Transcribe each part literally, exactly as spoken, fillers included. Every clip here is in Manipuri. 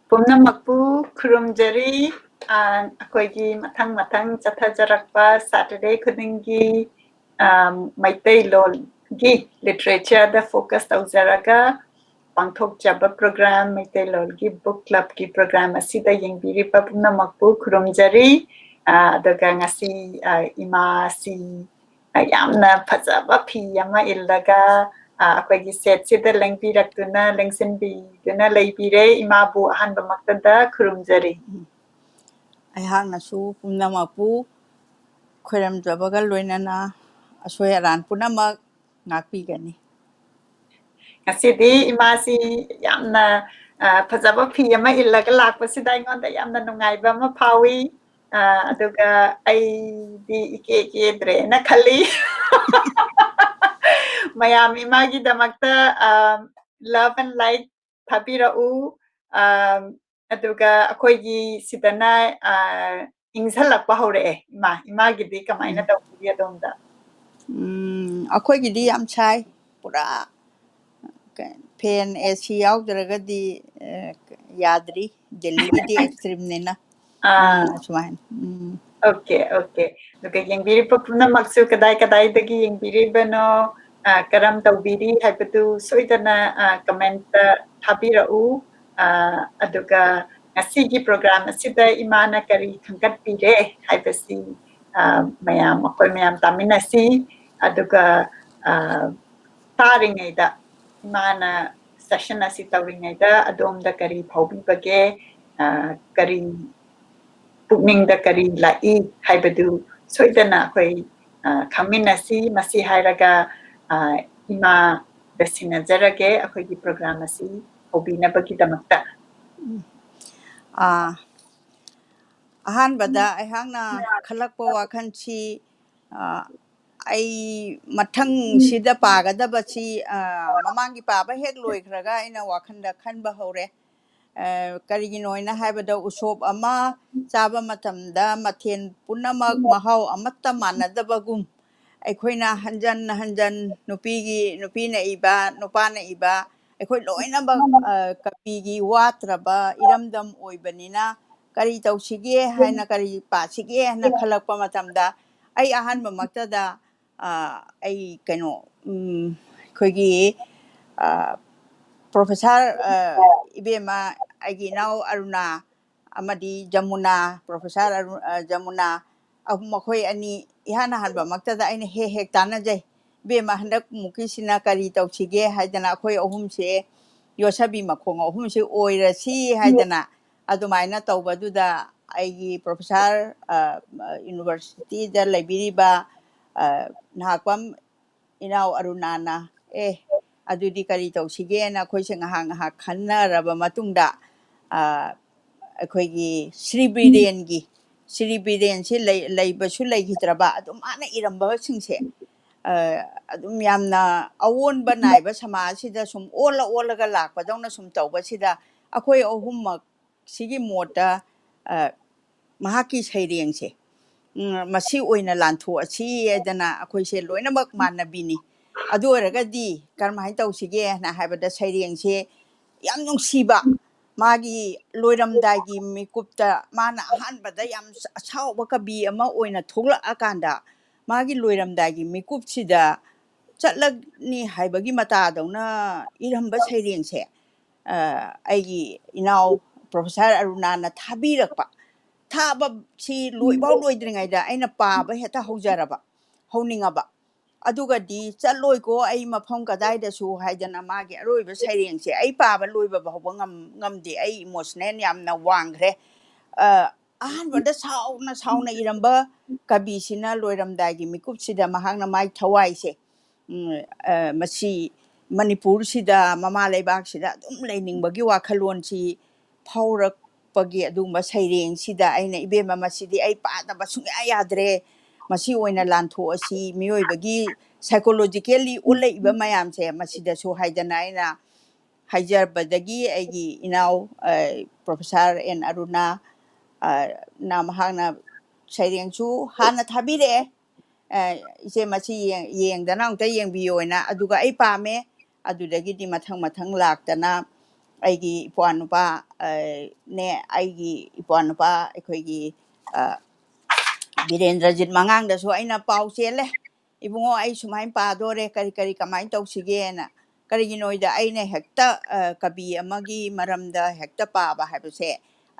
ꯄꯨꯝꯅꯃꯛꯄꯨ ꯈꯨꯔꯨꯝꯖꯔꯤ꯫ ꯑ, ꯑꯩꯈꯣꯏꯒꯤ ꯃꯊꯪ ꯃꯊꯪ ꯆꯠꯊꯖꯔꯛꯄ Saturday ꯈꯨꯗꯤꯡꯒꯤ, ꯑ, ꯃꯩꯇꯩꯂꯣꯟꯒꯤ literature ꯗ focus ꯇꯧꯖꯔꯒ ꯄꯥꯡꯊꯣꯛꯆꯕ program, ꯃꯩꯇꯩꯂꯣꯟꯒꯤ book club ꯀꯤ program ꯑꯁꯤꯗ ꯌꯦꯡꯕꯤꯔꯤꯕ ꯄꯨꯝꯅꯃꯛꯄꯨ ꯈꯨꯔꯨꯝꯖꯔꯤ꯫ ꯑ, ꯑꯗꯨꯒ ꯉꯁꯤ, ꯑ, ꯏꯃꯥꯁꯤ, ꯑ, ꯌꯥꯝꯅ ꯐꯖꯕ ꯐꯤ ꯑꯃ ꯏꯜꯂꯒ, ꯑ, ꯑꯩꯈꯣꯏꯒꯤ set ꯁꯤꯗ ꯂꯦꯡꯕꯤꯔꯛꯇꯨꯅ, ꯂꯦꯡꯁꯤꯟꯕꯤꯗꯨꯅ ꯂꯩꯕꯤꯔꯦ꯫ ꯏꯃꯥꯕꯨ ꯑꯍꯥꯟꯕꯃꯛꯇꯗ ꯈꯨꯔꯨꯝꯖꯔꯤ꯫ ꯑꯩꯍꯥꯛꯅꯁꯨ ꯄꯨꯝꯅꯃꯛꯄꯨ ꯈꯣꯏꯔꯝꯖꯕꯒ ꯂꯣꯏꯅꯅ ꯑꯁꯣꯏ ꯑꯔꯥꯟ ꯄꯨꯝꯅꯃꯛ ꯉꯥꯛꯄꯤꯒꯅꯤ꯫ ꯉꯁꯤꯗꯤ ꯏꯃꯥꯁꯤ ꯌꯥꯝꯅ, ꯑ, ꯐꯖꯕ ꯐꯤ ꯑꯃ ꯏꯜꯂꯒ ꯂꯥꯛꯄꯁꯤꯗ ꯑꯩꯉꯣꯟꯗ ꯌꯥꯝꯅ ꯅꯨꯡꯉꯥꯏꯕ ꯑꯃ ꯐꯥꯎꯏ꯫ ꯑ, ꯑꯗꯨꯒ ꯑꯩꯗꯤ ꯏꯀꯦ ꯀꯦꯗ꯭ꯔꯦꯅ ꯈꯜꯂꯤ꯫ ꯃꯌꯥꯝ ꯏꯃꯥꯒꯤꯗꯃꯛꯇ, ꯑ, love and light ꯊꯥꯕꯤꯔꯛꯎ꯫ ꯑ, ꯑꯗꯨꯒ ꯑꯩꯈꯣꯏꯒꯤ ꯁꯤꯗꯅ, ꯑ, ꯏꯪꯁꯜꯂꯛꯄ ꯍꯧꯔꯛꯑꯦ꯫ ꯏꯃꯥ, ꯏꯃꯥꯒꯤꯗꯤ ꯀꯃꯥꯏꯅ ꯎꯝ꯫ ꯇꯧꯕꯤꯒꯦ ꯑꯗꯣꯝꯗ? ꯎꯝ, ꯑꯩꯈꯣꯏꯒꯤꯗꯤ ꯌꯥꯝ ꯁꯥꯏ, ꯄꯨꯔꯥ ꯀ-, fan, AC ꯌꯥꯎꯗ꯭ꯔꯒꯗꯤ, ꯑ, ꯌꯥꯗ꯭ꯔꯤ꯫ ꯗꯦꯜꯂꯤꯒꯤꯗꯤ extreme ꯅꯤꯅ꯫ ꯑꯥ꯫ ꯎꯝ, ꯑꯁꯨꯃꯥꯏꯅ꯫ ꯎꯝ꯫ Okay, okay꯫ ꯑꯗꯨꯒ ꯌꯦꯡꯕꯤꯔꯤꯕ ꯄꯨꯝꯅꯃꯛꯁꯨ ꯀꯗꯥꯏ ꯀꯗꯥꯏꯗꯒꯤ ꯌꯦꯡꯕꯤꯔꯤꯕꯅꯣ, ꯑ, ꯀꯔꯝ ꯇꯧꯕꯤꯔꯤ ꯍꯥꯏꯕꯗꯨ ꯁꯣꯏꯗꯅ, ꯑ, comment ꯊꯥꯕꯤꯔꯛꯎ꯫ ꯑ, ꯑꯗꯨꯒ ꯉꯁꯤꯒꯤ program ꯑꯁꯤꯗ ꯏꯃꯥꯅ ꯀꯔꯤ ꯈꯟꯒꯠꯄꯤꯔꯦ ꯍꯥꯏꯕꯁꯤ, ꯑ, ꯃꯌꯥꯝ, ꯑꯩꯈꯣꯏ ꯃꯌꯥꯝ ꯇꯥꯃꯤꯟꯅꯁꯤ꯫ ꯑꯗꯨꯒ, ꯑ, ꯇꯥꯔꯤꯉꯩꯗ, ꯏꯃꯥꯅ session ꯑꯁꯤ ꯇꯧꯔꯤꯉꯩꯗ ꯑꯗꯣꯝꯗ ꯀꯔꯤ ꯐꯥꯎꯕꯤꯕꯒꯦ, ꯑ, ꯀꯔꯤ ꯄꯨꯛꯅꯤꯡꯗ ꯀꯔꯤ ꯂꯥꯛꯏ ꯍꯥꯏꯕꯗꯨ ꯁꯣꯏꯗꯅ ꯑꯩꯈꯣꯏ, ꯑ, ꯈꯪꯃꯤꯟꯅꯁꯤ꯫ ꯃꯁꯤ ꯍꯥꯏꯔꯒ, ꯑ, ꯏꯃꯥꯗ ꯁꯤꯟꯅꯖꯔꯒꯦ ꯑꯩꯈꯣꯏꯒꯤ program ꯑꯁꯤ ꯍꯧꯕꯤꯅꯕꯒꯤꯗꯃꯛꯇ꯫ ꯎꯝ꯫ ꯑꯥ, ꯑꯍꯥꯟꯕꯗ ꯑꯩꯍꯥꯛꯅ ꯈꯜꯂꯛꯄ ꯋꯥꯈꯜꯁꯤ, ꯑ, ꯑꯩ ꯃꯊꯪꯁꯤꯗ ꯄꯥꯒꯗꯕꯁꯤ, ꯑ, ꯃꯃꯥꯡꯒꯤ ꯄꯥꯕ ꯍꯦꯛ ꯂꯣꯏꯈ꯭ꯔꯒ ꯑꯩꯅ ꯋꯥꯈꯜꯗ ꯈꯟꯕ ꯍꯧꯔꯦ꯫ ꯑ, ꯀꯔꯤꯒꯤꯅꯣ ꯍꯥꯏꯅ ꯍꯥꯏꯕꯗ, ꯎꯁꯣꯞ ꯑꯃ ꯆꯥꯕ ꯃꯇꯝꯗ ꯃꯊꯦꯜ ꯄꯨꯝꯅꯃꯛ ꯃꯍꯥꯎ ꯑꯃꯠꯇ ꯃꯥꯟꯅꯗꯕꯒꯨꯝ, ꯑꯩꯈꯣꯏꯅ ꯍꯟꯖꯟ ꯍꯟꯖꯟ ꯅꯨꯄꯤꯒꯤ, ꯅꯨꯄꯤꯅ ꯏꯕ, ꯅꯨꯄꯥꯅ ꯏꯕ, ꯑꯩꯈꯣꯏ ꯂꯣꯏꯅꯃꯛ ꯀꯕꯤꯒꯤ ꯋꯥꯠꯇ꯭ꯔꯕ ꯏꯔꯝꯗꯝ ꯑꯣꯏꯕꯅꯤꯅ, ꯀꯔꯤ ꯇꯧꯁꯤꯒꯦ ꯍꯥꯏꯅ, ꯀꯔꯤ ꯄꯥꯁꯤꯒꯦ ꯍꯥꯏꯅ ꯈꯜꯂꯛꯄ ꯃꯇꯝꯗ, ꯑꯩ ꯑꯍꯥꯟꯕꯃꯛꯇꯗ ꯑꯩ ꯀꯩꯅꯣ, ꯑꯩꯈꯣꯏꯒꯤ ꯄ꯭ꯔꯣꯐꯦꯁꯥꯔ ꯏꯕꯦꯝꯃ, ꯑꯩꯒꯤ ꯏꯅꯥꯎ ꯑꯔꯨꯅꯥ, ꯑꯃꯗꯤ ꯖꯃꯨꯅꯥ, ꯄ꯭ꯔꯣꯐꯦꯁꯥꯔ ꯖꯃꯨꯅꯥ, ꯃꯈꯣꯏ ꯑꯅꯤ ꯏꯍꯥꯟ ꯍꯥꯟꯕꯃꯛꯇꯗ ꯑꯩꯅ ꯍꯦꯛ ꯍꯦꯛ ꯇꯥꯟꯅꯖꯩ꯫ "ꯏꯕꯦꯝꯃ, ꯍꯟꯗꯛ ꯃꯨꯛꯀꯤꯁꯤꯅ ꯀꯔꯤ ꯇꯧꯁꯤꯒꯦ?" ꯍꯥꯏꯗꯅ ꯑꯩꯈꯣꯏ ꯑꯍꯨꯝꯁꯦ, ꯌꯣꯠꯁꯕꯤ ꯃꯈꯣꯡ ꯑꯍꯨꯝꯁꯦ ꯑꯣꯏꯔꯁꯤ ꯍꯥꯏꯗꯅ ꯑꯗꯨꯃꯥꯏꯅ ꯇꯧꯕꯗꯨꯗ, ꯑꯩꯒꯤ ꯄ꯭ꯔꯣꯐꯦꯁꯥꯔ, ꯌꯨꯅꯤꯚꯔꯁꯤꯇꯤꯗ ꯂꯩꯕꯤꯔꯤꯕ ꯅꯍꯥꯛꯄꯝ ꯏꯅꯥꯎ ꯑꯔꯨꯅꯥꯅ, "ꯑꯦ, ꯑꯗꯨꯗꯤ ꯀꯔꯤ ꯇꯧꯁꯤꯒꯦꯅ?" ꯑꯩꯈꯣꯏꯁꯦ ꯉꯥꯏꯍꯥꯛ ꯉꯥꯏꯍꯥꯛ ꯈꯟꯅꯔꯕ ꯃꯇꯨꯡꯗ, ꯑꯩꯈꯣꯏꯒꯤ ꯁ꯭ꯔꯤ ꯕꯤꯔꯦꯟꯒꯤ, ꯁ꯭ꯔꯤ ꯕꯤꯔꯦꯟꯁꯤ ꯂꯩꯕꯁꯨ ꯂꯩꯈꯤꯗ꯭ꯔꯕ, ꯑꯗꯨꯝ ꯃꯥꯅ ꯏꯔꯝꯕꯁꯤꯡꯁꯦ ꯑꯗꯨꯝ ꯌꯥꯝꯅ ꯑꯑꯣꯟꯕ ꯅꯥꯏꯕ ꯁꯃꯥꯖꯁꯤꯗ ꯁꯨꯝ ꯑꯣꯜꯂ ꯑꯣꯜꯂꯒ ꯂꯥꯛꯄꯗꯧꯅ ꯁꯨꯝ ꯇꯧꯕꯁꯤꯗ, ꯑꯩꯈꯣꯏ ꯑꯍꯨꯝꯃꯛ ꯁꯤꯒꯤ ꯃꯣꯠꯇ ꯃꯍꯥꯛꯀꯤ ꯁꯩꯔꯦꯡꯁꯦ ꯃꯁꯤ ꯑꯣꯏꯅ ꯂꯥꯟꯊꯣꯛꯑꯁꯤ ꯍꯥꯏꯗꯅ ꯑꯩꯈꯣꯏꯁꯦ ꯂꯣꯏꯅꯃꯛ ꯃꯥꯟꯅꯕꯤꯅꯤ꯫ ꯑꯗꯨ ꯑꯣꯏꯔꯒꯗꯤ ꯀꯔꯝꯍꯥꯏꯅ ꯇꯧꯁꯤꯒꯦꯅ ꯍꯥꯏꯕꯗ, ꯁꯩꯔꯦꯡꯁꯦ ꯌꯥꯝ ꯅꯨꯡꯁꯤꯕ, ꯃꯥꯒꯤ ꯂꯣꯏꯔꯝꯗꯥꯏꯒꯤ ꯃꯤꯀꯨꯞꯇ ꯃꯥꯅ ꯑꯍꯥꯟꯕꯗ ꯌꯥꯝ ꯑꯁꯥꯎꯕ ꯀꯕꯤ ꯑꯃ ꯑꯣꯏꯅ ꯊꯣꯛꯂꯛꯑꯀꯥꯟꯗ, ꯃꯥꯒꯤ ꯂꯣꯏꯔꯝꯗꯥꯏꯒꯤ ꯃꯤꯀꯨꯞꯁꯤꯗ ꯆꯠꯂꯅꯤ ꯍꯥꯏꯕꯒꯤ ꯃꯇꯥꯗꯧꯅ ꯏꯔꯝꯕ ꯁꯩꯔꯦꯡꯁꯦ, ꯑꯩꯒꯤ ꯏꯅꯥꯎ ꯄ꯭ꯔꯣꯐꯦꯁꯥꯔ ꯑꯔꯨꯅꯥꯅ ꯊꯥꯕꯤꯔꯛꯄ, ꯊꯥꯕꯁꯤ ꯂꯣꯏꯐꯥꯎ ꯂꯣꯏꯗ꯭ꯔꯤꯉꯩꯗ ꯑꯩꯅ ꯄꯥꯕ ꯍꯦꯛꯇ ꯍꯧꯖꯔꯕ, ꯍꯧꯅꯤꯡꯉꯕ꯫ ꯑꯗꯨꯒꯗꯤ "ꯆꯠꯂꯣꯏꯀꯣ ꯑꯩ ꯃꯐꯝ ꯀꯗꯥꯏꯗꯁꯨ" ꯍꯥꯏꯗꯅ ꯃꯥꯒꯤ ꯑꯔꯣꯏꯕ ꯁꯩꯔꯦꯡꯁꯦ ꯑꯩ ꯄꯥꯕ ꯂꯣꯏꯕ ꯐꯥꯎꯕ ꯉꯝꯗꯦ꯫ ꯑꯩ ꯏꯃꯣꯁꯅꯦꯜ ꯌꯥꯝꯅ ꯋꯥꯡꯈ꯭ꯔꯦ꯫ ꯑꯍꯥꯟꯕꯗ ꯁꯥꯎꯅ ꯁꯥꯎꯅ ꯏꯔꯝꯕ ꯀꯕꯤꯁꯤꯅ ꯂꯣꯏꯔꯝꯗꯥꯏꯒꯤ ꯃꯤꯀꯨꯞꯁꯤꯗ ꯃꯍꯥꯛꯅ ꯃꯥꯏ ꯊꯋꯥꯏꯁꯦ ꯃꯁꯤ ꯃꯅꯤꯄꯨꯔꯁꯤꯗ, ꯃꯃꯥ ꯂꯩꯕꯥꯛꯁꯤꯗ ꯑꯗꯨꯝ ꯂꯩꯅꯤꯡꯕꯒꯤ ꯋꯥꯈꯜꯂꯣꯟꯁꯤ ꯐꯥꯎꯔꯛꯄꯒꯤ ꯑꯗꯨꯒꯨꯝꯕ ꯁꯩꯔꯦꯡꯁꯤꯗ ꯑꯩꯅ, "ꯏꯕꯦꯝꯃ, ꯃꯁꯤꯗꯤ ꯑꯩ ꯄꯥꯗꯕ ꯁꯨꯡꯌꯥ ꯌꯥꯗ꯭ꯔꯦ, ꯃꯁꯤ ꯑꯣꯏꯅ ꯂꯥꯟꯊꯣꯛꯑꯁꯤ, ꯃꯤꯑꯣꯏꯕꯒꯤ psychologically ꯑꯣꯜꯂꯛꯏꯕ ꯃꯌꯥꯝꯁꯦ ꯃꯁꯤꯗꯁꯨ" ꯍꯥꯏꯗꯅ ꯑꯩꯅ ꯍꯥꯏꯖꯕꯗꯒꯤ, ꯑꯩꯒꯤ ꯏꯅꯥꯎ ꯄ꯭ꯔꯣꯐꯦꯁꯥꯔ ꯑꯦꯟ ꯑꯔꯨꯅꯥ ꯅ ꯃꯍꯥꯛꯅ ꯁꯩꯔꯦꯡꯁꯨ ꯍꯥꯟꯅ ꯊꯥꯕꯤꯔꯛꯑꯦ, "ꯏꯆꯦ, ꯃꯁꯤ ꯌꯦꯡꯗꯅ ꯑꯃꯨꯛꯇ ꯌꯦꯡꯕꯤꯌꯣꯅ"꯫ ꯑꯗꯨꯒ ꯑꯩ ꯄꯥꯝꯃꯦ, ꯑꯗꯨꯗꯒꯤꯗꯤ ꯃꯊꯪ ꯃꯊꯪ ꯂꯥꯛꯇꯅ ꯑꯩꯒꯤ ꯏꯄ꯭ꯋꯥ ꯅꯨꯄꯥ, ꯑ, ꯅꯦ, ꯑꯩꯒꯤ ꯏꯄ꯭ꯋꯥ ꯅꯨꯄꯥ ꯑꯩꯈꯣꯏꯒꯤ, ꯑ, ꯕꯤꯔꯦꯟꯗ꯭ꯔꯖꯤꯠ ꯃꯉꯥꯡꯗꯁꯨ ꯑꯩꯅ ꯄꯥꯎ ꯆꯦꯜꯂꯦ, "ꯏꯕꯨꯡꯉꯣ, ꯑꯩ ꯁꯨꯃꯥꯏꯅ ꯄꯥꯗꯣꯔꯦ, ꯀꯔꯤ ꯀꯔꯤ ꯀꯃꯥꯏꯅ ꯇꯧꯁꯤꯒꯦꯅ"꯫ ꯀꯔꯤꯒꯤꯅꯣꯗ ꯑꯩꯅ ꯍꯦꯛꯇ, ꯑ, ꯀꯕꯤ ꯑꯃꯒꯤ ꯃꯔꯝꯗ ꯍꯦꯛꯇ ꯄꯥꯕ ꯍꯥꯏꯕꯁꯦ,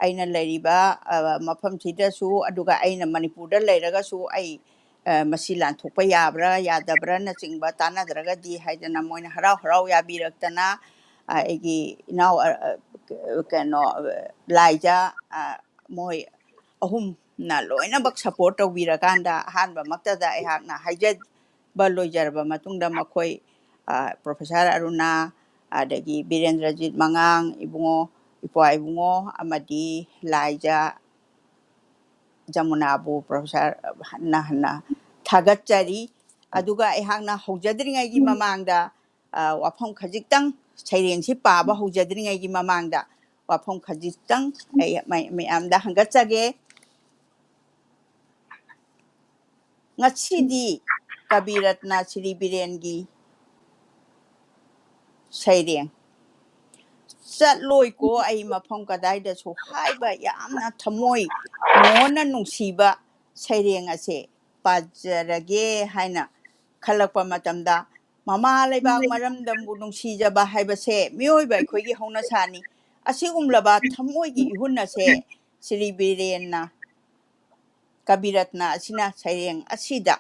ꯑꯩꯅ ꯂꯩꯔꯤꯕ, ꯑ, ꯃꯐꯝꯁꯤꯗꯁꯨ, ꯑꯗꯨꯒ ꯑꯩꯅ ꯃꯅꯤꯄꯨꯔꯗ ꯂꯩꯔꯒꯁꯨ ꯑꯩ, ꯑ, ꯃꯁꯤ ꯂꯥꯟꯊꯣꯛꯄ ꯌꯥꯕ꯭ꯔꯥ ꯌꯥꯗꯕ꯭ꯔꯥꯅꯆꯤꯡꯕ ꯇꯥꯟꯅꯗ꯭ꯔꯒꯗꯤ ꯍꯥꯏꯗꯅ ꯃꯣꯏꯅ ꯍꯔꯥꯎ ꯍꯔꯥꯎ ꯌꯥꯕꯤꯔꯛꯇꯅ, ꯑ, ꯑꯩꯒꯤ ꯏꯅꯥꯎ, ꯑ, ꯑ, ꯀꯩꯅꯣ, ꯑ, ꯂꯥꯏꯖꯥ, ꯑ, ꯃꯣꯏ ꯑꯍꯨꯝꯅ ꯂꯣꯏꯅꯃꯛ support ꯇꯧꯕꯤꯔꯀꯥꯟꯗ ꯑꯍꯥꯟꯕꯃꯛꯇꯗ ꯑꯩꯍꯥꯛꯅ ꯍꯥꯏꯖꯕ ꯂꯣꯏꯖꯔꯕ ꯃꯇꯨꯡꯗ ꯃꯈꯣꯏ, ꯑ, Professor ꯑꯔꯨꯅꯥ, ꯑꯗꯒꯤ ꯕꯤꯔꯦꯟꯗ꯭ꯔꯖꯤꯠ ꯃꯉꯥꯡ ꯏꯕꯨꯡꯉꯣ, ꯏꯄ꯭ꯋꯥ ꯏꯕꯨꯡꯉꯣ ꯑꯃꯗꯤ ꯂꯥꯏꯖꯥ ꯖꯃꯨꯅꯥꯕꯨ Professor ꯍꯟꯅ ꯍꯟꯅ ꯊꯥꯒꯠꯆꯔꯤ꯫ ꯑꯗꯨꯒ ꯑꯩꯍꯥꯛꯅ ꯍꯧꯖꯗ꯭ꯔꯤꯉꯩꯒꯤ ꯃꯃꯥꯡꯗ, ꯑ, ꯋꯥꯐꯝ ꯈꯖꯤꯛꯇꯪ, ꯁꯩꯔꯦꯡꯁꯤ ꯄꯥꯕ ꯍꯧꯖꯗ꯭ꯔꯤꯉꯩꯒꯤ ꯃꯃꯥꯡꯗ ꯋꯥꯐꯝ ꯈꯖꯤꯛꯇꯪ ꯑꯩ ꯃ-, ꯃꯌꯥꯝꯗ ꯍꯪꯒꯠꯆꯒꯦ꯫ ꯉꯁꯤꯗꯤ ꯀꯕꯤꯔꯠꯅ ꯁ꯭ꯔꯤ ꯕꯤꯔꯦꯟꯒꯤ ꯁꯩꯔꯦꯡ "ꯆꯠꯂꯣꯏꯀꯣ ꯑꯩ ꯃꯐꯝ ꯀꯗꯥꯏꯗꯁꯨ" ꯍꯥꯏꯕ ꯌꯥꯝꯅ ꯊꯃꯣꯏ ꯃꯣꯟꯅ ꯅꯨꯡꯁꯤꯕ ꯁꯩꯔꯦꯡ ꯑꯁꯦ ꯄꯥꯖꯔꯒꯦ ꯍꯥꯏꯅ ꯈꯜꯂꯛꯄ ꯃꯇꯝꯗ, ꯃꯃꯥ ꯂꯩꯕꯥꯛ ꯃꯔꯝꯗꯝꯕꯨ ꯅꯨꯡꯁꯤꯖꯕ ꯍꯥꯏꯕꯁꯦ ꯃꯤꯑꯣꯏꯕ ꯑꯩꯈꯣꯏꯒꯤ ꯍꯧꯅꯁꯥꯅꯤ꯫ ꯑꯁꯤꯒꯨꯝꯂꯕ ꯊꯃꯣꯏꯒꯤ ꯏꯍꯨꯟ ꯑꯁꯦ ꯁ꯭ꯔꯤ ꯕꯤꯔꯦꯟꯅ, ꯀꯕꯤꯔꯠꯅ ꯑꯁꯤꯅ ꯁꯩꯔꯦꯡ ꯑꯁꯤꯗ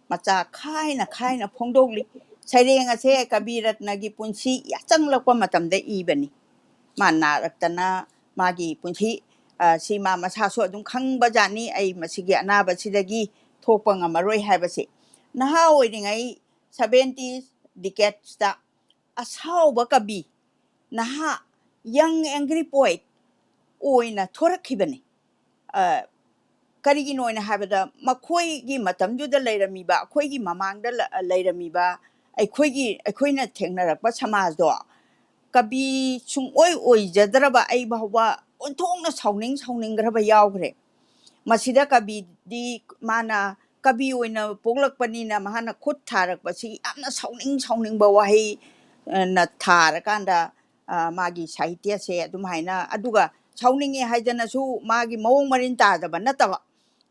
ꯃꯆꯥ ꯈꯥꯏꯅ ꯈꯥꯏꯅ ꯐꯣꯡꯗꯣꯛꯂꯤ꯫ ꯁꯩꯔꯦꯡ ꯑꯁꯦ ꯀꯕꯤꯔꯠꯅꯒꯤ ꯄꯨꯟꯁꯤ ꯌꯥꯆꯪꯂꯛꯄ ꯃꯇꯝꯗ ꯏꯕꯅꯤ꯫ ꯃꯥ ꯅꯥꯔꯛꯇꯅ ꯃꯥꯒꯤ ꯄꯨꯟꯁꯤ, ꯑ, ꯁꯤ ꯃꯥ ꯃꯁꯥꯁꯨ ꯑꯗꯨꯝ ꯈꯪꯕꯖꯥꯠꯅꯤ, "ꯑꯩ ꯃꯁꯤꯒꯤ ꯑꯅꯥꯕꯁꯤꯗꯒꯤ ꯊꯣꯛꯄ ꯉꯝꯃꯔꯣꯏ" ꯍꯥꯏꯕꯁꯤ꯫ ꯅꯍꯥ ꯑꯣꯏꯔꯤꯉꯩ seventies decades ꯇ ꯑꯁꯥꯎꯕ ꯀꯕꯤ, ꯅꯍꯥ, young angry poet ꯑꯣꯏꯅ ꯊꯣꯔꯛꯈꯤꯕꯅꯤ꯫ ꯑ, ꯀꯔꯤꯒꯤꯅꯣ ꯍꯥꯏꯅ ꯍꯥꯏꯕꯗ, ꯃꯈꯣꯏꯒꯤ ꯃꯇꯝꯗꯨꯗ ꯂꯩꯔꯝꯃꯤꯕ, ꯑꯩꯈꯣꯏꯒꯤ ꯃꯃꯥꯡꯗ ꯂ-, ꯂꯩꯔꯝꯃꯤꯕ, ꯑꯩꯈꯣꯏꯒꯤ, ꯑꯩꯈꯣꯏꯅ ꯊꯦꯡꯅꯔꯛꯄ ꯁꯃꯥꯖꯗꯣ ꯀꯕꯤ ꯁꯨꯡꯑꯣꯏ ꯑꯣꯏꯖꯗ꯭ꯔꯕ ꯑꯩ ꯐꯥꯎꯕ ꯑꯣꯟꯊꯣꯛꯅ ꯁꯥꯎꯅꯤꯡ ꯁꯥꯎꯅꯤꯡꯈ꯭ꯔꯕ ꯌꯥꯎꯈ꯭ꯔꯦ꯫ ꯃꯁꯤꯗ ꯀꯕꯤꯗꯤ ꯃꯥꯅ ꯀꯕꯤ ꯑꯣꯏꯅ ꯄꯣꯛꯂꯛꯄꯅꯤꯅ ꯃꯍꯥꯛꯅ ꯈꯨꯠ ꯊꯥꯔꯛꯄꯁꯤ ꯌꯥꯝꯅ ꯁꯥꯎꯅꯤꯡ ꯁꯥꯎꯅꯤꯡꯕ ꯋꯥꯍꯩ ꯅ ꯊꯥꯔꯀꯥꯟꯗ, ꯑ, ꯃꯥꯒꯤ ꯁꯥꯍꯤꯇ꯭ꯌꯁꯦ ꯑꯗꯨꯝ ꯍꯥꯏꯅ, ꯑꯗꯨꯒ ꯁꯥꯎꯅꯤꯡꯉꯦ ꯍꯥꯏꯗꯅꯁꯨ ꯃꯥꯒꯤ ꯃꯑꯣꯡ ꯃꯔꯤꯟ ꯇꯥꯗꯕ ꯅꯠꯇꯕ,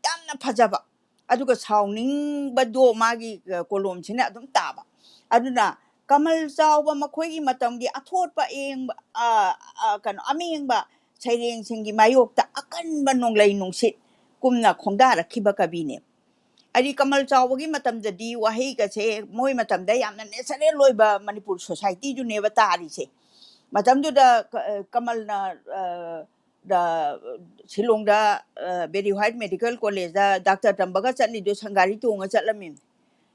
ꯌꯥꯝꯅ ꯐꯖꯕ, ꯑꯗꯨꯒ ꯁꯥꯎꯅꯤꯡꯕꯗꯣ ꯃꯥꯒꯤ, ꯑ, ꯀꯣꯂꯣꯝꯁꯤꯅ ꯑꯗꯨꯝ ꯇꯥꯕ꯫ ꯑꯗꯨꯅ ꯀꯃꯜ ꯆꯥꯎꯕ ꯃꯈꯣꯏꯒꯤ ꯃꯇꯝꯒꯤ ꯑꯊꯣꯠꯄ ꯑꯌꯦꯡꯕ, ꯑ, ꯑ, ꯀꯩꯅꯣ, ꯑꯃꯦꯡꯕ ꯁꯩꯔꯦꯡꯁꯤꯡꯒꯤ ꯃꯥꯌꯣꯛꯇ ꯑꯀꯟꯕ ꯅꯣꯡꯂꯩ ꯅꯨꯡꯁꯤꯠ ꯀꯨꯝꯅ ꯈꯣꯡꯗꯥꯔꯛꯈꯤꯕ ꯀꯕꯤꯅꯦ꯫ ꯍꯥꯏꯗꯤ ꯀꯃꯜ ꯆꯥꯎꯕꯒꯤ ꯃꯇꯝꯗꯗꯤ ꯋꯥꯍꯩꯒꯁꯦ ꯃꯣꯏ ꯃꯇꯝꯗ ꯌꯥꯝꯅ natural ꯑꯣꯏꯕ ꯃꯅꯤꯄꯨꯔ societyꯗꯨꯅꯦꯕ ꯇꯥꯔꯤꯁꯦ꯫ ꯃꯇꯝꯗꯨꯗ ꯀ-, ꯀꯃꯜꯅ, ꯑ, ꯗ, ꯁꯤꯂꯣꯡꯗ, ꯑ, ꯕꯦꯔꯤ ꯋꯥꯏꯠ ꯃꯦꯗꯤꯀꯦꯜ ꯀꯣꯂꯦꯖꯇ ꯗꯥꯛꯇꯔ ꯇꯝꯕꯒ ꯆꯠꯂꯤꯗꯣ ꯁꯪꯒꯥꯔꯤ ꯇꯣꯡꯉ ꯆꯠꯂꯝꯃꯤꯅꯤ꯫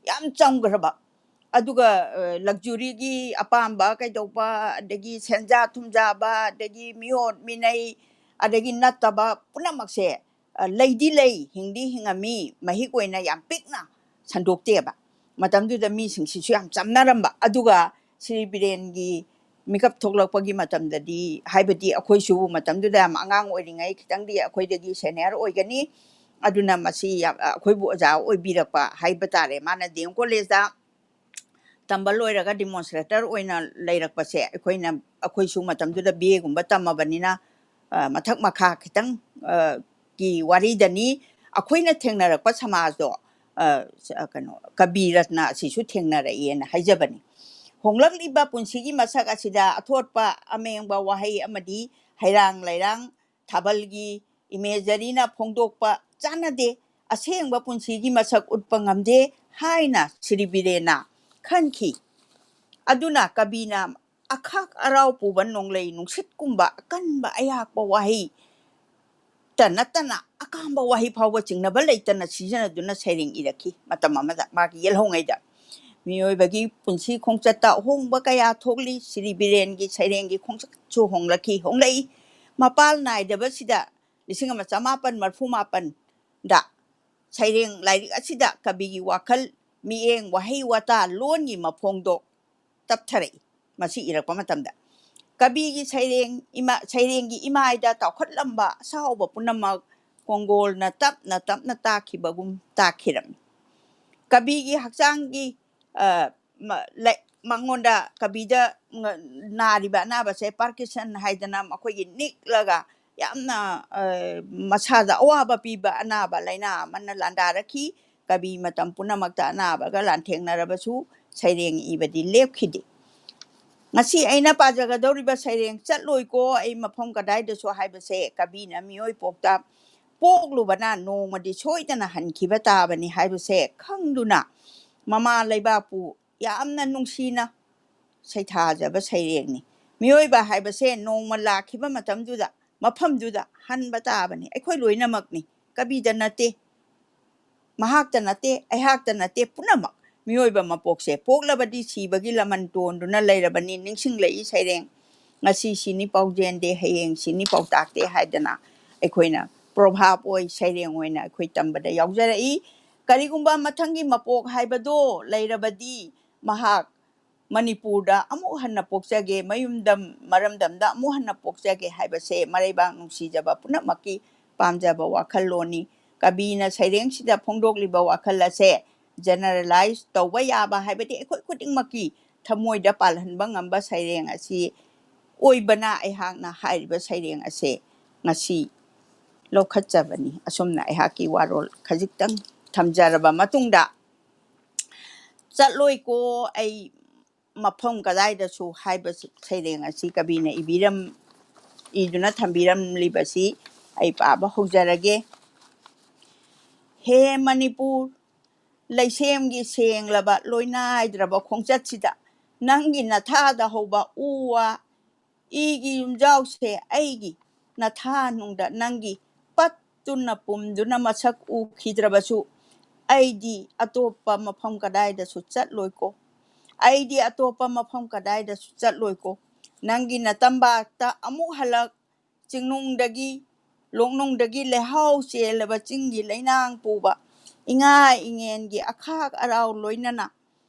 ꯌꯥꯝ ꯆꯝꯈ꯭ꯔꯕ꯫ ꯑꯗꯨꯒ, ꯑ, luxuryꯒꯤ ꯑꯄꯥꯝꯕ ꯀꯩꯗꯧꯕ, ꯑꯗꯒꯤ ꯁꯦꯟꯖꯥ ꯊꯨꯝꯖꯥꯕ, ꯑꯗꯒꯤ ꯃꯤꯑꯣꯠ ꯃꯤꯅꯩ, ꯑꯗꯒꯤ ꯅꯠꯇꯕ ꯄꯨꯝꯅꯃꯛꯁꯦ, ꯑ, ꯂꯩꯗꯤ ꯂꯩ, ꯍꯤꯡꯗꯤ ꯍꯤꯡꯉꯝꯃꯤ, ꯃꯍꯤꯛ ꯑꯣꯏꯅ ꯌꯥꯝ ꯄꯤꯛꯅ ꯁꯟꯗꯣꯛꯇꯦꯕ꯫ ꯃꯇꯝꯗꯨꯗ ꯃꯤꯁꯤꯡꯁꯤꯁꯨ ꯌꯥꯝ ꯆꯝꯅꯔꯝꯕ꯫ ꯑꯗꯨꯒ ꯁ꯭ꯔꯤ ꯕꯤꯔꯦꯟꯒꯤ ꯃꯤꯀꯞ ꯊꯣꯛꯂꯛꯄꯒꯤ ꯃꯇꯝꯗꯗꯤ, ꯍꯥꯏꯕꯗꯤ ꯑꯩꯈꯣꯏꯁꯨ ꯃꯇꯝꯗꯨꯗ ꯌꯥꯝ ꯑꯉꯥꯡ ꯑꯣꯏꯔꯤꯉꯩ, ꯈꯤꯇꯪꯗꯤ ꯑꯩꯈꯣꯏꯗꯒꯤ senior ꯑꯣꯏꯒꯅꯤ, ꯑꯗꯨꯅ ꯃꯁꯤ ꯌꯥꯝ, ꯑꯩꯈꯣꯏꯕꯨ ꯑꯣꯖꯥ ꯑꯣꯏꯕꯤꯔꯛꯄ ꯍꯥꯏꯕ ꯇꯥꯔꯦ꯫ ꯃꯥꯅ ꯗꯤ ꯑꯦꯝ ꯀꯣꯂꯦꯖꯇ ꯇꯝꯕ ꯂꯣꯏꯔꯒ demonstrator ꯑꯣꯏꯅ ꯂꯩꯔꯛꯄꯁꯦ, ꯑꯩꯈꯣꯏꯅ, ꯑꯩꯈꯣꯏꯁꯨ ꯃꯇꯝꯗꯨꯗ B A ꯒꯨꯝꯕ ꯇꯝꯃꯕꯅꯤꯅ, ꯑ, ꯃꯊꯛ ꯃꯈꯥ ꯈꯤꯇꯪ, ꯑ, ꯒꯤ ꯋꯥꯔꯤꯗꯅꯤ꯫ ꯑꯩꯈꯣꯏꯅ ꯊꯦꯡꯅꯔꯛꯄ ꯁꯃꯥꯖꯗꯣ, ꯑ, ꯁ-, ꯑ, ꯀꯩꯅꯣ, ꯀꯕꯤ ꯔꯠꯅ ꯑꯁꯤꯁꯨ ꯊꯦꯡꯅꯔꯛꯏꯅ ꯍꯥꯏꯖꯕꯅꯤ꯫ ꯍꯣꯡꯂꯛꯂꯤꯕ ꯄꯨꯟꯁꯤꯒꯤ ꯃꯁꯛ ꯑꯁꯤꯗ ꯑꯊꯣꯠꯄ ꯑꯃꯦꯡꯕ ꯋꯥꯍꯩ ꯑꯃꯗꯤ ꯍꯩꯔꯥꯡ ꯂꯩꯔꯥꯡ ꯊꯥꯕꯜꯒꯤ imageryꯅ ꯐꯣꯡꯗꯣꯛꯄ ꯆꯥꯟꯅꯗꯦ꯫ ꯑꯁꯦꯡꯕ ꯄꯨꯟꯁꯤꯒꯤ ꯃꯁꯛ ꯎꯠꯄ ꯉꯝꯗꯦ ꯍꯥꯏꯅ ꯁ꯭ꯔꯤ ꯕꯤꯔꯦꯟꯅ ꯈꯟꯈꯤ꯫ ꯑꯗꯨꯅ ꯀꯕꯤꯅ ꯑꯈꯥꯛ ꯑꯔꯥꯎ ꯄꯨꯕ ꯅꯣꯡꯂꯩ ꯅꯨꯡꯁꯤꯠꯀꯨꯝꯕ ꯑꯀꯟꯕ ꯑꯌꯥꯛꯄ ꯋꯥꯍꯩ ꯇ ꯅꯠꯇꯅ ꯑꯀꯥꯝꯕ ꯋꯥꯍꯩ ꯐꯥꯎꯕ ꯆꯤꯡꯅꯕ ꯂꯩꯇꯅ ꯁꯤꯖꯤꯟꯅꯗꯨꯅ ꯁꯩꯔꯦꯡ ꯏꯔꯛꯈꯤ꯫ ꯃꯇꯝ ꯑꯃꯗ ꯃꯥꯒꯤ ꯌꯦꯜꯍꯧꯉꯩꯗ ꯃꯤꯑꯣꯏꯕꯒꯤ ꯄꯨꯟꯁꯤ ꯈꯣꯡꯆꯠꯇ ꯑꯍꯣꯡꯕ ꯀꯌꯥ ꯊꯣꯛꯂꯤ꯫ ꯁ꯭ꯔꯤ ꯕꯤꯔꯦꯟꯒꯤ ꯁꯩꯔꯦꯡꯒꯤ ꯈꯣꯡꯆꯠꯁꯨ ꯍꯣꯡꯂꯛꯈꯤ, ꯍꯣꯡꯂꯛꯏ꯫ ꯃꯄꯥꯜ ꯅꯥꯏꯗꯕꯁꯤꯗ ꯂꯤꯁꯤꯡ ꯑꯃ ꯆꯃꯥꯄꯟ ꯃꯔꯤꯐꯨ ꯃꯥꯄꯟꯗ ꯁꯩꯔꯦꯡ ꯂꯥꯏꯔꯤꯛ ꯑꯁꯤꯗ ꯀꯕꯤꯒꯤ ꯋꯥꯈꯜ, ꯃꯤꯠꯌꯦꯡ, ꯋꯥꯍꯩ ꯋꯥꯇꯥ, ꯂꯣꯟꯒꯤ ꯃꯐꯣꯡꯗꯣ ꯇꯞꯊꯔꯛꯏ꯫ ꯃꯁꯤ ꯏꯔꯛꯄ ꯃꯇꯝꯗ ꯀꯕꯤꯒꯤ ꯁꯩꯔꯦꯡ ꯏꯃꯥ-, ꯁꯩꯔꯦꯡꯒꯤ ꯏꯃꯥꯏꯗ ꯇꯥꯎꯈꯠꯂꯝꯕ ꯑꯁꯥꯎꯕ ꯄꯨꯝꯅꯃꯛ ꯀꯣꯡꯒꯣꯜꯅ ꯇꯞꯅ ꯇꯞꯅ ꯇꯥꯈꯤꯕꯒꯨꯝ ꯇꯥꯈꯤꯔꯝꯃꯤ꯫ ꯀꯕꯤꯒꯤ ꯍꯛꯆꯥꯡꯒꯤ, ꯑ, ꯃ-, ꯂꯩ-, ꯃꯉꯣꯟꯗ ꯀꯕꯤꯗ ꯅꯥꯔꯤꯕ ꯑꯅꯥꯕꯁꯦ ꯄꯥꯔꯀꯤꯟꯁꯟ ꯍꯥꯏꯗꯅ ꯃꯈꯣꯏꯒꯤ ꯅꯤꯛꯂꯒ ꯌꯥꯝꯅ ꯃꯁꯥꯗ ꯑꯋꯥꯕ ꯄꯤꯕ ꯑꯅꯥꯕ ꯂꯥꯏꯅꯥ ꯑꯃꯅ ꯂꯥꯟꯗꯥꯔꯛꯈꯤ꯫ ꯀꯕꯤ ꯃꯇꯝ ꯄꯨꯝꯅꯃꯛꯇ ꯑꯅꯥꯕꯒ ꯂꯥꯟꯊꯦꯡꯅꯔꯕꯁꯨ ꯁꯩꯔꯦꯡ ꯏꯕꯗꯤ ꯂꯦꯞꯈꯤꯗꯦ꯫ ꯉꯁꯤ ꯑꯩꯅ ꯄꯥꯖꯒꯗꯧꯔꯤꯕ ꯁꯩꯔꯦꯡ "ꯆꯠꯂꯣꯏꯀꯣ ꯑꯩ ꯃꯐꯝ ꯀꯗꯥꯏꯗꯁꯨ" ꯍꯥꯏꯕꯁꯦ ꯀꯕꯤꯅ ꯃꯤꯑꯣꯏ ꯄꯣꯛꯇ ꯄꯣꯛꯂꯨꯕꯅ ꯅꯣꯡꯃꯗꯤ ꯁꯣꯏꯗꯅ ꯍꯟꯈꯤꯕ ꯇꯥꯕꯅꯤ ꯍꯥꯏꯕꯁꯦ ꯈꯪꯗꯨꯅ ꯃꯃꯥ ꯂꯩꯕꯥꯛꯄꯨ ꯌꯥꯝꯅ ꯅꯨꯡꯁꯤꯅ ꯁꯩꯊꯥꯖꯕ ꯁꯩꯔꯦꯡꯅꯤ꯫ ꯃꯤꯑꯣꯏꯕ ꯍꯥꯏꯕꯁꯦ ꯅꯣꯡꯃ ꯂꯥꯛꯈꯤꯕ ꯃꯇꯝꯗꯨꯗ ꯃꯐꯝꯗꯨꯗ ꯍꯟꯕ ꯇꯥꯕꯅꯤ꯫ ꯑꯩꯈꯣꯏ ꯂꯣꯏꯅꯃꯛꯅꯤ, ꯀꯕꯤꯗ ꯅꯠꯇꯦ, ꯃꯍꯥꯛꯇ ꯅꯠꯇꯦ, ꯑꯩꯍꯥꯛꯇ ꯅꯠꯇꯦ, ꯄꯨꯝꯅꯃꯛ ꯃꯤꯑꯣꯏꯕ ꯃꯄꯣꯛꯁꯦ ꯄꯣꯛꯂꯕꯗꯤ ꯁꯤꯕꯒꯤ ꯂꯃꯟ ꯇꯣꯟꯗꯨꯅ ꯂꯩꯔꯕꯅꯤ꯫ ꯅꯤꯡꯁꯤꯡꯂꯛꯏ ꯁꯩꯔꯦꯡ "ꯉꯁꯤ ꯁꯤꯅꯤ ꯄꯥꯎꯖꯦꯟꯗꯦ, ꯍꯌꯦꯡ ꯁꯤꯅꯤ ꯄꯥꯎꯇꯥꯛꯇꯦ" ꯍꯥꯏꯗꯅ ꯑꯩꯈꯣꯏꯅ ꯄ꯭ꯔꯣꯚꯥꯕ ꯑꯣꯏ, ꯁꯩꯔꯦꯡ ꯑꯣꯏꯅ ꯑꯩꯈꯣꯏ ꯇꯝꯕꯗ ꯌꯥꯎꯖꯔꯛꯏ꯫ ꯀꯔꯤꯒꯨꯝꯕ ꯃꯊꯪꯒꯤ ꯃꯄꯣꯛ ꯍꯥꯏꯕꯗꯣ ꯂꯩꯔꯕꯗꯤ ꯃꯍꯥꯛ ꯃꯅꯤꯄꯨꯔꯗ ꯑꯃꯨꯛ ꯍꯟꯅ ꯄꯣꯛꯆꯒꯦ, ꯃꯌꯨꯝꯗ, ꯃꯔꯝꯗꯝꯗ ꯑꯃꯨꯛ ꯍꯟꯅ ꯄꯣꯛꯆꯒꯦ ꯍꯥꯏꯕꯁꯦ ꯃꯔꯩꯕꯥꯛ ꯅꯨꯡꯁꯤꯖꯕ ꯄꯨꯝꯅꯃꯛꯀꯤ ꯄꯥꯝꯖꯕ ꯋꯥꯈꯜꯂꯣꯟꯅꯤ꯫ ꯀꯕꯤꯅ ꯁꯩꯔꯦꯡꯁꯤꯗ ꯐꯣꯡꯗꯣꯛꯂꯤꯕ ꯋꯥꯈꯜ ꯑꯁꯦ ꯖꯦꯅꯔꯦꯂꯥꯏꯖ ꯇꯧꯕ ꯌꯥꯕ, ꯍꯥꯏꯕꯗꯤ ꯑꯩꯈꯣꯏ ꯈꯨꯗꯤꯡꯃꯛꯀꯤ ꯊꯃꯣꯏꯗ ꯄꯥꯜꯍꯟꯕ ꯉꯝꯕ ꯁꯩꯔꯦꯡ ꯑꯁꯤ ꯑꯣꯏꯕꯅ ꯑꯩꯍꯥꯛꯅ ꯍꯥꯏꯔꯤꯕ ꯁꯩꯔꯦꯡ ꯑꯁꯦ ꯉꯁꯤ ꯂꯧꯈꯠꯆꯕꯅꯤ꯫ ꯑꯁꯨꯝꯅ ꯑꯩꯍꯥꯛꯀꯤ ꯋꯥꯔꯣꯜ ꯈꯖꯤꯛꯇꯪ ꯊꯝꯖꯔꯕ ꯃꯇꯨꯡꯗ, "ꯆꯠꯂꯣꯏꯀꯣ ꯑꯩ ꯃꯐꯝ ꯀꯗꯥꯏꯗꯁꯨ" ꯍꯥꯏꯕ ꯁꯩꯔꯦꯡ ꯑꯁꯤ ꯀꯕꯤꯅ ꯏꯕꯤꯔꯝ, ꯏꯗꯨꯅ ꯊꯝꯕꯤꯔꯝꯂꯤꯕꯁꯤ ꯑꯩ ꯄꯥꯕ ꯍꯧꯖꯔꯒꯦ꯫ ꯍꯦ ꯃꯅꯤꯄꯨꯔ, ꯂꯩꯁꯦꯝꯒꯤ ꯁꯦꯡꯂꯕ ꯂꯣꯏꯅꯥꯏꯗ꯭ꯔꯕ ꯈꯣꯡꯆꯠꯁꯤꯗ ꯅꯪꯒꯤ ꯅꯊꯥꯗ ꯍꯧꯕ ꯎ ꯋꯥ, ꯏꯒꯤ ꯌꯨꯝꯖꯥꯎꯁꯦ ꯑꯩꯒꯤ ꯅꯊꯥꯅꯨꯡꯗ ꯅꯪꯒꯤ ꯄꯠꯇꯨꯅ ꯄꯨꯝꯗꯨꯅ ꯃꯁꯛ ꯎꯈꯤꯗ꯭ꯔꯕꯁꯨ, ꯑꯩꯗꯤ ꯑꯇꯣꯞꯄ ꯃꯐꯝ ꯀꯗꯥꯏꯗꯁꯨ ꯆꯠꯂꯣꯏꯀꯣ꯫ ꯑꯩꯗꯤ ꯑꯇꯣꯞꯄ ꯃꯐꯝ ꯀꯗꯥꯏꯗꯁꯨ ꯆꯠꯂꯣꯏꯀꯣ꯫ ꯅꯪꯒꯤ ꯅꯇꯝꯕꯥꯛꯇ ꯑꯃꯨꯛ ꯍꯜꯂꯛ, ꯆꯤꯡꯅꯨꯡꯗꯒꯤ, ꯂꯣꯛꯅꯨꯡꯗꯒꯤ ꯂꯩꯍꯥꯎ ꯆꯦꯜꯂꯕ ꯆꯤꯡꯒꯤ ꯂꯩꯅꯥꯡ ꯄꯨꯕ ꯏꯉꯥ ꯏꯉꯦꯟꯒꯤ ꯑꯈꯥꯛ ꯑꯔꯥꯎ ꯂꯣꯏꯅꯅ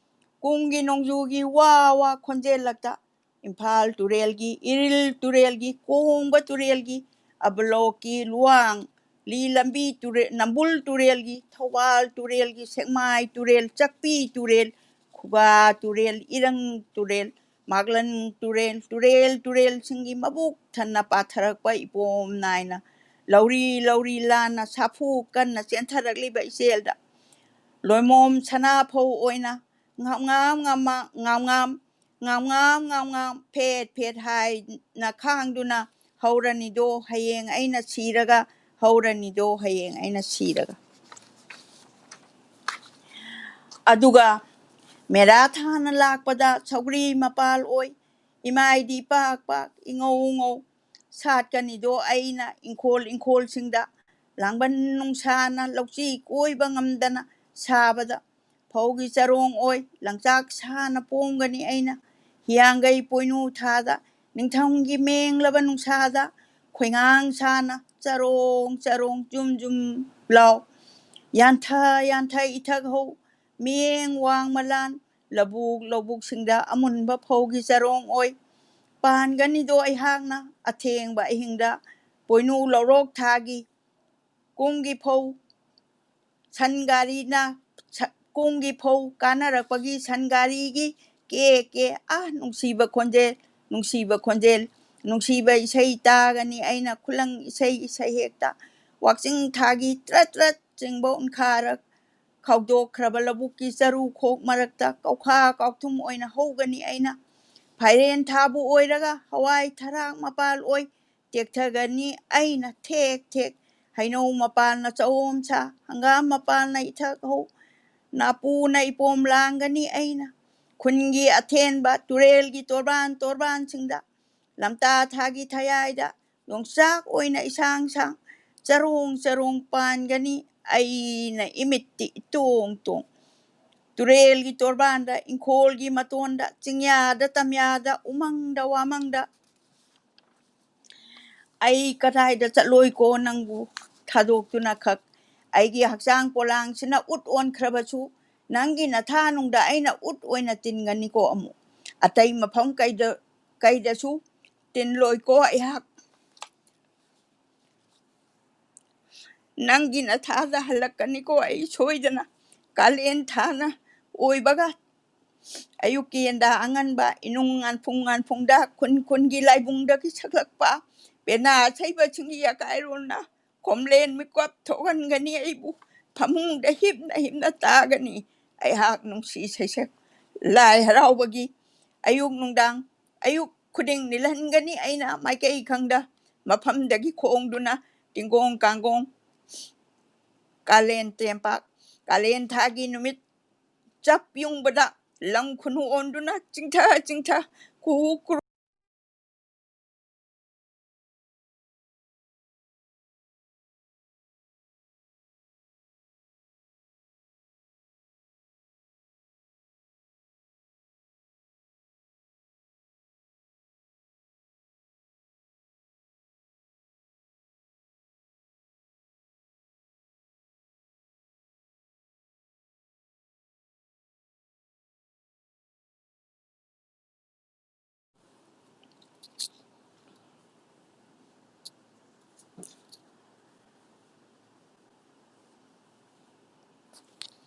ꯀꯨꯝꯒꯤ ꯅꯣꯡꯖꯨꯒꯤ ꯋꯥ ꯋꯥ ꯈꯣꯟꯖꯦꯜꯂꯛꯇ ꯏꯝꯐꯥꯜ ꯇꯨꯔꯦꯜꯒꯤ, ꯏꯔꯤꯜ ꯇꯨꯔꯦꯜꯒꯤ, ꯀꯣꯡꯕ ꯇꯨꯔꯦꯜꯒꯤ, ꯑꯕꯂꯣꯛꯀꯤ ꯂꯨꯋꯥꯡ, ꯂꯤ ꯂꯝꯕꯤ ꯇꯨꯔꯦꯜ, ꯅꯝꯕꯨꯜ ꯇꯨꯔꯦꯜꯒꯤ, ꯊꯧꯕꯥꯜ ꯇꯨꯔꯦꯜꯒꯤ, ꯁꯦꯛꯃꯥꯏ ꯇꯨꯔꯦꯜ, ꯆꯥꯛꯄꯤ ꯇꯨꯔꯦꯜ, ꯈꯨꯒꯥ ꯇꯨꯔꯦꯜ, ꯏꯔꯪ ꯇꯨꯔꯦꯜ, ꯃꯥꯒꯂꯟ ꯇꯨꯔꯦꯜ, ꯇꯨꯔꯦꯜ ꯇꯨꯔꯦꯜꯁꯤꯡꯒꯤ ꯃꯕꯨꯛ ꯊꯟꯅ ꯄꯥꯊꯔꯛꯄ ꯏꯄꯣꯝ ꯅꯥꯏꯅ, ꯂꯧꯔꯤ ꯂꯧꯔꯤ ꯂꯥꯟꯅ ꯁꯥꯐꯨ ꯀꯟꯅ ꯆꯦꯟꯊꯔꯛꯂꯤꯕ ꯏꯆꯦꯜꯗ, ꯂꯣꯏꯃꯣꯝ ꯁꯅꯥꯐꯧ ꯑꯣꯏꯅ ꯉꯥꯝ ꯉꯥꯝ ꯉꯥꯝ ꯉꯥꯝ ꯉꯥꯝ ꯉꯥꯝ ꯉꯥꯝ ꯉꯥꯝ ꯉꯥꯝ ꯉꯥꯝ ꯐꯦꯠ ꯐꯦꯠ ꯍꯥꯏꯅ ꯈꯥꯡꯗꯨꯅ ꯍꯧꯔꯅꯤꯗꯣ ꯍꯌꯦꯡ ꯑꯩꯅ ꯁꯤꯔꯒ, ꯍꯧꯔꯅꯤꯗꯣ ꯍꯌꯦꯡ ꯑꯩꯅ ꯁꯤꯔꯒ꯫ ꯑꯗꯨꯒ ꯃꯦꯔꯥ ꯊꯥꯅ ꯂꯥꯛꯄꯗ ꯁꯧꯒ꯭ꯔꯤ ꯃꯄꯥꯜ ꯑꯣꯏ, ꯏꯃꯥꯏꯗꯤ ꯄꯥꯛ ꯄꯥꯛ ꯏꯉꯧ ꯉꯧ ꯁꯥꯠꯀꯅꯤꯗꯣ ꯑꯩꯅ ꯏꯪꯈꯣꯜ ꯏꯪꯈꯣꯜꯁꯤꯡꯗ, ꯂꯥꯡꯕꯟ ꯅꯨꯡꯁꯥꯅ ꯂꯧꯆꯤ ꯀꯣꯏꯕ ꯉꯝꯗꯅ ꯁꯥꯕꯗ ꯐꯧꯒꯤ ꯆꯔꯣꯡ ꯑꯣꯏ ꯂꯪꯆꯥꯛ ꯁꯥꯅ ꯄꯣꯝꯒꯅꯤ ꯑꯩꯅ꯫ ꯍꯤꯌꯥꯡꯒꯩ ꯄꯣꯏꯅꯨ ꯊꯥꯗ ꯅꯤꯡꯊꯝꯒꯤ ꯃꯦꯡꯂꯕ ꯅꯨꯡꯁꯥꯗ ꯈꯣꯏꯉꯥꯡ ꯁꯥꯅ ꯆꯔꯣꯡ ꯆꯔꯣꯡ ꯖꯨꯝ ꯖꯨꯝ ꯂꯥꯎ ꯌꯥꯟꯊ ꯌꯥꯟꯊ ꯏꯊꯛ ꯍꯧ ꯃꯤꯌꯦꯡ ꯋꯥꯡ ꯃꯂꯥꯟ ꯂꯧꯕꯨꯛ ꯂꯧꯕꯨꯛꯁꯤꯡꯗ ꯑꯃꯨꯟꯕ ꯐꯧꯒꯤ ꯆꯔꯣꯡ ꯑꯣꯏ ꯄꯥꯟꯒꯅꯤꯗꯣ ꯑꯩꯍꯥꯛꯅ ꯑꯊꯦꯡꯕ ꯑꯍꯤꯡꯗ ꯄꯣꯏꯅꯨ ꯂꯧꯔꯣꯛ ꯊꯥꯒꯤ ꯀꯨꯝꯒꯤ ꯐꯧ ꯁꯟ ꯒꯥꯔꯤꯅ ꯁ- ꯀꯨꯝꯒꯤ ꯐꯧ ꯀꯥꯟꯅꯔꯛꯄꯒꯤ ꯁꯟ ꯒꯥꯔꯤꯒꯤ ꯀꯦ ꯀꯦ ꯑꯥ ꯅꯨꯡꯁꯤꯕ ꯈꯣꯟꯖꯦꯜ ꯅꯨꯡꯁꯤꯕ ꯈꯣꯟꯖꯦꯜ ꯅꯨꯡꯁꯤꯕ ꯏꯁꯩ ꯇꯥꯒꯅꯤ ꯑꯩꯅ ꯈꯨꯂꯪ ꯏꯁꯩ ꯏꯁꯩ ꯍꯦꯛꯇ ꯋꯥꯛꯆꯤꯡ ꯊꯥꯒꯤ ꯇ꯭ꯔꯠ ꯇ꯭ꯔꯠ ꯆꯤꯡꯕ ꯎꯟꯈꯥꯔꯛ ꯈꯥꯎꯗꯣꯛꯈ꯭ꯔꯕ ꯂꯧꯕꯨꯛꯀꯤ ꯆꯔꯨ ꯈꯣꯛ ꯃꯔꯛꯇ ꯀꯧꯈꯥ ꯀꯥꯎꯊꯨꯝ ꯑꯣꯏꯅ ꯍꯧꯒꯅꯤ ꯑꯩꯅ ꯐꯥꯏꯔꯦꯟ ꯊꯥꯕꯨ ꯑꯣꯏꯔꯒ ꯍꯋꯥꯏ ꯊꯔꯥꯛ ꯃꯄꯥꯜ ꯑꯣꯏ ꯇꯦꯛꯊꯒꯅꯤ ꯑꯩꯅ ꯊꯦꯛ ꯊꯦꯛ ꯍꯩꯅꯧ ꯃꯄꯥꯜꯅ ꯆꯑꯣꯝ ꯁꯥ ꯍꯪꯒꯥꯝ ꯃꯄꯥꯜꯅ ꯏꯊꯛ ꯍꯧ ꯅꯥꯄꯨꯅ ꯏꯄꯣꯝ ꯂꯥꯡꯒꯅꯤ ꯑꯩꯅ ꯈꯨꯟꯒꯤ ꯑꯊꯦꯟꯕ ꯇꯨꯔꯦꯜꯒꯤ ꯇꯣꯔꯕꯥꯟ ꯇꯣꯔꯕꯥꯟꯁꯤꯡꯗ ꯂꯝꯇꯥ ꯊꯥꯒꯤ ꯊꯌꯥꯏꯗ ꯌꯣꯡꯆꯥꯛ ꯑꯣꯏꯅ ꯏꯁꯥꯡ ꯁꯥꯡ ꯆꯔꯣꯡ ꯆꯔꯣꯡ ꯄꯥꯟꯒꯅꯤ ꯑꯩꯅ ꯏꯃꯤꯠꯇꯤ ꯏꯇꯣꯡ ꯇꯣꯡ ꯇꯨꯔꯦꯜꯒꯤ ꯇꯣꯔꯕꯥꯟꯗ ꯏꯪꯈꯣꯜꯒꯤ ꯃꯇꯣꯟꯗ ꯆꯤꯡꯌꯥꯗ ꯇꯝꯌꯥꯗ ꯎꯃꯪꯗ ꯋꯥꯃꯪꯗ ꯑꯩ ꯀꯗꯥꯏꯗ ꯆꯠꯂꯣꯏꯀꯣ ꯅꯪꯕꯨ ꯊꯥꯗꯣꯛꯇꯨꯅ ꯈꯛ ꯑꯩꯒꯤ ꯍꯛꯆꯥꯡ ꯄꯣꯂꯥꯡꯁꯤꯅ ꯎꯠ ꯑꯣꯟꯈ꯭ꯔꯕꯁꯨ ꯅꯪꯒꯤ ꯅꯊꯥꯅꯨꯡꯗ ꯑꯩꯅ ꯎꯠ ꯑꯣꯏꯅ ꯇꯤꯟꯒꯅꯤꯀꯣ ꯑꯃꯨꯛ ꯑꯇꯩ ꯃꯐꯝ ꯀꯩꯗ ꯀꯩꯗꯁꯨ ꯇꯤꯟꯂꯣꯏꯀꯣ ꯑꯩꯍꯥꯛ ꯅꯪꯒꯤ ꯅꯊꯥꯗ ꯍꯜꯂꯛꯀꯅꯤꯀꯣ ꯑꯩ ꯁꯣꯏꯗꯅ ꯀꯥꯂꯦꯟ ꯊꯥꯅ ꯑꯣꯏꯕꯒ ꯑꯌꯨꯛꯀꯤ ꯌꯦꯟꯗꯥ ꯑꯉꯟꯕ ꯏꯅꯨꯡ ꯉꯥꯟꯐꯨꯡ ꯉꯥꯟꯐꯨꯡꯗ ꯈꯨꯟ ꯈꯨꯟꯒꯤ ꯂꯥꯏꯕꯨꯡꯗꯒꯤ ꯁꯛꯂꯛꯄ ꯄꯦꯅꯥ ꯑꯁꯩꯕꯁꯤꯡꯒꯤ ꯑꯀꯥꯏꯔꯣꯟꯅ ꯈꯣꯝꯂꯦꯟ ꯃꯤꯀꯞ ꯊꯣꯛꯍꯟꯒꯅꯤ꯫ ꯑꯩꯕꯨ ꯐꯃꯨꯡꯗ ꯍꯤꯞꯅ ꯍꯤꯞꯅ ꯇꯥꯒꯅꯤ꯫ ꯑꯩꯍꯥꯛ ꯅꯨꯡꯁꯤ ꯁꯩꯁꯛ ꯂꯥꯏ ꯍꯔꯥꯎꯕꯒꯤ ꯑꯌꯨꯛ ꯅꯨꯡꯗꯥꯡ ꯑꯌꯨꯛ ꯈꯨꯗꯤꯡ ꯅꯤꯜꯍꯟꯒꯅꯤ ꯑꯩꯅ ꯃꯥꯏꯀꯩ ꯈꯪꯗ ꯃꯐꯝꯗꯒꯤ ꯈꯣꯡꯗꯨꯅ ꯇꯤꯡꯒꯣꯡ ꯀꯥꯡꯒꯣꯡ ꯀꯥꯂꯦꯟ ꯇꯦꯝꯄꯥꯛ ꯀꯥꯂꯦꯟ ꯊꯥꯒꯤ ꯅꯨꯃꯤꯠ ꯆꯞ ꯌꯨꯡꯕꯗ ꯂꯝ ꯈꯨꯅꯨ ꯑꯣꯟꯗꯨꯅ ꯆꯤꯡꯊ ꯆꯤꯡꯊ ꯀꯨ ꯀꯨ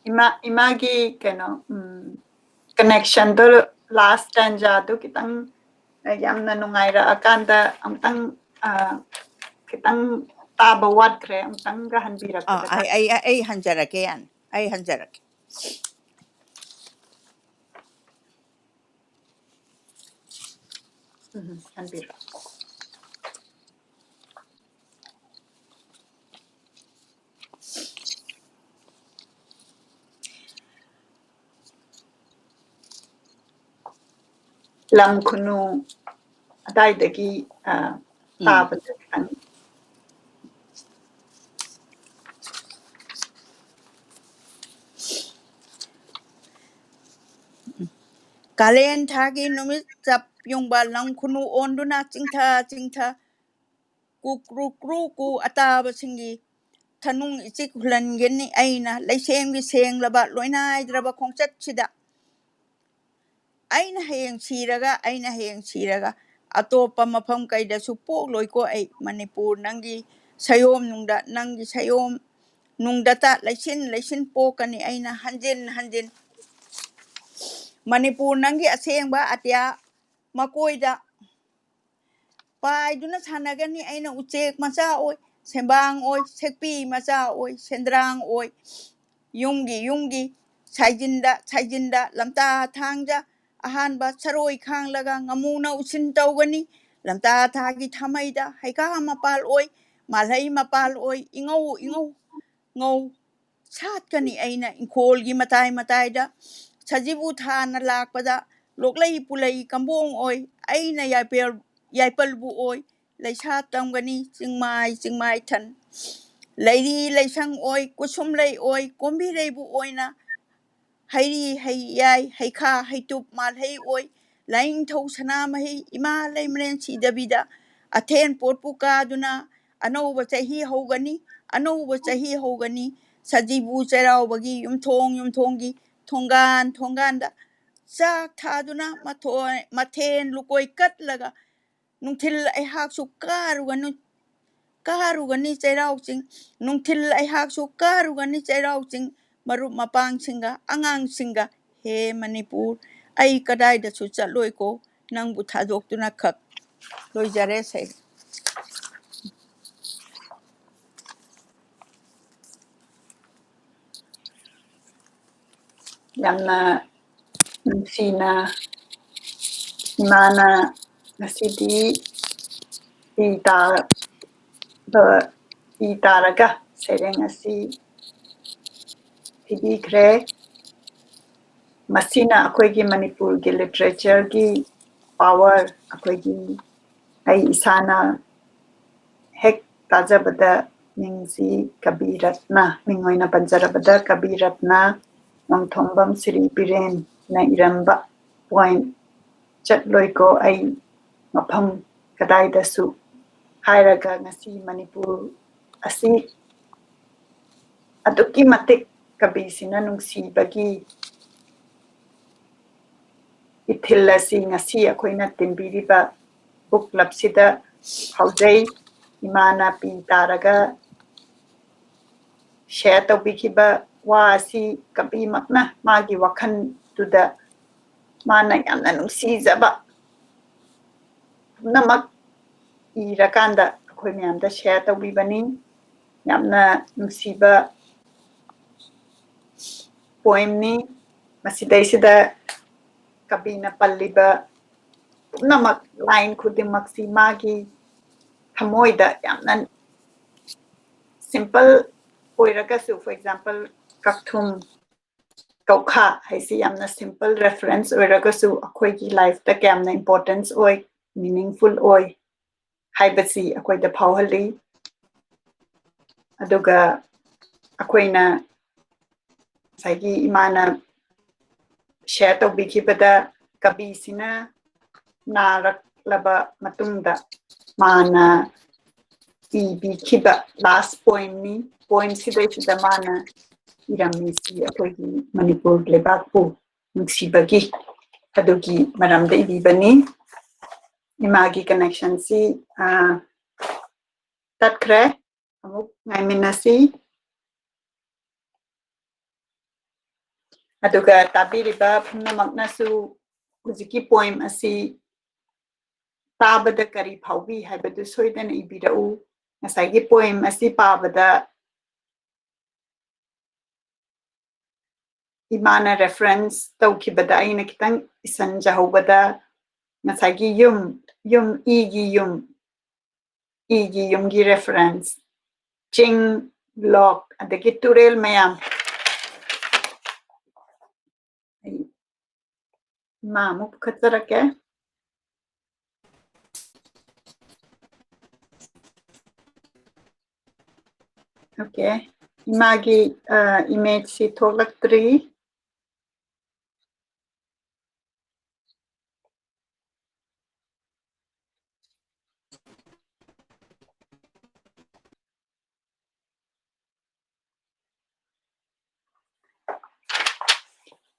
ꯏꯃꯥ ꯏꯃꯥꯒꯤ ꯀꯩꯅꯣ ꯎꯝ ꯀꯅꯦꯛꯁꯟꯗꯣ ꯂꯥꯁ ꯇꯥꯟꯖꯥꯗꯣ ꯈꯤꯇꯪ ꯌꯥꯝꯅ ꯅꯨꯡꯉꯥꯏꯔꯛꯑꯀꯥꯟꯗ ꯑꯃꯨꯛꯇꯪ ꯑ, ꯈꯤꯇꯪ ꯇꯥꯕ ꯋꯥꯠꯈ꯭ꯔꯦ, ꯑꯃꯨꯛꯇꯪꯒ ꯑꯥ, ꯍꯟꯕꯤꯔꯛꯄꯗ ꯑꯩ ꯑꯩ ꯑꯩ ꯍꯟꯖꯔꯛꯀꯦ, ꯌꯥꯅꯤ, ꯑꯩ ꯍꯟꯖꯔꯛꯀꯦ꯫ ꯎꯝ, ꯍꯟꯕꯤꯔꯛꯑꯣ꯫ ꯂꯝ ꯈꯨꯅꯨ ꯑꯗꯥꯏꯗꯒꯤ ꯑ, ꯎꯝ꯫ ꯇꯥꯕꯗ ꯈꯤꯇꯪ ꯀꯥꯂꯦꯟ ꯊꯥꯒꯤ ꯅꯨꯃꯤꯠ ꯆꯞ ꯌꯨꯡꯕ ꯂꯝ ꯈꯨꯅꯨ ꯑꯣꯟꯗꯨꯅ ꯆꯤꯡꯊ ꯆꯤꯡꯊ ꯀꯨ ꯀ꯭ꯔꯨ ꯀ꯭ꯔꯨ ꯀꯨ ꯑꯇꯥꯕꯁꯤꯡꯒꯤ ꯊꯅꯨꯡ ꯏꯆꯤꯛ ꯍꯨꯜꯍꯟꯒꯅꯤ ꯑꯩꯅ ꯂꯩꯁꯦꯝꯒꯤ ꯁꯦꯡꯂꯕ ꯂꯣꯏꯅꯥꯏꯗ꯭ꯔꯕ ꯈꯣꯡꯆꯠꯁꯤꯗ꯫ ꯑꯩꯅ ꯍꯌꯦꯡ ꯁꯤꯔꯒ, ꯑꯩꯅ ꯍꯌꯦꯡ ꯁꯤꯔꯒ ꯑꯇꯣꯞꯄ ꯃꯐꯝ ꯀꯩꯗꯁꯨ ꯄꯣꯛꯂꯣꯏꯀꯣ ꯑꯩ꯫ ꯃꯅꯤꯄꯨꯔ ꯅꯪꯒꯤ ꯁꯌꯣꯝ ꯅꯨꯡꯗ, ꯅꯪꯒꯤ ꯁꯌꯣꯝ ꯅꯨꯡꯗꯇ ꯂꯩꯁꯤꯟ ꯂꯩꯁꯤꯟ ꯄꯣꯛꯀꯅꯤ ꯑꯩꯅ ꯍꯟꯖꯤꯟ ꯍꯟꯖꯤꯟ꯫ ꯃꯅꯤꯄꯨꯔ ꯅꯪꯒꯤ ꯑꯁꯦꯡꯕ ꯑꯇꯤꯌꯥ ꯃꯀꯣꯏꯗ ꯄꯥꯏꯗꯨꯅ ꯁꯥꯟꯅꯒꯅꯤ꯫ ꯑꯩꯅ ꯎꯆꯦꯛ ꯃꯆꯥ ꯑꯣꯏ, ꯁꯦꯝꯕꯥꯡ ꯑꯣꯏ, ꯁꯦꯛꯄꯤ ꯃꯆꯥ ꯑꯣꯏ, ꯁꯦꯟꯗ꯭ꯔꯥꯡ ꯑꯣꯏ, ꯌꯨꯝꯒꯤ ꯌꯨꯝꯒꯤ ꯁꯥꯏꯖꯤꯟꯗ ꯁꯥꯏꯖꯤꯟꯗ ꯂꯝꯇꯥ ꯊꯥꯡꯖ ꯑꯍꯥꯟꯕ ꯁꯔꯣꯏ ꯈꯥꯡꯂꯒ ꯉꯥꯃꯨꯅ ꯎꯁꯤꯟ ꯇꯧꯒꯅꯤ꯫ ꯂꯝꯇꯥ ꯊꯥꯒꯤ ꯊꯥꯃꯩꯗ ꯍꯩꯈꯥ ꯃꯄꯥꯜ ꯑꯣꯏ, ꯃꯥꯜꯍꯩ ꯃꯄꯥꯜ ꯑꯣꯏ, ꯏꯉꯧ ꯏꯉꯧ ꯉꯧ ꯁꯥꯠꯀꯅꯤ꯫ ꯑꯩꯅ ꯏꯪꯈꯣꯜꯒꯤ ꯃꯇꯥꯏ ꯃꯇꯥꯏꯗ ꯁꯖꯤꯕꯨ ꯊꯥꯅ ꯂꯥꯛꯄꯗ ꯂꯣꯛꯂꯩ ꯄꯨꯂꯩ ꯀꯝꯕꯣꯡ ꯑꯣꯏ꯫ ꯑꯩꯅ ꯌꯥꯏꯄꯦꯜ-, ꯌꯥꯏꯄꯜꯕꯨ ꯑꯣꯏ, ꯂꯩꯁꯥ ꯇꯝꯒꯅꯤ ꯆꯤꯡꯃꯥꯏ ꯆꯤꯡꯃꯥꯏ ꯊꯟ꯫ ꯂꯩꯔꯤ ꯂꯩꯁꯪ ꯑꯣꯏ, ꯀꯨꯁꯨꯝꯂꯩ ꯑꯣꯏ, ꯀꯣꯝꯕꯤꯔꯩꯕꯨ ꯑꯣꯏꯅ ꯍꯩꯔꯤ ꯍꯩꯌꯥꯏ, ꯍꯩꯈꯥ ꯍꯩꯇꯨꯞ ꯃꯥꯜꯍꯩ ꯑꯣꯏ꯫ ꯂꯥꯏꯅꯤꯡꯊꯧ ꯁꯅꯥꯃꯍꯤ ꯏꯃꯥ ꯂꯩꯃꯔꯦꯟ ꯁꯤꯗꯕꯤꯗ ꯑꯊꯦꯟ ꯄꯣꯠꯄꯨ ꯀꯥꯗꯨꯅ ꯑꯅꯧꯕ ꯆꯍꯤ ꯍꯧꯒꯅꯤ, ꯑꯅꯧꯕ ꯆꯍꯤ ꯍꯧꯒꯅꯤ꯫ ꯁꯖꯤꯕꯨ ꯆꯩꯔꯥꯎꯕꯒꯤ ꯌꯨꯝꯊꯣꯡ ꯌꯨꯝꯊꯣꯡꯒꯤ ꯊꯣꯡꯒꯥꯟ ꯊꯣꯡꯒꯥꯟꯗ ꯆꯥꯛ ꯊꯥꯗꯨꯅ ꯃꯊꯣꯏ-, ꯃꯊꯦꯟ ꯂꯨꯀꯣꯏ ꯀꯠꯂꯒ ꯅꯨꯡꯊꯤꯜ ꯑꯩꯍꯥꯛꯁꯨ ꯀꯥꯔꯨꯒꯅꯨ, ꯀꯥꯔꯨꯒꯅꯤ ꯆꯩꯔꯥꯎ ꯆꯤꯡ꯫ ꯅꯨꯡꯊꯤꯜ ꯑꯩꯍꯥꯛꯁꯨ ꯀꯥꯔꯨꯒꯅꯤ ꯆꯩꯔꯥꯎ ꯆꯤꯡ꯫ ꯃꯔꯨꯞ ꯃꯄꯥꯡꯁꯤꯡꯒ ꯑꯉꯥꯡꯁꯤꯡꯒ꯫ ꯍꯦ ꯃꯅꯤꯄꯨꯔ, ꯑꯩ ꯀꯗꯥꯏꯗꯁꯨ ꯆꯠꯂꯣꯏꯀꯣ, ꯅꯪꯕꯨ ꯊꯥꯗꯣꯛꯇꯨꯅ ꯈꯛ꯫ ꯂꯣꯏꯖꯔꯦ ꯁꯩꯔꯦꯡ꯫ ꯌꯥꯝꯅ ꯅꯨꯡꯁꯤꯅ ꯏꯃꯥꯅ ꯉꯁꯤꯗꯤ ꯄꯤ ꯇꯥꯕ, ꯄꯤ ꯇꯥꯔꯒ ꯁꯩꯔꯦꯡ ꯑꯁꯤ ꯄꯤꯕꯤꯈ꯭ꯔꯦ꯫ ꯃꯁꯤꯅ ꯑꯩꯈꯣꯏꯒꯤ ꯃꯅꯤꯄꯨꯔꯒꯤ literature ꯒꯤ power, ꯑꯩꯈꯣꯏꯒꯤ, ꯑꯩ ꯏꯁꯥꯅ ꯍꯦꯛ ꯇꯥꯖꯕꯗ ꯃꯤꯡꯁꯤ ꯀꯕꯤ ꯔꯠꯅ, ꯃꯤꯡ ꯑꯣꯏꯅ ꯄꯟꯖꯔꯕꯗ ꯀꯕꯤ ꯔꯠꯅ ꯅꯣꯡꯊꯣꯝꯕꯝ ꯁꯤꯔꯤ ꯕꯤꯔꯦꯟꯅ ꯏꯔꯝꯕ poem "ꯆꯠꯂꯣꯏꯀꯣ ꯑꯩ ꯃꯐꯝ ꯀꯗꯥꯏꯗꯁꯨ" ꯍꯥꯏꯔꯒ ꯉꯁꯤ ꯃꯅꯤꯄꯨꯔ ꯑꯁꯤ ꯑꯗꯨꯛꯀꯤ ꯃꯇꯤꯛ ꯀꯕꯤꯁꯤꯅ ꯅꯨꯡꯁꯤꯕꯒꯤ ꯏꯊꯤꯜ ꯑꯁꯤ ꯉꯁꯤ ꯑꯩꯈꯣꯏꯅ ꯇꯤꯟꯕꯤꯔꯤꯕ book club ꯁꯤꯗ ꯐꯥꯎꯖꯩ꯫ ꯏꯃꯥꯅ ꯄꯤ ꯇꯥꯔꯒ share ꯇꯧꯕꯤꯈꯤꯕ ꯋꯥ ꯑꯁꯤ ꯀꯕꯤꯃꯛꯅ ꯃꯥꯒꯤ ꯋꯥꯈꯜꯗꯨꯗ ꯃꯥꯅ ꯌꯥꯝꯅ ꯅꯨꯡꯁꯤꯖꯕ ꯄꯨꯝꯅꯃꯛ ꯏꯔꯀꯥꯟꯗ ꯑꯩꯈꯣꯏ ꯃꯌꯥꯝꯗ share ꯇꯧꯕꯤꯕꯅꯤ꯫ ꯌꯥꯝꯅ ꯅꯨꯡꯁꯤꯕ poemꯅꯤ꯫ ꯃꯁꯤꯗꯩꯁꯤꯗ ꯀꯕꯤꯅ ꯄꯜꯂꯤꯕ ꯄꯨꯝꯅꯃꯛ, line ꯈꯨꯗꯤꯡꯃꯛꯁꯤ ꯃꯥꯒꯤ ꯊꯃꯣꯏꯗ ꯌꯥꯝꯅ simple ꯑꯣꯏꯔꯒꯁꯨ, for example, ꯀꯛꯊꯨꯝ, ꯀꯧꯈꯥ ꯍꯥꯏꯁꯤ ꯌꯥꯝꯅ simple reference ꯑꯣꯏꯔꯒꯁꯨ ꯑꯩꯈꯣꯏꯒꯤ lifeꯇ ꯀꯌꯥꯝꯅ importance ꯑꯣꯏ, meaningful ꯑꯣꯏ ꯍꯥꯏꯕꯁꯤ ꯑꯩꯈꯣꯏꯗ ꯐꯥꯎꯍꯜꯂꯤ꯫ ꯑꯗꯨꯒ ꯑꯩꯈꯣꯏꯅ ꯉꯁꯥꯏꯒꯤ ꯏꯃꯥꯅ share ꯇꯧꯕꯤꯈꯤꯕꯗ, ꯀꯕꯤꯁꯤꯅ ꯅꯥꯔꯛꯂꯕ ꯃꯇꯨꯡꯗ ꯃꯥꯅ ꯏꯕꯤꯈꯤꯕ last poemꯅꯤ꯫ Poemꯁꯤꯗꯩꯁꯤꯗ ꯃꯥꯅ ꯏꯔꯝꯃꯤꯁꯤ ꯑꯩꯈꯣꯏꯒꯤ ꯃꯅꯤꯄꯨꯔ ꯂꯩꯕꯥꯛꯄꯨ ꯅꯨꯡꯁꯤꯕꯒꯤ, ꯑꯗꯨꯒꯤ ꯃꯔꯝꯗ ꯏꯕꯤꯕꯅꯤ꯫ ꯏꯃꯥꯒꯤ connectionꯁꯤ, ꯑ, ꯇꯠꯈ꯭ꯔꯦ꯫ ꯑꯃꯨꯛ ꯉꯥꯏꯃꯤꯟꯅꯁꯤ꯫ ꯑꯗꯨꯒ ꯇꯥꯕꯤꯔꯤꯕ ꯄꯨꯝꯅꯃꯛꯅꯁꯨ ꯍꯧꯖꯤꯛꯀꯤ poem ꯑꯁꯤ ꯇꯥꯕꯗ ꯀꯔꯤ ꯐꯥꯎꯕꯤ ꯍꯥꯏꯕꯗꯨ ꯁꯣꯏꯗꯅ ꯏꯕꯤꯔꯛꯎ꯫ ꯉꯁꯥꯏꯒꯤ poem ꯑꯁꯤ ꯄꯥꯕꯗ ꯏꯃꯥꯅ reference ꯇꯧꯈꯤꯕꯗ ꯑꯩꯅ ꯈꯤꯇꯪ ꯏꯁꯟꯖꯍꯧꯕꯗ, ꯉꯁꯥꯏꯒꯤ ꯌꯨꯝ, ꯌꯨꯝ, ꯏꯒꯤ ꯌꯨꯝ, ꯏꯒꯤ ꯌꯨꯝꯒꯤ reference, ꯆꯤꯡ, ꯂꯣꯛ, ꯑꯗꯒꯤ ꯇꯨꯔꯦꯜ ꯃꯌꯥꯝ꯫ ꯑꯩ ꯏꯃꯥ ꯑꯃꯨꯛ ꯄꯨꯈꯠꯆꯔꯛꯀꯦ꯫ Okay, ꯏꯃꯥꯒꯤ, ꯑ, imageꯁꯤ ꯊꯣꯛꯂꯛꯇ꯭ꯔꯤ꯫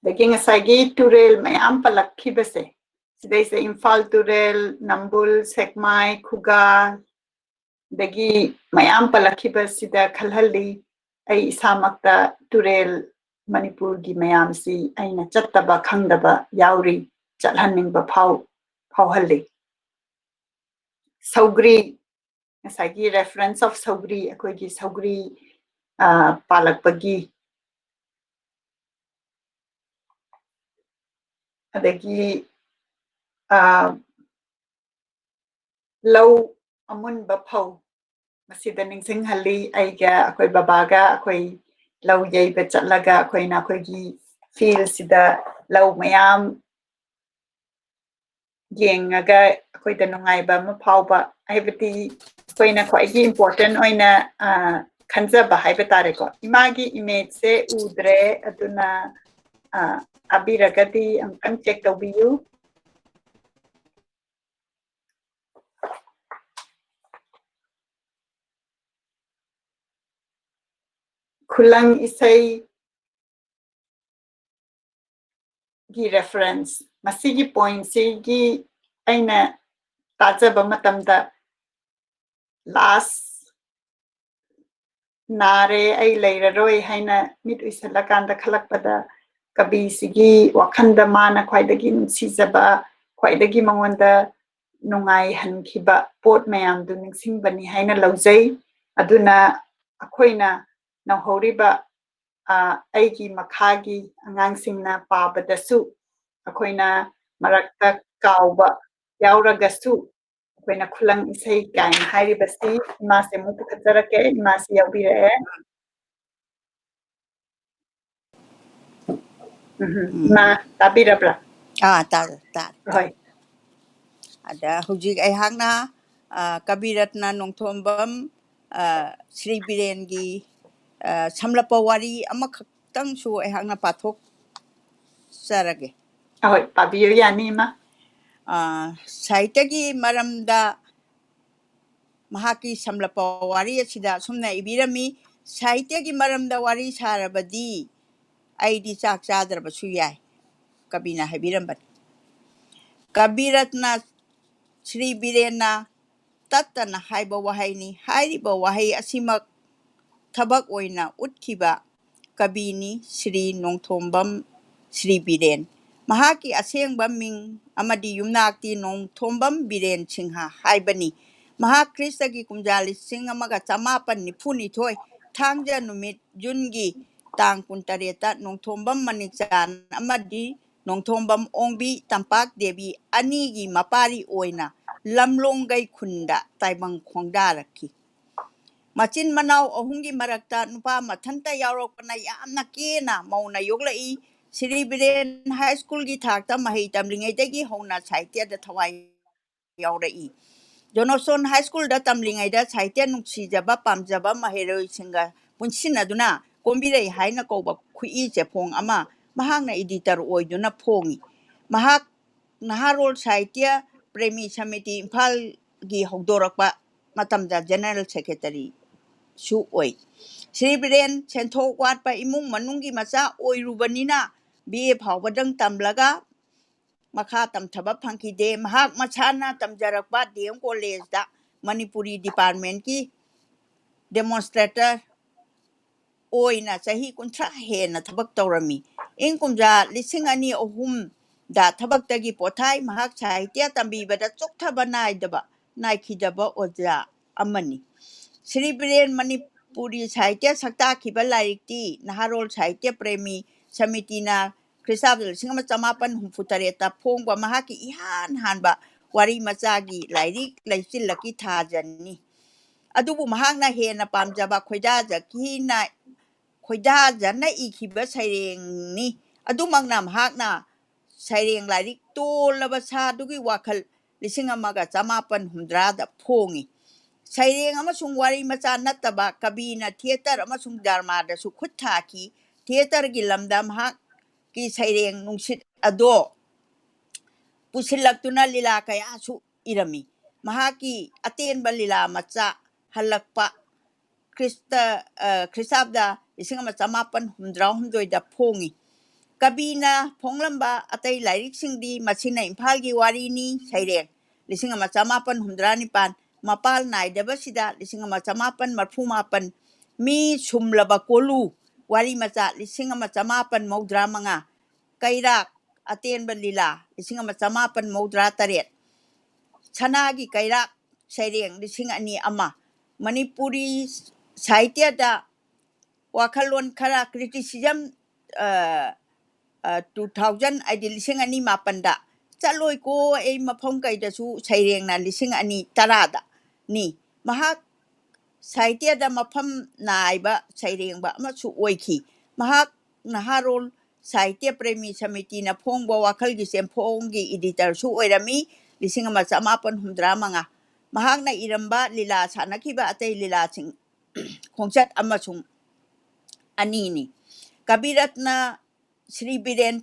ꯑꯗꯒꯤ ꯉꯁꯥꯏꯒꯤ ꯇꯨꯔꯦꯜ ꯃꯌꯥꯝ ꯄꯜꯂꯛꯈꯤꯕꯁꯦ, ꯁꯤꯗꯩꯁꯤꯗ ꯏꯝꯐꯥꯜ ꯇꯨꯔꯦꯜ, ꯅꯝꯕꯨꯜ, ꯁꯦꯛꯃꯥꯏ, ꯈꯨꯒꯥ, ꯑꯗꯒꯤ ꯃꯌꯥꯝ ꯄꯜꯂꯛꯈꯤꯕꯁꯤꯗ ꯈꯜꯍꯜꯂꯤ꯫ ꯑꯩ ꯏꯁꯥꯃꯛꯇ ꯇꯨꯔꯦꯜ ꯃꯅꯤꯄꯨꯔꯒꯤ ꯃꯌꯥꯝꯁꯤ ꯑꯩꯅ ꯆꯠꯇꯕ ꯈꯪꯗꯕ ꯌꯥꯎꯔꯤ, ꯆꯠꯍꯟꯅꯤꯡꯕ ꯐꯥꯎ-, ꯐꯥꯎꯍꯜꯂꯤ꯫ ꯁꯧꯒ꯭ꯔꯤ, ꯉꯁꯥꯏꯒꯤ reference of ꯁꯧꯒ꯭ꯔꯤ, ꯑꯩꯈꯣꯏꯒꯤ ꯁꯧꯒ꯭ꯔꯤ, ꯑ, ꯄꯥꯜꯂꯛꯄꯒꯤ, ꯑꯗꯒꯤ, ꯑ, ꯂꯧ ꯑꯃꯨꯟꯕ ꯐꯧ, ꯃꯁꯤꯗ ꯅꯤꯡꯁꯤꯡꯍꯜꯂꯤ꯫ ꯑꯩꯒ ꯑꯩꯈꯣꯏ ꯕꯕꯥꯒ ꯑꯩꯈꯣꯏ ꯂꯧ ꯌꯩꯕ ꯆꯠꯂꯒ ꯑꯩꯈꯣꯏꯅ ꯑꯩꯈꯣꯏꯒꯤ fieldꯁꯤꯗ ꯂꯧ ꯃꯌꯥꯝ ꯌꯦꯡꯉꯒ ꯑꯩꯈꯣꯏꯗ ꯅꯨꯡꯉꯥꯏꯕ ꯑꯃ ꯐꯥꯎꯕ, ꯍꯥꯏꯕꯗꯤ ꯑꯩꯈꯣꯏꯅ ꯈ꯭ꯋꯥꯏꯗꯒꯤ important ꯑꯣꯏꯅ, ꯑ, ꯈꯟꯖꯕ ꯍꯥꯏꯕ ꯇꯥꯔꯦꯀꯣ꯫ ꯏꯃꯥꯒꯤ imageꯁꯦ ꯎꯗ꯭ꯔꯦ, ꯑꯗꯨꯅ, ꯑ, ꯇꯥꯕꯤꯔꯒꯗꯤ ꯑꯃꯨꯛꯇꯪ check ꯇꯧꯕꯤꯌꯨ꯫ ꯈꯨꯂꯪ ꯏꯁꯩꯒꯤ reference, ꯃꯁꯤꯒꯤ pointꯁꯤꯒꯤ ꯑꯩꯅ ꯇꯥꯖꯕ ꯃꯇꯝꯗ, last, ꯅꯥꯔꯦ, ꯑꯩ ꯂꯩꯔꯔꯣꯏ ꯍꯥꯏꯅ ꯃꯤꯠ ꯎꯏꯁꯜꯂꯀꯥꯟꯗ ꯈꯜꯂꯛꯄꯗ, ꯀꯕꯤꯁꯤꯒꯤ ꯋꯥꯈꯜꯗ ꯃꯥꯅ ꯈ꯭ꯋꯥꯏꯗꯒꯤ ꯅꯨꯡꯁꯤꯖꯕ, ꯈ꯭ꯋꯥꯏꯗꯒꯤ ꯃꯉꯣꯟꯗ ꯅꯨꯡꯉꯥꯏꯍꯟꯈꯤꯕ ꯄꯣꯠ ꯃꯌꯥꯝꯗꯨ ꯅꯤꯡꯁꯤꯡꯕꯅꯤ ꯍꯥꯏꯅ ꯂꯧꯖꯩ꯫ ꯑꯗꯨꯅ ꯑꯩꯈꯣꯏꯅ ꯅꯧꯍꯧꯔꯤꯕ, ꯑ, ꯑꯩꯒꯤ ꯃꯈꯥꯒꯤ ꯑꯉꯥꯡꯁꯤꯡꯅ ꯄꯥꯕꯗꯁꯨ ꯑꯩꯈꯣꯏꯅ ꯃꯔꯛꯇ ꯀꯥꯎꯕ ꯌꯥꯎꯔꯒꯁꯨ, ꯑꯩꯈꯣꯏꯅ ꯈꯨꯂꯪ ꯏꯁꯩ ꯀꯥꯏꯅ ꯍꯥꯏꯔꯤꯕꯁꯤ ꯏꯃꯥꯁꯦ ꯑꯃꯨꯛ ꯄꯨꯈꯠꯆꯔꯛꯀꯦ꯫ ꯏꯃꯥꯁꯤ ꯌꯥꯎꯕꯤꯔꯛꯑꯦ꯫ ꯎꯝ, ꯎꯝ꯫ ꯏꯃꯥ, ꯇꯥꯕꯤꯔꯕ꯭ꯔꯥ? ꯑꯥ, ꯇꯥꯔꯦ, ꯇꯥꯔꯦ, ꯍꯣꯏ꯫ ꯇꯥꯔꯦ꯫ ꯑꯗ ꯍꯧꯖꯤꯛ ꯑꯩꯍꯥꯛꯅ, ꯑ, ꯀꯕꯤꯔꯠꯅ ꯅꯣꯡꯊꯣꯝꯕꯝ, ꯑ, ꯁ꯭ꯔꯤ ꯕꯤꯔꯦꯟꯒꯤ, ꯑ, ꯁꯝꯂꯞꯄ ꯋꯥꯔꯤ ꯑꯃꯈꯛꯇꯪꯁꯨ ꯑꯩꯍꯥꯛꯅ ꯄꯥꯊꯣꯛꯆꯔꯒꯦ꯫ ꯑꯍꯣꯏ, ꯄꯥꯕꯤꯌꯨ, ꯌꯥꯅꯤ, ꯏꯃꯥ꯫ ꯑ, ꯁꯥꯍꯤꯇ꯭ꯌꯒꯤ ꯃꯔꯝꯗ ꯃꯍꯥꯛꯀꯤ ꯁꯝꯂꯞꯄ ꯋꯥꯔꯤ ꯑꯁꯤꯗ ꯑꯁꯨꯝꯅ ꯏꯕꯤꯔꯝꯃꯤ, "ꯁꯥꯍꯤꯇ꯭ꯌꯒꯤ ꯃꯔꯝꯗ ꯋꯥꯔꯤ ꯁꯥꯔꯕꯗꯤ ꯑꯩꯗꯤ ꯆꯥꯛ ꯆꯥꯗ꯭ꯔꯕꯁꯨ ꯌꯥꯏ", ꯀꯕꯤꯅ ꯍꯥꯏꯕꯤꯔꯝꯕꯅꯤ꯫ ꯀꯕꯤꯔꯠꯅ ꯁ꯭ꯔꯤ ꯕꯤꯔꯦꯟꯅ ꯇꯠꯇꯅ ꯍꯥꯏꯕ ꯋꯥꯍꯩꯅꯤ꯫ ꯍꯥꯏꯔꯤꯕ ꯋꯥꯍꯩ ꯑꯁꯤꯃꯛ ꯊꯕꯛ ꯑꯣꯏꯅ ꯎꯠꯈꯤꯕ ꯀꯕꯤꯅꯤ ꯁ꯭ꯔꯤ ꯅꯣꯡꯊꯣꯝꯕꯝ ꯁ꯭ꯔꯤ ꯕꯤꯔꯦꯟ꯫ ꯃꯍꯥꯛꯀꯤ ꯑꯁꯦꯡꯕ ꯃꯤꯡ ꯑꯃꯗꯤ ꯌꯨꯝꯅꯥꯛꯇꯤ ꯅꯣꯡꯊꯣꯝꯕꯝ ꯕꯤꯔꯦꯟ ꯁꯤꯡꯍ ꯍꯥꯏꯕꯅꯤ꯫ ꯃꯍꯥꯛ ꯈ꯭ꯔꯤꯁꯇꯒꯤ ꯀꯨꯝꯖꯥ ꯂꯤꯁꯤꯡ ꯑꯃꯒ ꯆꯃꯥꯄꯟ ꯅꯤꯐꯨ ꯅꯤꯊꯣꯏ ꯊꯥꯡꯖ ꯅꯨꯃꯤꯠ ꯖꯨꯟꯒꯤ ꯇꯥꯡ ꯀꯨꯟꯇꯔꯦꯠꯇ ꯅꯣꯡꯊꯣꯝꯕꯝ ꯃꯅꯤꯛꯆꯥꯟ ꯑꯃꯗꯤ ꯅꯣꯡꯊꯣꯝꯕꯝ ꯑꯣꯡꯕꯤ ꯇꯝꯄꯥꯛ ꯗꯦꯕꯤ ꯑꯅꯤꯒꯤ ꯃꯄꯥꯔꯤ ꯑꯣꯏꯅ ꯂꯝꯂꯣꯡꯒꯩ ꯈꯨꯟꯗ ꯇꯥꯏꯕꯪ ꯈꯣꯡꯗꯥꯔꯛꯈꯤ꯫ ꯃꯆꯤꯟ ꯃꯅꯥꯎ ꯑꯍꯨꯝꯒꯤ ꯃꯔꯛꯇ ꯅꯨꯄꯥ ꯃꯊꯟꯇ ꯌꯥꯎꯔꯛꯄꯅ ꯌꯥꯝꯅ ꯀꯦꯅ ꯃꯧꯅ ꯌꯣꯛꯂꯛꯏ꯫ ꯁ꯭ꯔꯤ ꯕꯤꯔꯦꯟ ꯍꯥꯏ ꯁ꯭ꯀꯨꯜꯒꯤ ꯊꯥꯛꯇ ꯃꯍꯩ ꯇꯝꯂꯤꯉꯩꯗꯒꯤ ꯍꯧꯅ ꯁꯥꯍꯤꯇ꯭ꯌꯗ ꯊꯋꯥꯏ ꯌꯥꯎꯔꯛꯏ꯫ ꯖꯣꯅꯣꯁꯇꯣꯟ ꯍꯥꯏ ꯁ꯭ꯀꯨꯜꯗ ꯇꯝꯂꯤꯉꯩꯗ ꯁꯥꯍꯤꯇ꯭ꯌ ꯅꯨꯡꯁꯤꯖꯕ ꯄꯥꯝꯖꯕ ꯃꯍꯩꯔꯣꯏꯁꯤꯡꯒ ꯄꯨꯟꯁꯤꯟꯅꯗꯨꯅ ꯀꯣꯝꯕꯤꯔꯩ ꯍꯥꯏꯅ ꯀꯧꯕ ꯈꯨꯏ ꯆꯦꯐꯣꯡ ꯑꯃ ꯃꯍꯥꯛꯅ editor ꯑꯣꯏꯗꯨꯅ ꯐꯣꯡꯉꯤ꯫ ꯃꯍꯥꯛ ꯅꯍꯥꯔꯣꯜ ꯁꯥꯍꯤꯇ꯭ꯌ ꯄ꯭ꯔꯦꯃꯤ ꯁꯃꯤꯇꯤ ꯏꯝꯐꯥꯜꯒꯤ ꯍꯧꯗꯣꯔꯛꯄ ꯃꯇꯝꯗ general secretary ꯁꯨ ꯑꯣꯏ꯫ ꯁ꯭ꯔꯤ ꯕꯤꯔꯦꯟ ꯁꯦꯟꯊꯣꯛ ꯋꯥꯠꯄ ꯏꯃꯨꯡ ꯃꯅꯨꯡꯒꯤ ꯃꯆꯥ ꯑꯣꯏꯔꯨꯕꯅꯤꯅ B A ꯐꯥꯎꯕꯗꯪ ꯇꯝꯂꯒ ꯃꯈꯥ ꯇꯝꯊꯕ ꯐꯪꯈꯤꯗꯦ꯫ ꯃꯍꯥꯛ ꯃꯁꯥꯅ ꯇꯝꯖꯔꯛꯄ D M College ꯇ ꯃꯅꯤꯄꯨꯔꯤ department ꯀꯤ demonstrator ꯑꯣꯏꯅ ꯆꯍꯤ ꯀꯨꯟꯊ꯭ꯔꯥ ꯍꯦꯟꯅ ꯊꯕꯛ ꯇꯧꯔꯝꯃꯤ꯫ ꯏꯪ ꯀꯨꯝꯖꯥ ꯂꯤꯁꯤꯡ ꯑꯅꯤ ꯑꯍꯨꯝꯗ ꯊꯕꯛꯇꯒꯤ ꯄꯣꯊꯥꯏ꯫ ꯃꯍꯥꯛ ꯁꯥꯍꯤꯇ꯭ꯌ ꯇꯝꯕꯤꯕꯗ ꯆꯣꯛꯊꯕ ꯅꯥꯏꯗꯕ, ꯅꯥꯏꯈꯤꯗꯕ ꯑꯣꯖꯥ ꯑꯃꯅꯤ꯫ ꯁ꯭ꯔꯤ ꯕꯤꯔꯦꯟ ꯃꯅꯤꯄꯨꯔꯤ ꯁꯥꯍꯤꯇ꯭ꯌ ꯁꯛꯇꯥꯛꯈꯤꯕ ꯂꯥꯏꯔꯤꯛꯇꯤ ꯅꯍꯥꯔꯣꯜ ꯁꯥꯍꯤꯇ꯭ꯌ ꯄ꯭ꯔꯦꯃꯤ ꯁꯃꯤꯇꯤꯅ ꯈ꯭ꯔꯤꯁꯇꯥꯕꯗ ꯂꯤꯁꯤꯡ ꯑꯃ ꯆꯃꯥꯄꯟ ꯍꯨꯝꯐꯨ ꯇꯔꯦꯠꯇ ꯐꯣꯡꯕ ꯃꯍꯥꯛꯀꯤ ꯏꯍꯥꯟ ꯍꯥꯟꯕ ꯋꯥꯔꯤ ꯃꯆꯥꯒꯤ ꯂꯥꯏꯔꯤꯛ ꯂꯩꯆꯤꯜꯂꯛꯀꯤ ꯊꯥꯖꯅꯤ꯫ ꯑꯗꯨꯕꯨ ꯃꯍꯥꯛꯅ ꯍꯦꯟꯅ ꯄꯥꯝꯖꯕ ꯈꯣꯏꯗꯥꯖꯈꯤꯅ, ꯈꯣꯏꯗꯥꯖꯅ ꯏꯈꯤꯕ ꯁꯩꯔꯦꯡꯅꯤ꯫ ꯑꯗꯨꯃꯛꯅ ꯃꯍꯥꯛꯅ ꯁꯩꯔꯦꯡ ꯂꯥꯏꯔꯤꯛ ꯇꯣꯜꯂꯕ ꯁꯥꯗꯨꯒꯤ ꯋꯥꯈꯜ ꯂꯤꯁꯤꯡ ꯑꯃꯒ ꯆꯃꯥꯄꯟ ꯍꯨꯝꯗ꯭ꯔꯥꯗ ꯐꯣꯡꯉꯤ꯫ ꯁꯩꯔꯦꯡ ꯑꯃꯁꯨꯡ ꯋꯥꯔꯤ ꯃꯆꯥ ꯅꯠꯇꯕ ꯀꯕꯤꯅ theatre ꯑꯃꯁꯨꯡ drama ꯗꯁꯨ ꯈꯨꯠ ꯊꯥꯈꯤ꯫ Theatre ꯒꯤ ꯂꯝꯗ ꯃꯍꯥꯛꯀꯤ ꯁꯩꯔꯦꯡ ꯅꯨꯡꯁꯤꯠ ꯑꯗꯣ ꯄꯨꯁꯤꯜꯂꯛꯇꯨꯅ ꯂꯤꯂꯥ ꯀꯌꯥꯁꯨ ꯏꯔꯝꯃꯤ꯫ ꯃꯍꯥꯛꯀꯤ ꯑꯇꯦꯟꯕ ꯂꯤꯂꯥ ꯃꯆꯥ ꯍꯜꯂꯛꯄ ꯈ꯭ꯔꯤꯁꯇ-, ꯑ, ꯈ꯭ꯔꯤꯁꯇꯥꯕꯗ ꯂꯤꯁꯤꯡ ꯑꯃ ꯆꯃꯥꯄꯟ ꯍꯨꯝꯗ꯭ꯔꯥ ꯍꯨꯝꯗꯣꯏꯗ ꯐꯣꯡꯉꯤ꯫ ꯀꯕꯤꯅ ꯐꯣꯡꯂꯝꯕ ꯑꯇꯩ ꯂꯥꯏꯔꯤꯛꯁꯤꯡꯗꯤ ꯃꯁꯤꯅ ꯏꯝꯐꯥꯜꯒꯤ ꯋꯥꯔꯤꯅꯤ, ꯁꯩꯔꯦꯡ, ꯂꯤꯁꯤꯡ ꯑꯃ ꯆꯃꯥꯄꯟ ꯍꯨꯝꯗ꯭ꯔꯥ ꯅꯤꯄꯥꯟ, ꯃꯄꯥꯜ ꯅꯥꯏꯗꯕꯁꯤꯗ, ꯂꯤꯁꯤꯡ ꯑꯃ ꯆꯃꯥꯄꯟ ꯃꯔꯐꯨ ꯃꯥꯄꯟ, ꯃꯤ ꯁꯨꯝꯂꯕ ꯀꯣꯂꯨ, ꯋꯥꯔꯤ ꯃꯆꯥ ꯂꯤꯁꯤꯡ ꯑꯃ ꯆꯃꯥꯄꯟ ꯃꯧꯗ꯭ꯔꯥ ꯃꯉꯥ, ꯀꯩꯔꯥꯛ ꯑꯇꯦꯟꯕ ꯂꯤꯂꯥ ꯂꯤꯁꯤꯡ ꯑꯃ ꯆꯃꯥꯄꯟ ꯃꯧꯗ꯭ꯔꯥ ꯇꯔꯦꯠ, ꯁꯅꯥꯒꯤ ꯀꯩꯔꯥꯛ ꯁꯩꯔꯦꯡ ꯂꯤꯁꯤꯡ ꯑꯅꯤ ꯑꯃ, ꯃꯅꯤꯄꯨꯔꯤ ꯁꯥꯍꯤꯇ꯭ꯌꯗ ꯋꯥꯈꯜꯂꯣꯟ ꯈꯔ ꯀ꯭ꯔꯤꯇꯤꯁꯤꯖꯝ, ꯑ, ꯑ, ꯇꯨ ꯊꯥꯎꯖꯟ, ꯍꯥꯏꯗꯤ ꯂꯤꯁꯤꯡ ꯑꯅꯤ ꯃꯥꯄꯟꯗ, ꯆꯠꯂꯣꯏꯀꯣ ꯑꯩ ꯃꯐꯝ ꯀꯩꯗꯁꯨ ꯁꯩꯔꯦꯡꯅ ꯂꯤꯁꯤꯡ ꯑꯅꯤ ꯇꯔꯥꯗ ꯅꯤ꯫ ꯃꯍꯥꯛ ꯁꯥꯍꯤꯇ꯭ꯌꯗ ꯃꯐꯝ ꯅꯥꯏꯕ ꯁꯩꯔꯦꯡꯕ ꯑꯃꯁꯨ ꯑꯣꯏꯈꯤ꯫ ꯃꯍꯥꯛ ꯅꯍꯥꯔꯣꯜ ꯁꯥꯍꯤꯇ꯭ꯌ ꯄ꯭ꯔꯦꯃꯤ ꯁꯃꯤꯇꯤꯅ ꯐꯣꯡꯕ ꯋꯥꯈꯜꯒꯤ ꯆꯦꯟꯐꯣꯡꯒꯤ ꯏꯗꯤꯇꯔꯁꯨ ꯑꯣꯏꯔꯝꯃꯤ꯫ ꯂꯤꯁꯤꯡ ꯑꯃ ꯆꯃꯥꯄꯟ ꯍꯨꯝꯗ꯭ꯔꯥ ꯃꯉꯥ꯫ ꯃꯍꯥꯛꯅ ꯏꯔꯝꯕ ꯂꯤꯂꯥ ꯁꯥꯟꯅꯈꯤꯕ ꯑꯇꯩ ꯂꯤꯂꯥꯁꯤꯡ ꯈꯣꯡꯆꯠ ꯑꯃꯁꯨꯡ ꯑꯅꯤꯅꯤ꯫ ꯀꯕꯤꯔꯠꯅ ꯁ꯭ꯔꯤ ꯕꯤꯔꯦꯟ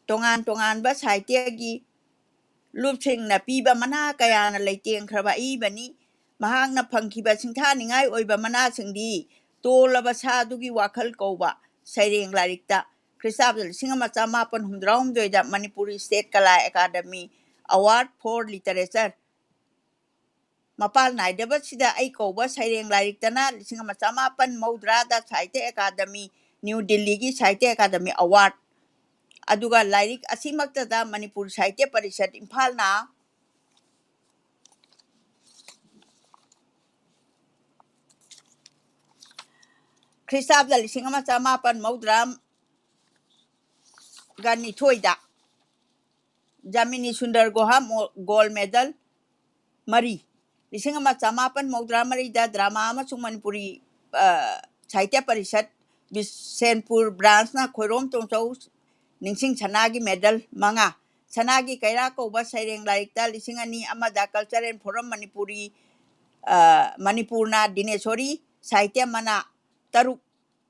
ꯇꯣꯉꯥꯟ ꯇꯣꯉꯥꯟꯕ ꯁꯥꯍꯤꯇ꯭ꯌꯒꯤ ꯂꯨꯞꯁꯤꯡꯅ ꯄꯤꯕ ꯃꯅꯥ ꯀꯌꯥꯅ ꯂꯩꯇꯦꯡꯈ꯭ꯔꯕ ꯑꯏꯕꯅꯤ꯫ ꯃꯍꯥꯛꯅ ꯐꯪꯈꯤꯕ ꯁꯤꯡꯊꯥꯅꯤꯡꯉꯥꯏ ꯑꯣꯏꯕ ꯃꯅꯥꯁꯤꯡꯗꯤ ꯇꯣꯜꯂꯕ ꯁꯥꯗꯨꯒꯤ ꯋꯥꯈꯜ ꯀꯧꯕ ꯁꯩꯔꯦꯡ ꯂꯥꯏꯔꯤꯛꯇ ꯈ꯭ꯔꯤꯁꯇꯥꯕꯗ ꯂꯤꯁꯤꯡ ꯑꯃ ꯆꯃꯥꯄꯟ ꯍꯨꯝꯗ꯭ꯔꯥ ꯍꯨꯝꯗꯣꯏꯗ ꯃꯅꯤꯄꯨꯔꯤ ꯁ꯭ꯇꯦꯠ ꯀꯂꯥ ꯑꯦꯀꯥꯗꯃꯤ ꯑꯦꯋꯥꯔꯗ ꯐꯣꯔ ꯂꯤꯇꯔꯦꯆꯔ ꯃꯄꯥꯜ ꯅꯥꯏꯗꯕꯁꯤꯗ ꯑꯩ ꯀꯧꯕ ꯁꯩꯔꯦꯡ ꯂꯥꯏꯔꯤꯛꯇꯅ ꯂꯤꯁꯤꯡ ꯑꯃ ꯆꯃꯥꯄꯟ ꯃꯧꯗ꯭ꯔꯥꯗ ꯁꯥꯍꯤꯇ꯭ꯌ ꯑꯦꯀꯥꯗꯃꯤ, ꯅ꯭ꯌꯨ ꯗꯤꯜꯂꯤꯒꯤ ꯁꯥꯍꯤꯇ꯭ꯌ ꯑꯦꯀꯥꯗꯃꯤ ꯑꯦꯋꯥꯔꯗ, ꯑꯗꯨꯒ ꯂꯥꯏꯔꯤꯛ ꯑꯁꯤꯃꯛꯇꯗ ꯃꯅꯤꯄꯨꯔ ꯁꯥꯍꯤꯇ꯭ꯌ ꯄꯔꯤꯁꯠ ꯏꯝꯐꯥꯜꯅ ꯈ꯭ꯔꯤꯁꯇꯥꯕꯗ ꯂꯤꯁꯤꯡ ꯑꯃ ꯆꯃꯥꯄꯟ ꯃꯧꯗ꯭ꯔꯥ ꯒ ꯅꯤꯊꯣꯏꯗ ꯖꯥꯃꯤꯅꯤ ꯁꯨꯟꯗꯔ ꯒꯣꯍꯥ ꯃꯣ-, ꯒꯣꯜ ꯃꯦꯗꯜ ꯃꯔꯤ, ꯂꯤꯁꯤꯡ ꯑꯃ ꯆꯃꯥꯄꯟ ꯃꯧꯗ꯭ꯔꯥ ꯃꯔꯤꯗ ꯗ꯭ꯔꯃꯥ ꯑꯃꯁꯨꯡ ꯃꯅꯤꯄꯨꯔꯤ, ꯑ, ꯁꯥꯍꯤꯇ꯭ꯌ ꯄꯔꯤꯁꯠ ꯕꯤꯁꯦꯟꯄꯨꯔ ꯕ꯭ꯔꯥꯟꯁꯅ ꯈꯣꯏꯔꯣꯝ ꯇꯣꯡꯆꯧ ꯅꯤꯡꯁꯤꯡ ꯁꯅꯥꯒꯤ ꯃꯦꯗꯜ ꯃꯉꯥ, ꯁꯅꯥꯒꯤ ꯀꯩꯔꯥꯛ ꯀꯧꯕ ꯁꯩꯔꯦꯡ ꯂꯥꯏꯔꯤꯛꯇ ꯂꯤꯁꯤꯡ ꯑꯅꯤ ꯑꯃꯗ ꯀꯜꯆꯔ ꯑꯦꯟ ꯐꯣꯔꯝ ꯃꯅꯤꯄꯨꯔꯤ, ꯑ, ꯃꯅꯤꯄꯨꯔꯅ ꯗꯤꯅꯦꯁꯣꯔꯤ ꯁꯥꯍꯤꯇ꯭ꯌ ꯃꯅꯥ ꯇꯔꯨꯛ,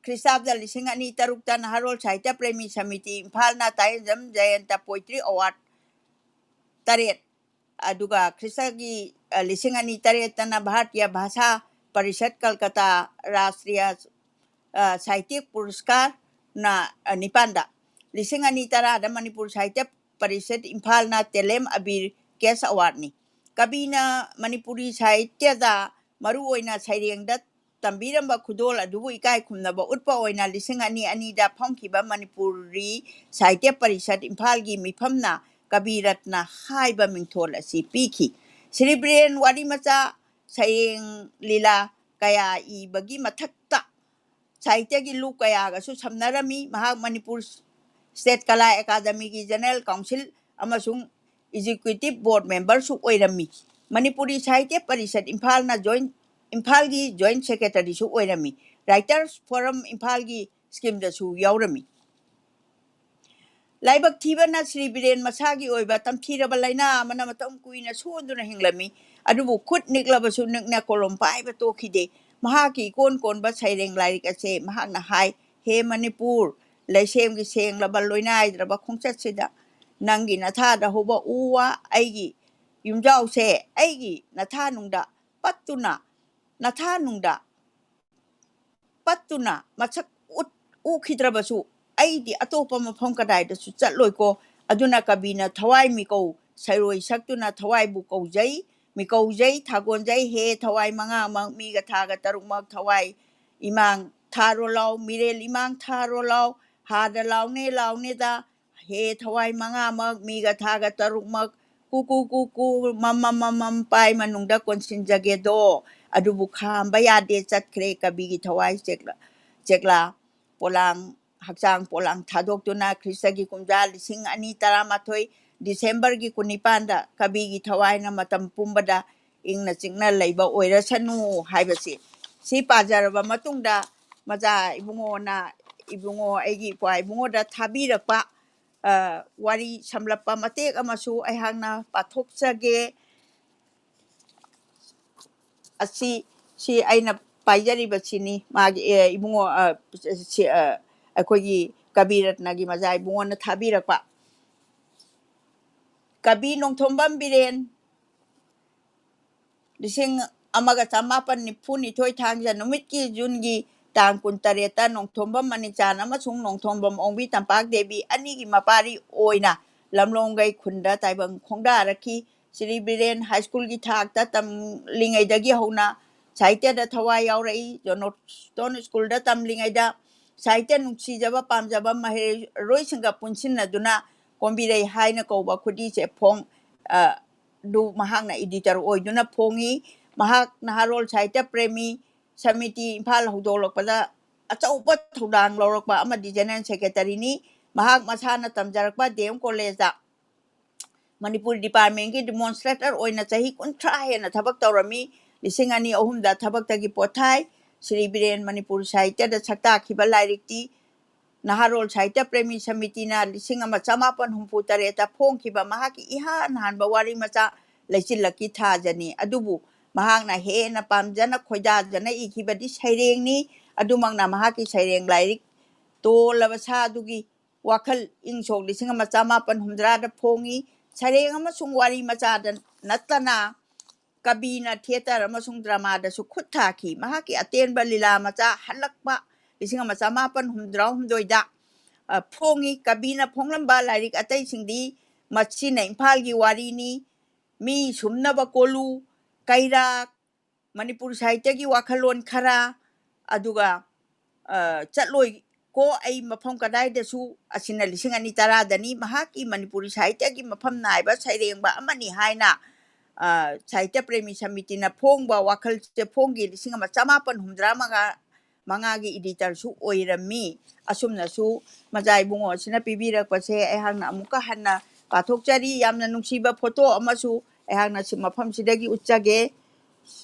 ꯈ꯭ꯔꯤꯁꯇꯥꯕꯗ ꯂꯤꯁꯤꯡ ꯑꯅꯤ ꯇꯔꯨꯛꯇ ꯅꯍꯥꯔꯣꯜ ꯁꯥꯍꯤꯇ꯭ꯌ ꯄ꯭ꯔꯦꯃꯤ ꯁꯃꯤꯇꯤ ꯏꯝꯐꯥꯜꯅ ꯇꯥꯏꯌꯦꯟꯖꯝ ꯖꯌꯟꯇ ꯄꯣꯏꯇ꯭ꯔꯤ ꯑꯦꯋꯥꯔꯗ ꯇꯔꯦꯠ, ꯑꯗꯨꯒ ꯈ꯭ꯔꯤꯁꯇꯒꯤ, ꯑ, ꯂꯤꯁꯤꯡ ꯑꯅꯤ ꯇꯔꯦꯠꯇꯅ ꯚꯥꯔꯇꯤꯌ ꯚꯥꯁꯥ ꯄꯔꯤꯁꯠ ꯀꯜꯀꯇꯥ ꯔꯥꯁꯇ꯭ꯔꯤꯌ, ꯑ, ꯁꯥꯍꯤꯇ꯭ꯌ ꯄꯨꯔꯁꯀꯥꯔꯅ, ꯑ, ꯅꯤꯄꯥꯟꯗ, ꯂꯤꯁꯤꯡ ꯑꯅꯤ ꯇꯔꯥꯗ ꯃꯅꯤꯄꯨꯔ ꯁꯥꯍꯤꯇ꯭ꯌ ꯄꯔꯤꯁꯠ ꯏꯝꯐꯥꯜꯅ ꯇꯦꯂꯦꯝ ꯑꯕꯤꯔ ꯀꯦꯁ ꯑꯦꯋꯥꯔꯗꯅꯤ꯫ ꯀꯕꯤꯅ ꯃꯅꯤꯄꯨꯔꯤ ꯁꯥꯍꯤꯇ꯭ꯌꯗ ꯃꯔꯨꯑꯣꯏꯅ ꯁꯩꯔꯦꯡꯗ ꯇꯝꯕꯤꯔꯝꯕ ꯈꯨꯗꯣꯜ ꯑꯗꯨꯕꯨ ꯏꯀꯥꯏ ꯈꯨꯝꯅꯕ ꯎꯠꯄ ꯑꯣꯏꯅ ꯂꯤꯁꯤꯡ ꯑꯅꯤ ꯑꯅꯤꯗ ꯐꯝꯈꯤꯕ ꯃꯅꯤꯄꯨꯔꯤ ꯁꯥꯍꯤꯇ꯭ꯌ ꯄꯔꯤꯁꯠ ꯏꯝꯐꯥꯜꯒꯤ ꯃꯤꯐꯝꯅ ꯀꯕꯤ ꯔꯠꯅ ꯍꯥꯏꯕ ꯃꯤꯡꯊꯣꯜ ꯑꯁꯤ ꯄꯤꯈꯤ꯫ ꯁ꯭ꯔꯤ ꯕꯤꯔꯦꯟ ꯋꯥꯔꯤ ꯃꯆꯥ, ꯁꯩꯔꯦꯡ, ꯂꯤꯂꯥ ꯀꯌꯥ ꯏꯕꯒꯤ ꯃꯊꯛꯇ ꯁꯥꯍꯤꯇ꯭ꯌꯒꯤ ꯂꯨꯞ ꯀꯌꯥꯒꯁꯨ ꯁꯝꯅꯔꯝꯃꯤ꯫ ꯃꯍꯥꯛ ꯃꯅꯤꯄꯨꯔ ꯁ꯭ꯇꯦꯠ ꯀꯂꯥ ꯑꯦꯀꯥꯗꯃꯤꯒꯤ ꯖꯦꯅꯔꯦꯜ ꯀꯥꯎꯟꯁꯤꯜ ꯑꯃꯁꯨꯡ ꯑꯦꯛꯖꯤꯀ꯭ꯌꯨꯇꯤꯚ ꯕꯣꯔꯗ ꯃꯦꯝꯕꯔꯁꯨ ꯑꯣꯏꯔꯝꯃꯤ꯫ ꯃꯅꯤꯄꯨꯔꯤ ꯁꯥꯍꯤꯇ꯭ꯌ ꯄꯔꯤꯁꯠ ꯏꯝꯐꯥꯜꯅ ꯖꯣꯏꯟ, ꯏꯝꯐꯥꯜꯒꯤ ꯖꯣꯏꯟ ꯁꯦꯀ꯭ꯔꯦꯇꯔꯤꯁꯨ ꯑꯣꯏꯔꯝꯃꯤ꯫ ꯔꯥꯏꯇꯔꯁ ꯐꯣꯔꯝ ꯏꯝꯐꯥꯜꯒꯤ ꯁ꯭ꯀꯤꯝꯗꯁꯨ ꯌꯥꯎꯔꯝꯃꯤ꯫ ꯂꯥꯏꯕꯛ ꯊꯤꯕꯅ ꯁ꯭ꯔꯤ ꯕꯤꯔꯦꯟ ꯃꯁꯥꯒꯤ ꯑꯣꯏꯕ ꯇꯝꯊꯤꯔꯕ ꯂꯥꯏꯅꯥ ꯑꯃꯅ ꯃꯇꯝ ꯀꯨꯏꯅ ꯁꯣꯟꯗꯨꯅ ꯍꯤꯡꯂꯝꯃꯤ꯫ ꯑꯗꯨꯕꯨ ꯈꯨꯠ ꯅꯤꯛꯂꯕꯁꯨ ꯅꯤꯛꯅ ꯀꯣꯂꯣꯝ ꯄꯥꯏꯕ ꯇꯣꯛꯈꯤꯗꯦ꯫ ꯃꯍꯥꯛꯀꯤ ꯏꯀꯣꯟ ꯀꯣꯟꯕ ꯁꯩꯔꯦꯡ ꯂꯥꯏꯔꯤꯛ ꯑꯁꯦ ꯃꯍꯥꯛꯅ ꯍꯥꯏ, "ꯍꯦ ꯃꯅꯤꯄꯨꯔ, ꯂꯩꯁꯦꯝꯒꯤ ꯁꯦꯡꯂꯕ ꯂꯣꯏꯅꯥꯏꯗ꯭ꯔꯕ ꯈꯣꯡꯆꯠꯁꯤꯗ ꯅꯪꯒꯤ ꯅꯊꯥꯗ ꯍꯧꯕ ꯎ ꯋꯥ ꯑꯩꯒꯤ ꯌꯨꯝꯖꯥꯎꯁꯦ ꯑꯩꯒꯤ ꯅꯊꯥꯅꯨꯡꯗ ꯄꯠꯇꯨꯅ, ꯅꯊꯥꯅꯨꯡꯗ ꯄꯠꯇꯨꯅ ꯃꯁꯛ ꯎꯠ-, ꯎꯈꯤꯗ꯭ꯔꯕꯁꯨ ꯑꯩꯗꯤ ꯑꯇꯣꯞꯄ ꯃꯐꯝ ꯀꯗꯥꯏꯗꯁꯨ ꯆꯠꯂꯣꯏꯀꯣ꯫ ꯑꯗꯨꯅ ꯀꯕꯤꯅ ꯊꯋꯥꯏ ꯃꯤꯀꯧ ꯁꯩꯔꯣꯏ ꯁꯛꯇꯨꯅ ꯊꯋꯥꯏꯕꯨ ꯀꯧꯖꯩ, ꯃꯤꯀꯧꯖꯩ, ꯊꯥꯒꯣꯟꯖꯩ꯫ ꯍꯦ ꯊꯋꯥꯏ ꯃꯉꯥꯃꯛ, ꯃꯤꯒ ꯊꯥꯒ ꯇꯔꯨꯛꯃꯛ, ꯊꯋꯥꯏ ꯏꯃꯥꯡ ꯊꯥꯔꯣ ꯂꯥꯎ, ꯃꯤꯔꯦꯜ ꯏꯃꯥꯡ ꯊꯥꯔꯣ ꯂꯥꯎ, ꯍꯥꯗ ꯂꯥꯎꯅꯦ ꯂꯥꯎꯅꯦꯗ, ꯍꯦ ꯊꯋꯥꯏ ꯃꯉꯥꯃꯛ, ꯃꯤꯒ ꯊꯥꯒ ꯇꯔꯨꯛꯃꯛ, ꯀꯨ ꯀꯨ ꯀꯨ ꯀꯨ, ꯃꯝ ꯃꯝ ꯃꯝ ꯃꯝ, ꯄꯥꯏ ꯃꯅꯨꯡꯗ ꯀꯣꯟꯁꯤꯟꯖꯒꯦꯗꯣ꯫ ꯑꯗꯨꯕꯨ ꯈꯥꯝꯕ ꯌꯥꯗꯦ, ꯆꯠꯈ꯭ꯔꯦ ꯀꯕꯤꯒꯤ ꯊꯋꯥꯏ ꯆꯦꯛꯂꯥ, ꯆꯦꯛꯂꯥ ꯄꯣꯂꯥꯡ, ꯍꯛꯆꯥꯡ ꯄꯣꯂꯥꯡ ꯊꯥꯗꯣꯛꯇꯨꯅ꯫ ꯈ꯭ꯔꯤꯁꯇꯒꯤ ꯀꯨꯝꯖꯥ ꯂꯤꯁꯤꯡ ꯑꯅꯤ ꯇꯔꯥꯃꯥꯊꯣꯏ ꯗꯤꯁꯦꯝꯕꯔꯒꯤ ꯀꯨꯟꯅꯤꯄꯥꯟꯗ ꯀꯕꯤꯒꯤ ꯊꯋꯥꯏꯅ ꯃꯇꯝ ꯄꯨꯝꯕꯗ ꯏꯪꯅ ꯆꯤꯛꯅ ꯂꯩꯕ ꯑꯣꯏꯔꯁꯅꯨ ꯍꯥꯏꯕꯁꯤ꯫ ꯁꯤ ꯄꯥꯖꯔꯕ ꯃꯇꯨꯡꯗ ꯃꯆꯥ ꯏꯕꯨꯡꯉꯣꯅ, ꯏꯕꯨꯡꯉꯣ, ꯑꯩꯒꯤ ꯏꯄ꯭ꯋꯥ ꯏꯕꯨꯡꯉꯣꯗ ꯊꯥꯕꯤꯔꯛꯄ, ꯑ, ꯋꯥꯔꯤ ꯁꯝꯂꯞꯄ ꯃꯇꯦꯛ ꯑꯃꯁꯨ ꯑꯩꯍꯥꯛꯅ ꯄꯥꯊꯣꯛꯆꯒꯦ꯫ ꯑꯁꯤ, ꯁꯤ ꯑꯩꯅ ꯄꯥꯏꯖꯔꯤꯕꯁꯤꯅꯤ꯫ ꯃꯥꯒꯤ, ꯑꯦ, ꯏꯕꯨꯡꯉꯣ, ꯑ, ꯁꯤ, ꯑ, ꯑꯩꯈꯣꯏꯒꯤ ꯀꯕꯤ ꯔꯠꯅꯒꯤ ꯃꯆꯥ ꯏꯕꯨꯡꯉꯣꯅ ꯊꯥꯕꯤꯔꯛꯄ꯫ ꯀꯕꯤ ꯅꯣꯡꯊꯣꯝꯕꯝ ꯕꯤꯔꯦꯟ, ꯂꯤꯁꯤꯡ ꯑꯃꯒ ꯆꯃꯥꯄꯟ ꯅꯤꯐꯨ ꯅꯤꯊꯣꯏ, ꯊꯥꯡꯖ ꯅꯨꯃꯤꯠꯀꯤ, ꯖꯨꯟꯒꯤ ꯇꯥꯡ ꯀꯨꯟꯇꯔꯦꯠꯇ ꯅꯣꯡꯊꯣꯝꯕꯝ ꯃꯅꯤꯆꯥꯟ ꯑꯃꯁꯨꯡ ꯅꯣꯡꯊꯣꯝꯕꯝ ꯑꯣꯡꯕꯤ ꯇꯝꯄꯥꯛ ꯗꯦꯕꯤ ꯑꯅꯤꯒꯤ ꯃꯄꯥꯔꯤ ꯑꯣꯏꯅ ꯂꯝꯂꯣꯡꯒꯩ ꯈꯨꯟꯗ ꯇꯥꯏꯕꯪ ꯈꯣꯡꯗꯥꯔꯛꯈꯤ꯫ ꯁ꯭ꯔꯤ ꯕꯤꯔꯦꯟ ꯍꯥꯏ ꯁ꯭ꯀꯨꯜꯒꯤ ꯊꯥꯛꯇ ꯇꯝꯂꯤꯉꯩꯗꯒꯤ ꯍꯧꯅ ꯁꯥꯍꯤꯇ꯭ꯌꯗ ꯊꯋꯥꯏ ꯌꯥꯎꯔꯛꯏ꯫ ꯖꯣꯟꯁꯇꯣꯟ ꯁ꯭ꯀꯨꯜꯗ ꯇꯝꯂꯤꯉꯩꯗ ꯁꯥꯍꯤꯇ꯭ꯌ ꯅꯨꯡꯁꯤꯖꯕ ꯄꯥꯝꯖꯕ ꯃꯍꯩꯔꯣꯏꯁꯤꯡꯒ ꯄꯨꯟꯁꯤꯟꯅꯗꯨꯅ ꯀꯣꯝꯕꯤꯔꯩ ꯍꯥꯏꯅ ꯀꯧꯕ ꯈꯨꯗꯤꯁꯦ ꯐꯣꯡ ꯑ, ꯗꯨ ꯃꯍꯥꯛꯅ ꯏꯗꯤꯇꯔ ꯑꯣꯏꯗꯨꯅ ꯐꯣꯡꯉꯤ꯫ ꯃꯍꯥꯛ ꯅꯍꯥꯔꯣꯜ ꯁꯥꯍꯤꯇ꯭ꯌ ꯄ꯭ꯔꯦꯃꯤ ꯁꯃꯤꯇꯤ ꯏꯝꯐꯥꯜ ꯍꯧꯗꯣꯛꯂꯛꯄꯗ ꯑꯆꯧꯕ ꯊꯧꯗꯥꯡ ꯂꯧꯔꯛꯄ ꯑꯃꯗꯤ ꯖꯦꯅꯔꯦꯜ ꯁꯦꯀ꯭ꯔꯦꯇꯔꯤꯅꯤ꯫ ꯃꯍꯥꯛ ꯃꯁꯥꯅ ꯇꯝꯖꯔꯛꯄ ꯗꯤ ꯑꯦꯝ ꯀꯣꯂꯦꯖꯇ ꯃꯅꯤꯄꯨꯔꯤ ꯗꯤꯄꯥꯔꯠꯃꯦꯟꯒꯤ ꯗꯤꯃꯣꯟꯁꯇ꯭ꯔꯦꯇꯔ ꯑꯣꯏꯅ ꯆꯍꯤ ꯀꯨꯟꯊ꯭ꯔꯥ ꯍꯦꯟꯅ ꯊꯕꯛ ꯇꯧꯔꯝꯃꯤ꯫ ꯂꯤꯁꯤꯡ ꯑꯅꯤ ꯑꯍꯨꯝꯗ ꯊꯕꯛꯇꯒꯤ ꯄꯣꯊꯥꯏ꯫ ꯁ꯭ꯔꯤ ꯕꯤꯔꯦꯟ ꯃꯅꯤꯄꯨꯔ ꯁꯥꯍꯤꯇ꯭ꯌꯗ ꯁꯛꯇꯥꯛꯈꯤꯕ ꯂꯥꯏꯔꯤꯛꯇꯤ ꯅꯍꯥꯔꯣꯜ ꯁꯥꯍꯤꯇ꯭ꯌ ꯄ꯭ꯔꯦꯃꯤ ꯁꯃꯤꯇꯤꯅ ꯂꯤꯁꯤꯡ ꯑꯃ ꯆꯃꯥꯄꯟ ꯍꯨꯝꯐꯨ ꯇꯔꯦꯠꯇ ꯐꯣꯡꯈꯤꯕ ꯃꯍꯥꯛꯀꯤ ꯏꯍꯥꯟ ꯍꯥꯟꯕ ꯋꯥꯔꯤ ꯃꯆꯥ ꯂꯩꯆꯤꯜꯂꯛꯀꯤ ꯊꯥꯖꯅꯤ꯫ ꯑꯗꯨꯕꯨ ꯃꯍꯥꯛꯅ ꯍꯦꯟꯅ ꯄꯥꯝꯖꯅ ꯈꯣꯏꯗꯥꯖꯅ ꯏꯈꯤꯕꯗꯤ ꯁꯩꯔꯦꯡꯅꯤ꯫ ꯑꯗꯨꯃꯛꯅ ꯃꯍꯥꯛꯀꯤ ꯁꯩꯔꯦꯡ ꯂꯥꯏꯔꯤꯛ ꯇꯣꯜꯂꯕ ꯁꯥꯗꯨꯒꯤ ꯋꯥꯈꯜ ꯏꯪ ꯁꯣꯛ ꯂꯤꯁꯤꯡ ꯑꯃ ꯆꯃꯥꯄꯟ ꯍꯨꯝꯗ꯭ꯔꯥꯗ ꯐꯣꯡꯉꯤ꯫ ꯁꯩꯔꯦꯡ ꯑꯃꯁꯨꯡ ꯋꯥꯔꯤ ꯃꯆꯥꯗ ꯅꯠꯇꯅ ꯀꯕꯤꯅ ꯊꯤꯌꯦꯇꯔ ꯑꯃꯁꯨꯡ ꯗ꯭ꯔꯃꯥꯗꯁꯨ ꯈꯨꯠ ꯊꯥꯈꯤ꯫ ꯃꯍꯥꯛꯀꯤ ꯑꯇꯦꯟꯕ ꯂꯤꯂꯥ ꯃꯆꯥ ꯍꯜꯂꯛꯄ ꯂꯤꯁꯤꯡ ꯑꯃ ꯆꯃꯥꯄꯟ ꯍꯨꯝꯗ꯭ꯔꯥꯍꯨꯝꯗꯣꯏꯗ, ꯑ, ꯐꯣꯡꯉꯤ꯫ ꯀꯕꯤꯅ ꯐꯣꯡꯂꯝꯕ ꯂꯥꯏꯔꯤꯛ ꯑꯇꯩꯁꯤꯡꯗꯤ ꯃꯁꯤꯅ ꯏꯝꯐꯥꯜꯒꯤ ꯋꯥꯔꯤꯅꯤ, ꯃꯤ ꯁꯨꯝꯅꯕ ꯀꯣꯂꯨ, ꯀꯩꯔꯥꯛ, ꯃꯅꯤꯄꯨꯔ ꯁꯥꯍꯤꯇ꯭ꯌꯒꯤ ꯋꯥꯈꯜꯂꯣꯟ ꯈꯔ, ꯑꯗꯨꯒ, ꯑ, ꯆꯠꯂꯣꯏ ꯀꯣ ꯑꯩ ꯃꯐꯝ ꯀꯗꯥꯏꯗꯁꯨ, ꯑꯁꯤꯅ ꯂꯤꯁꯤꯡ ꯑꯅꯤ ꯇꯔꯥꯗꯅꯤ꯫ ꯃꯍꯥꯛꯀꯤ ꯃꯅꯤꯄꯨꯔꯤ ꯁꯥꯍꯤꯇ꯭ꯌꯒꯤ ꯃꯐꯝ ꯅꯥꯏꯕ ꯁꯩꯔꯦꯡꯕ ꯑꯃꯅꯤ ꯍꯥꯏꯅ, ꯑ, ꯁꯥꯍꯤꯇ꯭ꯌ ꯄ꯭ꯔꯦꯃꯤ ꯁꯃꯤꯇꯤꯅ ꯐꯣꯡꯕ ꯋꯥꯈꯜꯁꯦ ꯐꯣꯡꯈꯤ꯫ ꯂꯤꯁꯤꯡ ꯑꯃ ꯆꯃꯥꯄꯟ ꯍꯨꯝꯗ꯭ꯔꯥ ꯃꯉꯥ, ꯃꯉꯥꯒꯤ ꯏꯗꯤꯇꯔꯁꯨ ꯑꯣꯏꯔꯝꯃꯤ꯫ ꯑꯁꯨꯝꯅꯁꯨ ꯃꯖꯥ ꯏꯕꯨꯡꯉꯣ ꯑꯁꯤꯅ ꯄꯤꯕꯤꯔꯛꯄꯁꯦ ꯑꯩꯍꯥꯛꯅ ꯑꯃꯨꯛꯀ ꯍꯟꯅ ꯄꯥꯊꯣꯛꯆꯔꯤ꯫ ꯌꯥꯝꯅ ꯅꯨꯡꯁꯤꯕ ꯐꯣꯇꯣ ꯑꯃꯁꯨ ꯑꯩꯍꯥꯛꯅ ꯁꯤ ꯃꯐꯝꯁꯤꯗꯒꯤ ꯎꯠꯆꯒꯦ꯫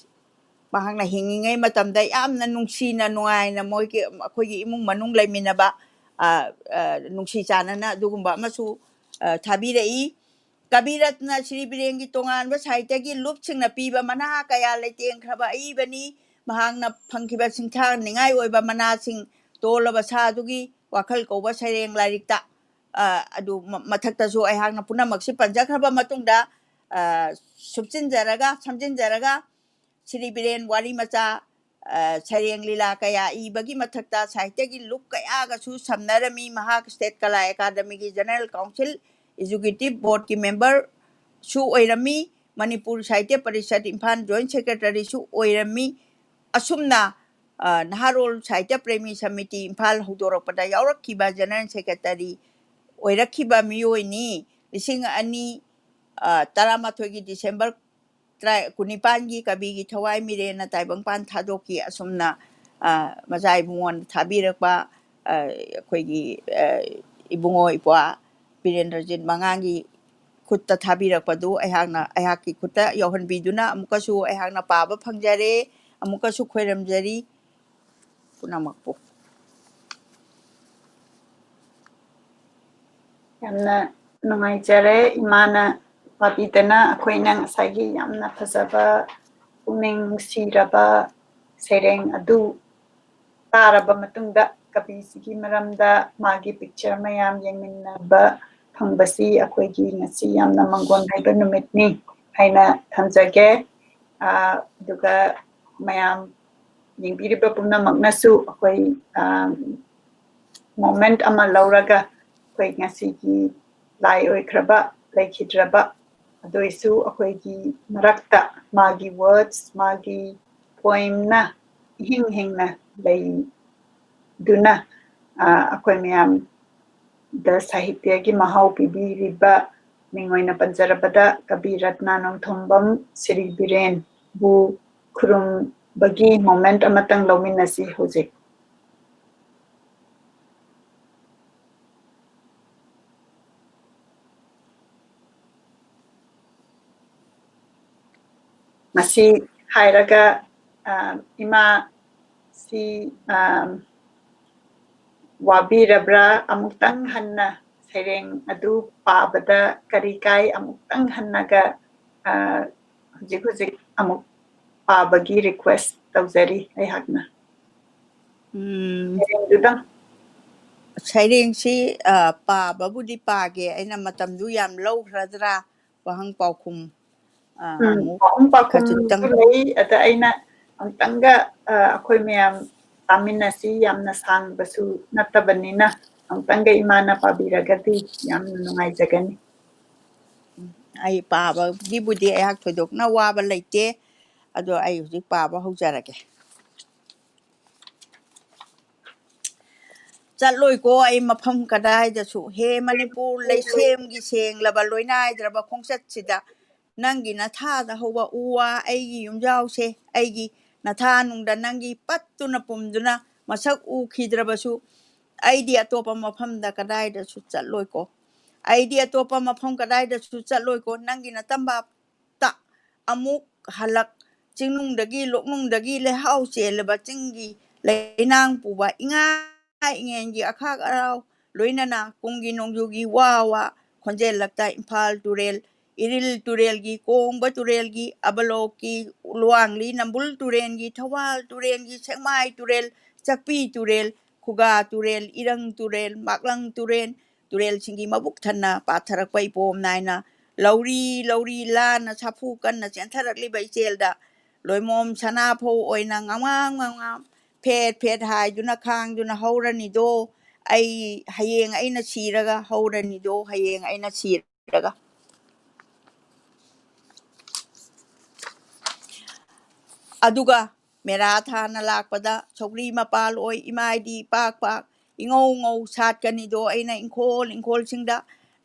ꯃꯍꯥꯛꯅ ꯍꯤꯡꯉꯤꯉꯩ ꯃꯇꯝꯗ ꯌꯥꯝꯅ ꯅꯨꯡꯁꯤꯅ, ꯅꯨꯡꯉꯥꯏꯅ ꯃꯣꯏꯒꯤ, ꯑꯩꯈꯣꯏꯒꯤ ꯏꯃꯨꯡ ꯃꯅꯨꯡ ꯂꯩꯃꯤꯟꯅꯕ, ꯑ, ꯑ, ꯅꯨꯡꯁꯤ ꯆꯥꯟꯅꯅ ꯑꯗꯨꯒꯨꯝꯕ ꯑꯃꯁꯨ, ꯑ, ꯊꯥꯕꯤꯔꯛꯏ꯫ ꯀꯕꯤꯔꯠꯅ ꯁ꯭ꯔꯤ ꯕꯤꯔꯦꯟꯒꯤ ꯇꯣꯉꯥꯟꯕ ꯁꯥꯍꯤꯇ꯭ꯌꯒꯤ ꯂꯨꯞꯁꯤꯡꯅ ꯄꯤꯕ ꯃꯅꯥ ꯀꯌꯥ ꯂꯩꯇꯦꯡꯈ꯭ꯔꯕ ꯑꯏꯕꯅꯤ꯫ ꯃꯍꯥꯛꯅ ꯐꯪꯈꯤꯕ ꯁꯤꯡꯊꯥꯅꯤꯡꯉꯥꯏ ꯑꯣꯏꯕ ꯃꯅꯥꯁꯤꯡ ꯇꯣꯜꯂꯕ ꯁꯥꯗꯨꯒꯤ ꯋꯥꯈꯜ ꯀꯧꯕ ꯁꯩꯔꯦꯡ ꯂꯥꯏꯔꯤꯛꯇ, ꯑ, ꯑꯗꯨ ꯃ-, ꯃꯊꯛꯇꯁꯨ ꯑꯩꯍꯥꯛꯅ ꯄꯨꯝꯅꯃꯛꯁꯤ ꯄꯟꯖꯈ꯭ꯔꯕ ꯃꯇꯨꯡꯗ, ꯑ, ꯁꯨꯞꯆꯤꯟꯖꯔꯒ, ꯁꯝꯖꯤꯟꯖꯔꯒ, ꯁ꯭ꯔꯤ ꯕꯤꯔꯦꯟ ꯋꯥꯔꯤ ꯃꯆꯥ, ꯑ, ꯁꯩꯔꯦꯡ ꯂꯤꯂꯥ ꯀꯌꯥ ꯏꯕꯒꯤ ꯃꯊꯛꯇ ꯁꯥꯍꯤꯇ꯭ꯌꯒꯤ ꯂꯨꯞ ꯀꯌꯥꯒꯁꯨ ꯁꯝꯅꯔꯝꯃꯤ꯫ ꯃꯍꯥꯛ ꯁ꯭ꯇꯦꯠ ꯀꯂꯥ ꯑꯦꯀꯥꯗꯃꯤꯒꯤ ꯖꯦꯅꯔꯦꯜ ꯀꯥꯎꯟꯁꯤꯜ ꯑꯦꯛꯖꯤꯀ꯭ꯌꯨꯇꯤꯚ ꯕꯣꯔꯗꯀꯤ ꯃꯦꯝꯕꯔꯁꯨ ꯑꯣꯏꯔꯝꯃꯤ꯫ ꯃꯅꯤꯄꯨꯔ ꯁꯥꯍꯤꯇ꯭ꯌ ꯄꯔꯤꯁꯠ ꯏꯝꯐꯥꯜ ꯖꯣꯏꯟ ꯁꯦꯀ꯭ꯔꯦꯇꯔꯤꯁꯨ ꯑꯣꯏꯔꯝꯃꯤ꯫ ꯑꯁꯨꯝꯅ, ꯑ, ꯅꯍꯥꯔꯣꯜ ꯁꯥꯍꯤꯇ꯭ꯌ ꯄ꯭ꯔꯦꯃꯤ ꯁꯃꯤꯇꯤ ꯏꯝꯐꯥꯜ ꯍꯧꯗꯣꯔꯛꯄꯗ ꯌꯥꯎꯔꯛꯈꯤꯕ ꯖꯦꯅꯔꯦꯜ ꯁꯦꯀ꯭ꯔꯦꯇꯔꯤ ꯑꯣꯏꯔꯛꯈꯤꯕ ꯃꯤꯑꯣꯏꯅꯤ꯫ ꯂꯤꯁꯤꯡ ꯑꯅꯤ, ꯑ, ꯇꯔꯥꯃꯥꯊꯣꯏꯒꯤ ꯗꯤꯁꯦꯝꯕꯔ ꯇꯔꯥ-, ꯀꯨꯟꯅꯤꯄꯥꯟꯒꯤ ꯀꯕꯤꯒꯤ ꯊꯋꯥꯏ ꯃꯤꯔꯦꯟꯅ ꯇꯥꯏꯕꯪꯄꯥꯟ ꯊꯥꯗꯣꯛꯈꯤ꯫ ꯑꯁꯨꯝꯅ, ꯑ, ꯃꯆꯥ ꯏꯕꯨꯡꯉꯣꯅ ꯊꯥꯕꯤꯔꯛꯄ, ꯑ, ꯑꯩꯈꯣꯏꯒꯤ, ꯑ, ꯏꯕꯨꯡꯉꯣ ꯏꯄ꯭ꯋꯥ ꯕꯤꯔꯦꯟꯗ꯭ꯔꯖꯤꯠ ꯃꯉꯥꯡꯒꯤ ꯈꯨꯠꯇ ꯊꯥꯕꯤꯔꯛꯄꯗꯨ ꯑꯩꯍꯥꯛꯅ, ꯑꯩꯍꯥꯛꯀꯤ ꯈꯨꯠꯇ ꯌꯧꯍꯟꯕꯤꯗꯨꯅ ꯑꯃꯨꯛꯀꯁꯨ ꯑꯩꯍꯥꯛꯅ ꯄꯥꯕ ꯐꯪꯖꯔꯦ꯫ ꯑꯃꯨꯛꯀꯁꯨ ꯈꯣꯏꯔꯝꯖꯔꯤ ꯄꯨꯝꯅꯃꯛꯄꯨ꯫ ꯌꯥꯝꯅ ꯅꯨꯡꯉꯥꯏꯖꯔꯦ, ꯏꯃꯥꯅ ꯄꯥꯕꯤꯗꯅ ꯑꯩꯈꯣꯏꯅ ꯉꯁꯥꯏꯒꯤ ꯌꯥꯝꯅ ꯐꯖꯕ, ꯄꯨꯛꯅꯤꯡ ꯅꯨꯡꯁꯤꯔꯕ ꯁꯩꯔꯦꯡ ꯑꯗꯨ ꯇꯥꯔꯕ ꯃꯇꯨꯡꯗ, ꯀꯕꯤꯁꯤꯒꯤ ꯃꯔꯝꯗ ꯃꯥꯒꯤ picture ꯃꯌꯥꯝ ꯌꯦꯡꯃꯤꯟꯅꯕ ꯐꯪꯕꯁꯤ ꯑꯩꯈꯣꯏꯒꯤ ꯉꯁꯤ ꯌꯥꯝꯅ ꯃꯪꯒꯣꯟ ꯍꯥꯏꯕ ꯅꯨꯃꯤꯠꯅꯤ ꯍꯥꯏꯅ ꯊꯝꯖꯒꯦ꯫ ꯑꯥ, ꯑꯗꯨꯒ ꯃꯌꯥꯝ ꯌꯦꯡꯕꯤꯔꯤꯕ ꯄꯨꯝꯅꯃꯛꯅꯁꯨ ꯑꯩꯈꯣꯏ, ꯑꯥ, moment ꯑꯃ ꯂꯧꯔꯒ ꯑꯩꯈꯣꯏ ꯉꯁꯤꯒꯤ ꯂꯥꯏ ꯑꯣꯏꯈ꯭ꯔꯕ, ꯂꯩꯈꯤꯗ꯭ꯔꯕ, ꯑꯗꯨ ꯑꯣꯏꯁꯨ ꯑꯩꯈꯣꯏꯒꯤ ꯃꯔꯛꯇ ꯃꯥꯒꯤ words, ꯃꯥꯒꯤ poemꯅ ꯏꯍꯤꯡ ꯍꯤꯡꯅ ꯂꯩꯗꯨꯅ, ꯑꯥ, ꯑꯩꯈꯣꯏ ꯃꯌꯥꯝꯗ ꯁꯥꯍꯤꯇ꯭ꯌꯒꯤ ꯃꯍꯥꯎ ꯄꯤꯕꯤꯔꯤꯕ ꯃꯤꯡ ꯑꯣꯏꯅ ꯄꯟꯖꯔꯕꯗ ꯀꯕꯤ ꯔꯠꯅ ꯅꯣꯡꯊꯣꯝꯕꯝ ꯁꯤꯔꯤ ꯕꯤꯔꯦꯟꯕꯨ ꯈꯨꯔꯨꯝꯕꯒꯤ moment ꯑꯃꯇꯪ ꯂꯧꯃꯤꯟꯅꯁꯤ ꯍꯧꯖꯤꯛ꯫ ꯃꯁꯤ ꯍꯥꯏꯔꯒ, ꯑ, ꯏꯃꯥ ꯁꯤ, ꯑ, ꯋꯥꯕꯤꯔꯕ꯭ꯔꯥ? ꯑꯃꯨꯛꯇꯪ ꯍꯟꯅ ꯁꯩꯔꯦꯡ ꯑꯗꯨ ꯄꯥꯕꯗ ꯀꯔꯤ ꯀꯥꯏ? ꯑꯃꯨꯛꯇꯪ ꯍꯟꯅꯒ, ꯑ, ꯍꯧꯖꯤꯛ ꯍꯧꯖꯤꯛ ꯑꯃꯨꯛ ꯄꯥꯕꯒꯤ request ꯇꯧꯖꯔꯤ ꯑꯩꯍꯥꯛꯅ꯫ ꯎꯝ꯫ ꯁꯩꯔꯦꯡꯗꯨꯗꯪ꯫ ꯁꯩꯔꯦꯡꯁꯤ, ꯑ, ꯄꯥꯕꯕꯨꯗꯤ ꯄꯥꯒꯦ, ꯑꯩꯅ ꯃꯇꯝꯗꯨ ꯌꯥꯝ ꯂꯧꯈ꯭ꯔꯗ꯭ꯔꯥ? ꯋꯥꯍꯪ ꯄꯥꯎꯈꯨꯝ, ꯑ, ꯎꯝ, ꯑꯃꯨꯛ ꯋꯥꯍꯪ ꯄꯥꯎꯈꯨꯝꯁꯨ ꯈꯖꯤꯛꯇꯪ꯫ ꯂꯩ꯫ ꯑꯗ ꯑꯩꯅ ꯑꯃꯨꯛꯇꯪꯒ, ꯑ, ꯑꯩꯈꯣꯏ ꯃꯌꯥꯝ ꯇꯥꯃꯤꯟꯅꯁꯤ, ꯌꯥꯝꯅ ꯁꯥꯡꯕꯁꯨ ꯅꯠꯇꯕꯅꯤꯅ, ꯑꯃꯨꯛꯇꯪꯒ ꯏꯃꯥꯅ ꯄꯥꯕꯤꯔꯒꯗꯤ ꯌꯥꯝꯅ ꯅꯨꯡꯉꯥꯏꯖꯒꯅꯤ꯫ ꯎꯝ, ꯑꯩ ꯄꯥꯕꯒꯤꯕꯨꯗꯤ ꯑꯩꯍꯥꯛ ꯊꯣꯏꯗꯣꯛꯅ ꯋꯥꯕ ꯂꯩꯇꯦ꯫ ꯑꯗꯣ ꯑꯩ ꯍꯧꯖꯤꯛ ꯄꯥꯕ ꯍꯧꯖꯔꯒꯦ꯫ ꯆꯠꯂꯣꯏꯀꯣ ꯑꯩ ꯃꯐꯝ ꯀꯗꯥꯏꯗꯁꯨ, ꯍꯦ ꯃꯅꯤꯄꯨꯔ ꯂꯩꯁꯦꯝꯒꯤ ꯁꯦꯡꯂꯕ ꯂꯣꯏꯅꯥꯏꯗ꯭ꯔꯕ ꯈꯣꯡꯆꯠꯁꯤꯗ꯫ ꯅꯪꯒꯤ ꯅꯊꯥꯗ ꯍꯧꯕ ꯎ ꯋꯥ, ꯑꯩꯒꯤ ꯌꯨꯝꯖꯥꯎꯁꯦ, ꯑꯩꯒꯤ ꯅꯊꯥ ꯅꯨꯡꯗ ꯅꯪꯒꯤ ꯄꯠꯇꯨꯅ ꯄꯨꯝꯗꯨꯅ ꯃꯁꯛ ꯎꯈꯤꯗ꯭ꯔꯕꯁꯨ, ꯑꯩꯗꯤ ꯑꯇꯣꯞꯄ ꯃꯐꯝꯗ ꯀꯗꯥꯏꯗꯁꯨ ꯆꯠꯂꯣꯏꯀꯣ꯫ ꯑꯩꯗꯤ ꯑꯇꯣꯞꯄ ꯃꯐꯝ ꯀꯗꯥꯏꯗꯁꯨ ꯆꯠꯂꯣꯏꯀꯣ꯫ ꯅꯪꯒꯤ ꯅꯇꯝꯕꯥꯞꯇ ꯑꯃꯨꯛ ꯍꯜꯂꯛ, ꯆꯤꯡꯅꯨꯡꯗꯒꯤ ꯂꯣꯛꯅꯨꯡꯗꯒꯤ ꯂꯩꯍꯥꯎ ꯆꯦꯜꯂꯕ ꯆꯤꯡꯒꯤ ꯂꯩꯅꯥꯡ ꯄꯨꯕ ꯏꯉꯥ ꯏꯉꯦꯟꯒꯤ ꯑꯈꯥꯛ ꯑꯔꯥꯎ ꯂꯣꯏꯅꯅ ꯀꯨꯝꯒꯤ ꯅꯣꯡꯖꯨꯒꯤ ꯋꯥ ꯋꯥ ꯈꯣꯟꯖꯦꯜꯂꯛꯇ ꯏꯝꯐꯥꯜ ꯇꯨꯔꯦꯜ, ꯏꯔꯤꯜ ꯇꯨꯔꯦꯜꯒꯤ, ꯀꯣꯡꯕ ꯇꯨꯔꯦꯜꯒꯤ, ꯑꯕꯂꯣꯛꯀꯤ, ꯂꯨꯋꯥꯡꯂꯤ ꯅꯝꯕꯨꯜ ꯇꯨꯔꯦꯜꯒꯤ, ꯊꯧꯕꯥꯜ ꯇꯨꯔꯦꯜꯒꯤ, ꯁꯦꯛꯃꯥꯏ ꯇꯨꯔꯦꯜ, ꯆꯥꯛꯄꯤ ꯇꯨꯔꯦꯜ, ꯈꯨꯒꯥ ꯇꯨꯔꯦꯜ, ꯏꯔꯪ ꯇꯨꯔꯦꯜ, ꯃꯥꯛꯂꯪ ꯇꯨꯔꯦꯜ, ꯇꯨꯔꯦꯜꯁꯤꯡꯒꯤ ꯃꯕꯨꯛ ꯊꯟꯅ ꯄꯥꯊꯔꯛꯄ ꯏꯄꯣꯝ ꯅꯥꯏꯅ ꯂꯧꯔꯤ ꯂꯧꯔꯤ ꯂꯥꯟꯅ ꯁꯥꯐꯨ ꯀꯟꯅ ꯆꯦꯟꯊꯔꯛꯂꯤꯕ ꯏꯆꯦꯜꯗ ꯂꯣꯏꯃꯣꯝ ꯁꯅꯥꯐꯧ ꯑꯣꯏꯅ ꯉꯝꯉꯥꯝ ꯉꯝꯉꯥꯝ ꯐꯦꯠ ꯐꯦꯠ ꯍꯥꯏꯗꯨꯅ ꯈꯥꯡꯗꯨꯅ ꯍꯧꯔꯅꯤꯗꯣ꯫ ꯑꯩ ꯍꯌꯦꯡ ꯑꯩꯅ ꯁꯤꯔꯒ ꯍꯧꯔꯅꯤꯗꯣ, ꯍꯌꯦꯡ ꯑꯩꯅ ꯁꯤꯔꯒ꯫ ꯑꯗꯨꯒ ꯃꯦꯔꯥ ꯊꯥꯅ ꯂꯥꯛꯄꯗ ꯁꯧꯒ꯭ꯔꯤ ꯃꯄꯥꯜ ꯑꯣꯏ ꯏꯃꯥꯏꯗꯤ ꯄꯥꯛ ꯄꯥꯛ ꯏꯉꯧ ꯉꯧ ꯁꯥꯠꯀꯅꯤꯗꯣ꯫ ꯑꯩꯅ ꯏꯪꯈꯣꯜ ꯏꯪꯈꯣꯜꯁꯤꯡꯗ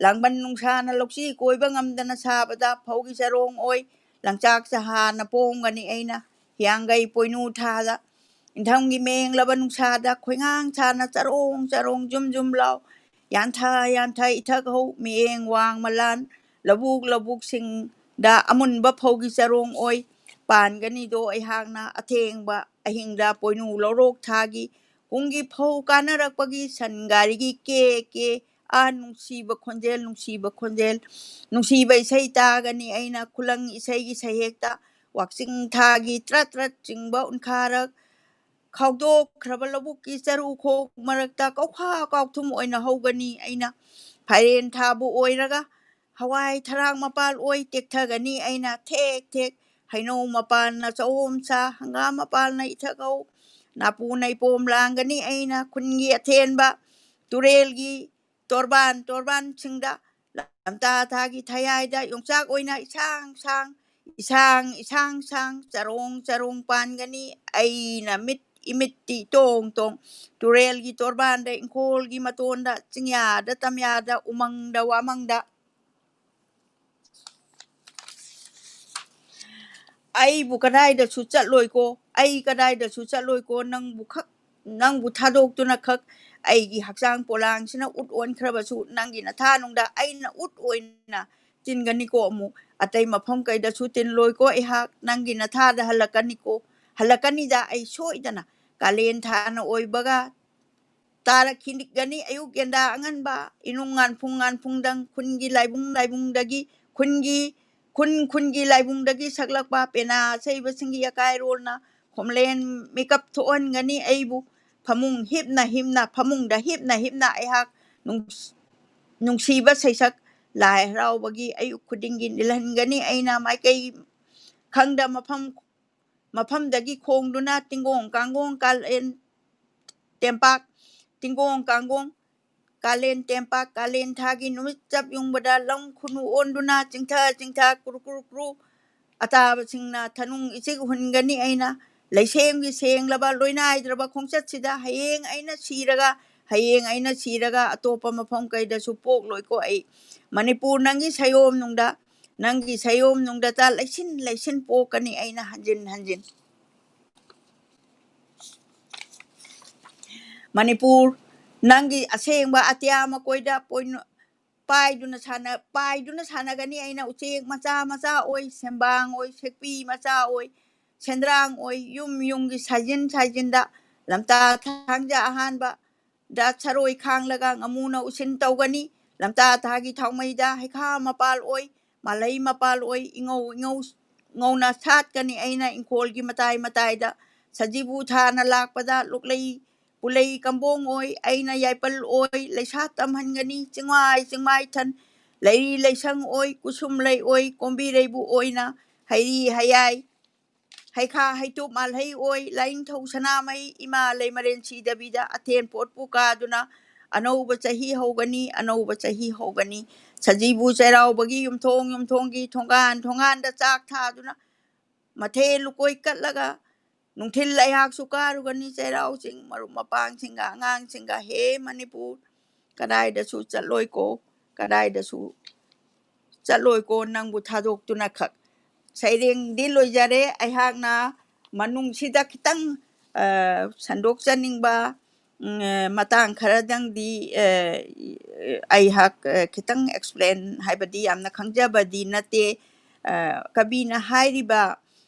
ꯂꯥꯡꯕꯟ ꯅꯨꯡꯁꯥꯅ ꯂꯧꯁꯤ ꯀꯣꯏꯕ ꯉꯝꯗꯅ ꯁꯥꯕꯗ ꯐꯧꯒꯤ ꯆꯔꯣꯡ ꯑꯣꯏ ꯂꯪꯆꯥꯛ ꯆꯍꯥꯅ ꯄꯣꯝꯒꯅꯤ꯫ ꯑꯩꯅ ꯍꯤꯌꯥꯡꯒꯩ ꯄꯣꯏꯅꯨ ꯊꯥꯗ ꯏꯟꯊꯝꯒꯤ ꯃꯦꯡꯂꯕ ꯅꯨꯡꯁꯥꯗ ꯈꯣꯏꯉꯥꯡ ꯁꯥꯅ ꯆꯔꯣꯡ ꯆꯔꯣꯡ ꯖꯨꯝ ꯖꯨꯝ ꯂꯥꯎ ꯌꯥꯟꯊ ꯌꯥꯟꯊ ꯏꯊꯛ ꯍꯧ ꯃꯤꯠꯌꯦꯡ ꯋꯥꯡ ꯃꯂꯥꯟ ꯂꯧꯕꯨꯛ ꯂꯧꯕꯨꯛꯁꯤꯡꯗ ꯑꯃꯨꯟꯕ ꯐꯧꯒꯤ ꯆꯔꯣꯡ ꯑꯣꯏ ꯄꯥꯟꯒꯅꯤꯗꯣ꯫ ꯑꯩꯍꯥꯛꯅ ꯑꯊꯦꯡꯕ ꯑꯍꯤꯡꯗ ꯄꯣꯏꯅꯨ ꯂꯧꯔꯣꯛ ꯊꯥꯒꯤ ꯀꯨꯡꯒꯤ ꯐꯧ ꯀꯥꯅꯔꯛꯄꯒꯤ ꯁꯟ ꯒꯥꯔꯤꯒꯤ ꯀꯦ ꯀꯦ ꯑꯥ ꯅꯨꯡꯁꯤꯕ ꯈꯣꯟꯖꯦꯜ, ꯅꯨꯡꯁꯤꯕ ꯈꯣꯟꯖꯦꯜ, ꯅꯨꯡꯁꯤꯕ ꯏꯁꯩ ꯇꯥꯒꯅꯤ꯫ ꯑꯩꯅ ꯈꯨꯂꯪ ꯏꯁꯩꯒꯤ ꯁꯩꯍꯦꯛꯇ ꯋꯥꯛꯆꯤꯡ ꯊꯥꯒꯤ ꯇ꯭ꯔꯠ ꯇ꯭ꯔꯠ ꯆꯤꯡꯕ ꯎꯟꯈꯥꯔꯛ ꯈꯥꯎꯗꯣꯛꯈ꯭ꯔꯕ ꯂꯧꯕꯨꯛꯀꯤ ꯆꯔꯨ ꯈꯣꯛ ꯃꯔꯛꯇ ꯀꯧꯈꯥ ꯀꯥꯎꯊꯨꯝ ꯑꯣꯏꯅ ꯍꯧꯒꯅꯤ꯫ ꯑꯩꯅ ꯐꯥꯏꯔꯦꯟ ꯊꯥꯕꯨ ꯑꯣꯏꯔꯒ ꯍꯋꯥꯏ ꯊꯔꯥꯛ ꯃꯄꯥꯜ ꯑꯣꯏ ꯇꯦꯛꯊꯒꯅꯤ꯫ ꯑꯩꯅ ꯊꯦꯛ ꯊꯦꯛ ꯍꯩꯅꯧ ꯃꯄꯥꯜꯅ ꯆꯑꯣꯝ ꯁꯥ, ꯍꯪꯒꯥꯝ ꯃꯄꯥꯜꯅ ꯏꯊꯛ ꯍꯧ, ꯅꯥꯄꯨ ꯅꯩꯄꯣꯝ ꯂꯥꯡꯒꯅꯤ꯫ ꯑꯩꯅ ꯈꯨꯟꯒꯤ ꯑꯊꯦꯟꯕ ꯇꯨꯔꯦꯜꯒꯤ ꯇꯣꯔꯕꯥꯟ ꯇꯣꯔꯕꯥꯟꯁꯤꯡꯗ ꯂꯝꯇꯥ ꯊꯥꯒꯤ ꯊꯌꯥꯏꯗ ꯌꯣꯡꯆꯥꯛ ꯑꯣꯏꯅ ꯏꯁꯥꯡ ꯁꯥꯡ, ꯏꯁꯥꯡ ꯏꯁꯥꯡ ꯁꯥꯡ, ꯆꯔꯣꯡ ꯆꯔꯣꯡ ꯄꯥꯟꯒꯅꯤ꯫ ꯑꯩꯅ ꯃꯤꯠ ꯏꯃꯤꯠꯇꯤ ꯇꯣꯡ ꯇꯣꯡ, ꯇꯨꯔꯦꯜꯒꯤ ꯇꯣꯔꯕꯥꯟꯗ, ꯏꯪꯈꯣꯜꯒꯤ ꯃꯇꯣꯟꯗ, ꯆꯤꯡꯌꯥꯗ ꯇꯝꯌꯥꯗ, ꯎꯃꯪꯗ ꯋꯥꯃꯪꯗ꯫ ꯑꯩꯕꯨ ꯀꯗꯥꯏꯗꯁꯨ ꯆꯠꯂꯣꯏꯀꯣ, ꯑꯩ ꯀꯗꯥꯏꯗꯁꯨ ꯆꯠꯂꯣꯏꯀꯣ, ꯅꯪꯕꯨ ꯈꯛ, ꯅꯪꯕꯨ ꯊꯥꯗꯣꯛꯇꯨꯅ ꯈꯛ꯫ ꯑꯩꯒꯤ ꯍꯛꯆꯥꯡ ꯄꯣꯂꯥꯡꯁꯤꯅ ꯎꯠ ꯑꯣꯟꯈ꯭ꯔꯕꯁꯨ, ꯅꯪꯒꯤ ꯅꯊꯥꯅꯨꯡꯗ ꯑꯩꯅ ꯎꯠ ꯑꯣꯏꯅ ꯇꯤꯟꯒꯅꯤꯀꯣ꯫ ꯑꯃꯨꯛ ꯑꯇꯩ ꯃꯐꯝ ꯀꯩꯗꯁꯨ ꯇꯤꯟꯂꯣꯏꯀꯣ ꯑꯩꯍꯥꯛ, ꯅꯪꯒꯤ ꯅꯊꯥꯗ ꯍꯜꯂꯛꯀꯅꯤꯀꯣ, ꯍꯜꯂꯛꯀꯅꯤꯗ ꯑꯩ ꯁꯣꯏꯗꯅ꯫ ꯀꯥꯂꯦꯟ ꯊꯥꯅ ꯑꯣꯏꯕꯒ ꯇꯥꯔꯛꯈꯤꯒꯅꯤ ꯑꯌꯨꯛ ꯌꯦꯟꯗꯥ ꯑꯉꯟꯕ, ꯏꯅꯨꯡ ꯉꯥꯟꯐꯨꯡ ꯉꯥꯟꯐꯨꯡꯗꯪ, ꯈꯨꯟꯒꯤ ꯂꯥꯏꯕꯨꯡ ꯂꯥꯏꯕꯨꯡꯗꯒꯤ, ꯈꯨꯟꯒꯤ, ꯈꯨꯟ ꯈꯨꯟꯒꯤ ꯂꯥꯏꯕꯨꯡꯗꯒꯤ ꯁꯛꯂꯛꯄ ꯄꯦꯅꯥ ꯑꯁꯩꯕꯁꯤꯡꯒꯤ ꯑꯀꯥꯏꯔꯣꯜꯅ ꯈꯣꯝꯂꯦꯟ ꯃꯤꯀꯞ ꯊꯣꯛꯍꯟꯒꯅꯤ ꯑꯩꯕꯨ꯫ ꯐꯃꯨꯡ ꯍꯤꯞꯅ ꯍꯤꯞꯅ, ꯐꯃꯨꯡꯗ ꯍꯤꯞꯅ ꯍꯤꯞꯅ ꯑꯩꯍꯥꯛ ꯅꯨꯡꯁ-, ꯅꯨꯡꯁꯤꯕ ꯁꯩꯁꯛ ꯂꯥꯏ ꯍꯔꯥꯎꯕꯒꯤ ꯑꯌꯨꯛ ꯈꯨꯗꯤꯡꯒꯤ ꯅꯤꯜꯍꯟꯒꯅꯤ ꯑꯩꯅ꯫ ꯃꯥꯏꯀꯩ ꯈꯪꯗ ꯃꯐꯝ, ꯃꯐꯝꯗꯒꯤ ꯈꯣꯡꯗꯨꯅ ꯇꯤꯡꯒꯣꯡ ꯀꯥꯡꯒꯣꯡ ꯀꯥꯂꯦꯟ ꯇꯦꯝꯄꯥꯛ, ꯇꯤꯡꯒꯣꯡ ꯀꯥꯡꯒꯣꯡ ꯀꯥꯂꯦꯟ ꯇꯦꯝꯄꯥꯛ, ꯀꯥꯂꯦꯟ ꯊꯥꯒꯤ ꯅꯨꯃꯤꯠ ꯆꯞ ꯌꯨꯡꯕꯗ ꯂꯝ ꯈꯨꯅꯨ ꯑꯣꯟꯗꯨꯅ ꯆꯤꯡꯊ ꯆꯤꯡꯊ ꯀ꯭ꯔꯨ ꯀ꯭ꯔꯨ ꯀ꯭ꯔꯨ ꯑꯇꯥꯕꯁꯤꯡꯅ ꯊꯅꯨꯡ ꯏꯆꯤꯛ ꯍꯨꯟꯒꯅꯤ ꯑꯩꯅ꯫ ꯂꯩꯁꯦꯝꯒꯤ ꯁꯦꯡꯂꯕ ꯂꯣꯏꯅꯥꯏꯗ꯭ꯔꯕ ꯈꯣꯡꯆꯠꯁꯤꯗ ꯍꯌꯦꯡ ꯑꯩꯅ ꯁꯤꯔꯒ, ꯍꯌꯦꯡ ꯑꯩꯅ ꯁꯤꯔꯒ ꯑꯇꯣꯞꯄ ꯃꯐꯝ ꯀꯩꯗꯁꯨ ꯄꯣꯛꯂꯣꯏꯀꯣ ꯑꯩ꯫ ꯃꯅꯤꯄꯨꯔ ꯅꯪꯒꯤ ꯁꯌꯣꯝꯅꯨꯡꯗ, ꯅꯪꯒꯤ ꯁꯌꯣꯝꯅꯨꯡꯗꯇ ꯂꯩꯁꯤꯟ ꯂꯩꯁꯤꯟ ꯄꯣꯛꯀꯅꯤ ꯑꯩꯅ ꯍꯟꯖꯤꯟ ꯍꯟꯖꯤꯟ꯫ ꯃꯅꯤꯄꯨꯔ ꯅꯪꯒꯤ ꯑꯁꯦꯡꯕ ꯑꯇꯤꯌꯥ ꯃꯀꯣꯏꯗ ꯄꯣꯏꯅꯨ-, ꯄꯥꯏꯗꯨꯅ ꯁꯥꯟꯅ-, ꯄꯥꯏꯗꯨꯅ ꯁꯥꯟꯅꯒꯅꯤ ꯑꯩꯅ꯫ ꯎꯆꯦꯛ ꯃꯆꯥ ꯃꯆꯥ ꯑꯣꯏ, ꯁꯦꯝꯕꯥꯡ ꯑꯣꯏ, ꯁꯦꯛꯄꯤ ꯃꯆꯥ ꯑꯣꯏ, ꯁꯦꯟꯗ꯭ꯔꯥꯡ ꯑꯣꯏ, ꯌꯨꯝ ꯌꯨꯝꯒꯤ ꯁꯥꯏꯖꯤꯟ ꯁꯥꯏꯖꯤꯟꯗ ꯂꯝꯇꯥ ꯊꯥꯡꯖ ꯑꯍꯥꯟꯕ ꯗ ꯁꯔꯣꯏ ꯈꯥꯡꯂꯒ ꯉꯥꯃꯨꯅ ꯎꯁꯤꯟ ꯇꯧꯒꯅꯤ꯫ ꯂꯝꯇꯥ ꯊꯥꯒꯤ ꯊꯥꯎꯃꯩꯗ ꯍꯩꯈꯥ ꯃꯄꯥꯜ ꯑꯣꯏ, ꯃꯥꯂꯩ ꯃꯄꯥꯜ ꯑꯣꯏ, ꯏꯉꯧ ꯏꯉꯧ ꯉꯧꯅ ꯁꯥꯠꯀꯅꯤ ꯑꯩꯅ ꯏꯪꯈꯣꯜꯒꯤ ꯃꯇꯥꯏ ꯃꯇꯥꯏꯗ꯫ ꯁꯖꯤꯕꯨ ꯊꯥꯅ ꯂꯥꯛꯄꯗ ꯂꯣꯛꯂꯩ ꯄꯨꯂꯩ ꯀꯝꯕꯣꯡ ꯑꯣꯏ, ꯑꯩꯅ ꯌꯥꯏꯄꯜ ꯑꯣꯏ, ꯂꯩꯁꯥ ꯇꯝꯍꯟꯒꯅꯤ꯫ ꯆꯤꯡꯃꯥꯏ ꯆꯤꯡꯃꯥꯏ ꯊꯟ ꯂꯩꯔꯤ ꯂꯩꯁꯪ ꯑꯣꯏ, ꯀꯨꯁꯨꯝ ꯂꯩ ꯑꯣꯏ, ꯀꯣꯝꯕꯤꯔꯩꯕꯨ ꯑꯣꯏꯅ ꯍꯩꯔꯤ ꯍꯌꯥꯏ ꯍꯩꯈꯥ ꯍꯩꯇꯨꯞ ꯃꯥꯜꯍꯩ ꯑꯣꯏ, ꯂꯥꯏꯅꯤꯡꯊꯧ ꯁꯅꯥꯃꯍꯤ ꯏꯃꯥ ꯂꯩꯃꯔꯦꯟ ꯁꯤꯗꯕꯤꯗ ꯑꯊꯦꯟ ꯄꯣꯠꯄꯨ ꯀꯥꯗꯨꯅ ꯑꯅꯧꯕ ꯆꯍꯤ ꯍꯧꯒꯅꯤ, ꯑꯅꯧꯕ ꯆꯍꯤ ꯍꯧꯒꯅꯤ꯫ ꯁꯖꯤꯕꯨ ꯆꯩꯔꯥꯎꯕꯒꯤ ꯌꯨꯝꯊꯣꯡ ꯌꯨꯝꯊꯣꯡꯒꯤ ꯊꯣꯡꯒꯥꯟ ꯊꯣꯡꯒꯥꯟꯗ ꯆꯥꯛ ꯊꯥꯗꯨꯅ, ꯃꯊꯦꯜ ꯂꯨꯀꯣꯏ ꯀꯠꯂꯒ, ꯅꯨꯡꯊꯤꯜ ꯑꯩꯍꯥꯛꯁꯨ ꯀꯥꯔꯨꯒꯅꯤ ꯆꯩꯔꯥꯎ ꯆꯤꯡ, ꯃꯔꯨꯞ ꯃꯄꯥꯡꯁꯤꯡꯒ, ꯑꯉꯥꯡꯁꯤꯡꯒ꯫ ꯍꯦ ꯃꯅꯤꯄꯨꯔ, ꯀꯗꯥꯏꯗꯁꯨ ꯆꯠꯂꯣꯏꯀꯣ, ꯀꯗꯥꯏꯗꯁꯨ ꯆꯠꯂꯣꯏꯀꯣ, ꯅꯪꯕꯨ ꯊꯥꯗꯣꯛꯇꯨꯅ ꯈꯛ꯫ ꯁꯩꯔꯦꯡꯗꯤ ꯂꯣꯏꯖꯔꯦ꯫ ꯑꯩꯍꯥꯛꯅ ꯃꯅꯨꯡꯁꯤꯗ ꯈꯤꯇꯪ, ꯑ, ꯁꯟꯗꯣꯛꯆꯅꯤꯡꯕ, ꯎꯝ, ꯑ, ꯃꯇꯥꯡ ꯈꯔꯗꯪꯗꯤ, ꯑ, ꯑꯩꯍꯥꯛ, ꯑ, ꯈꯤꯇꯪ explain, ꯍꯥꯏꯕꯗꯤ ꯌꯥꯝꯅ ꯈꯪꯖꯕꯗꯤ ꯅꯠꯇꯦ꯫ ꯑ, ꯀꯕꯤꯅ ꯍꯥꯏꯔꯤꯕ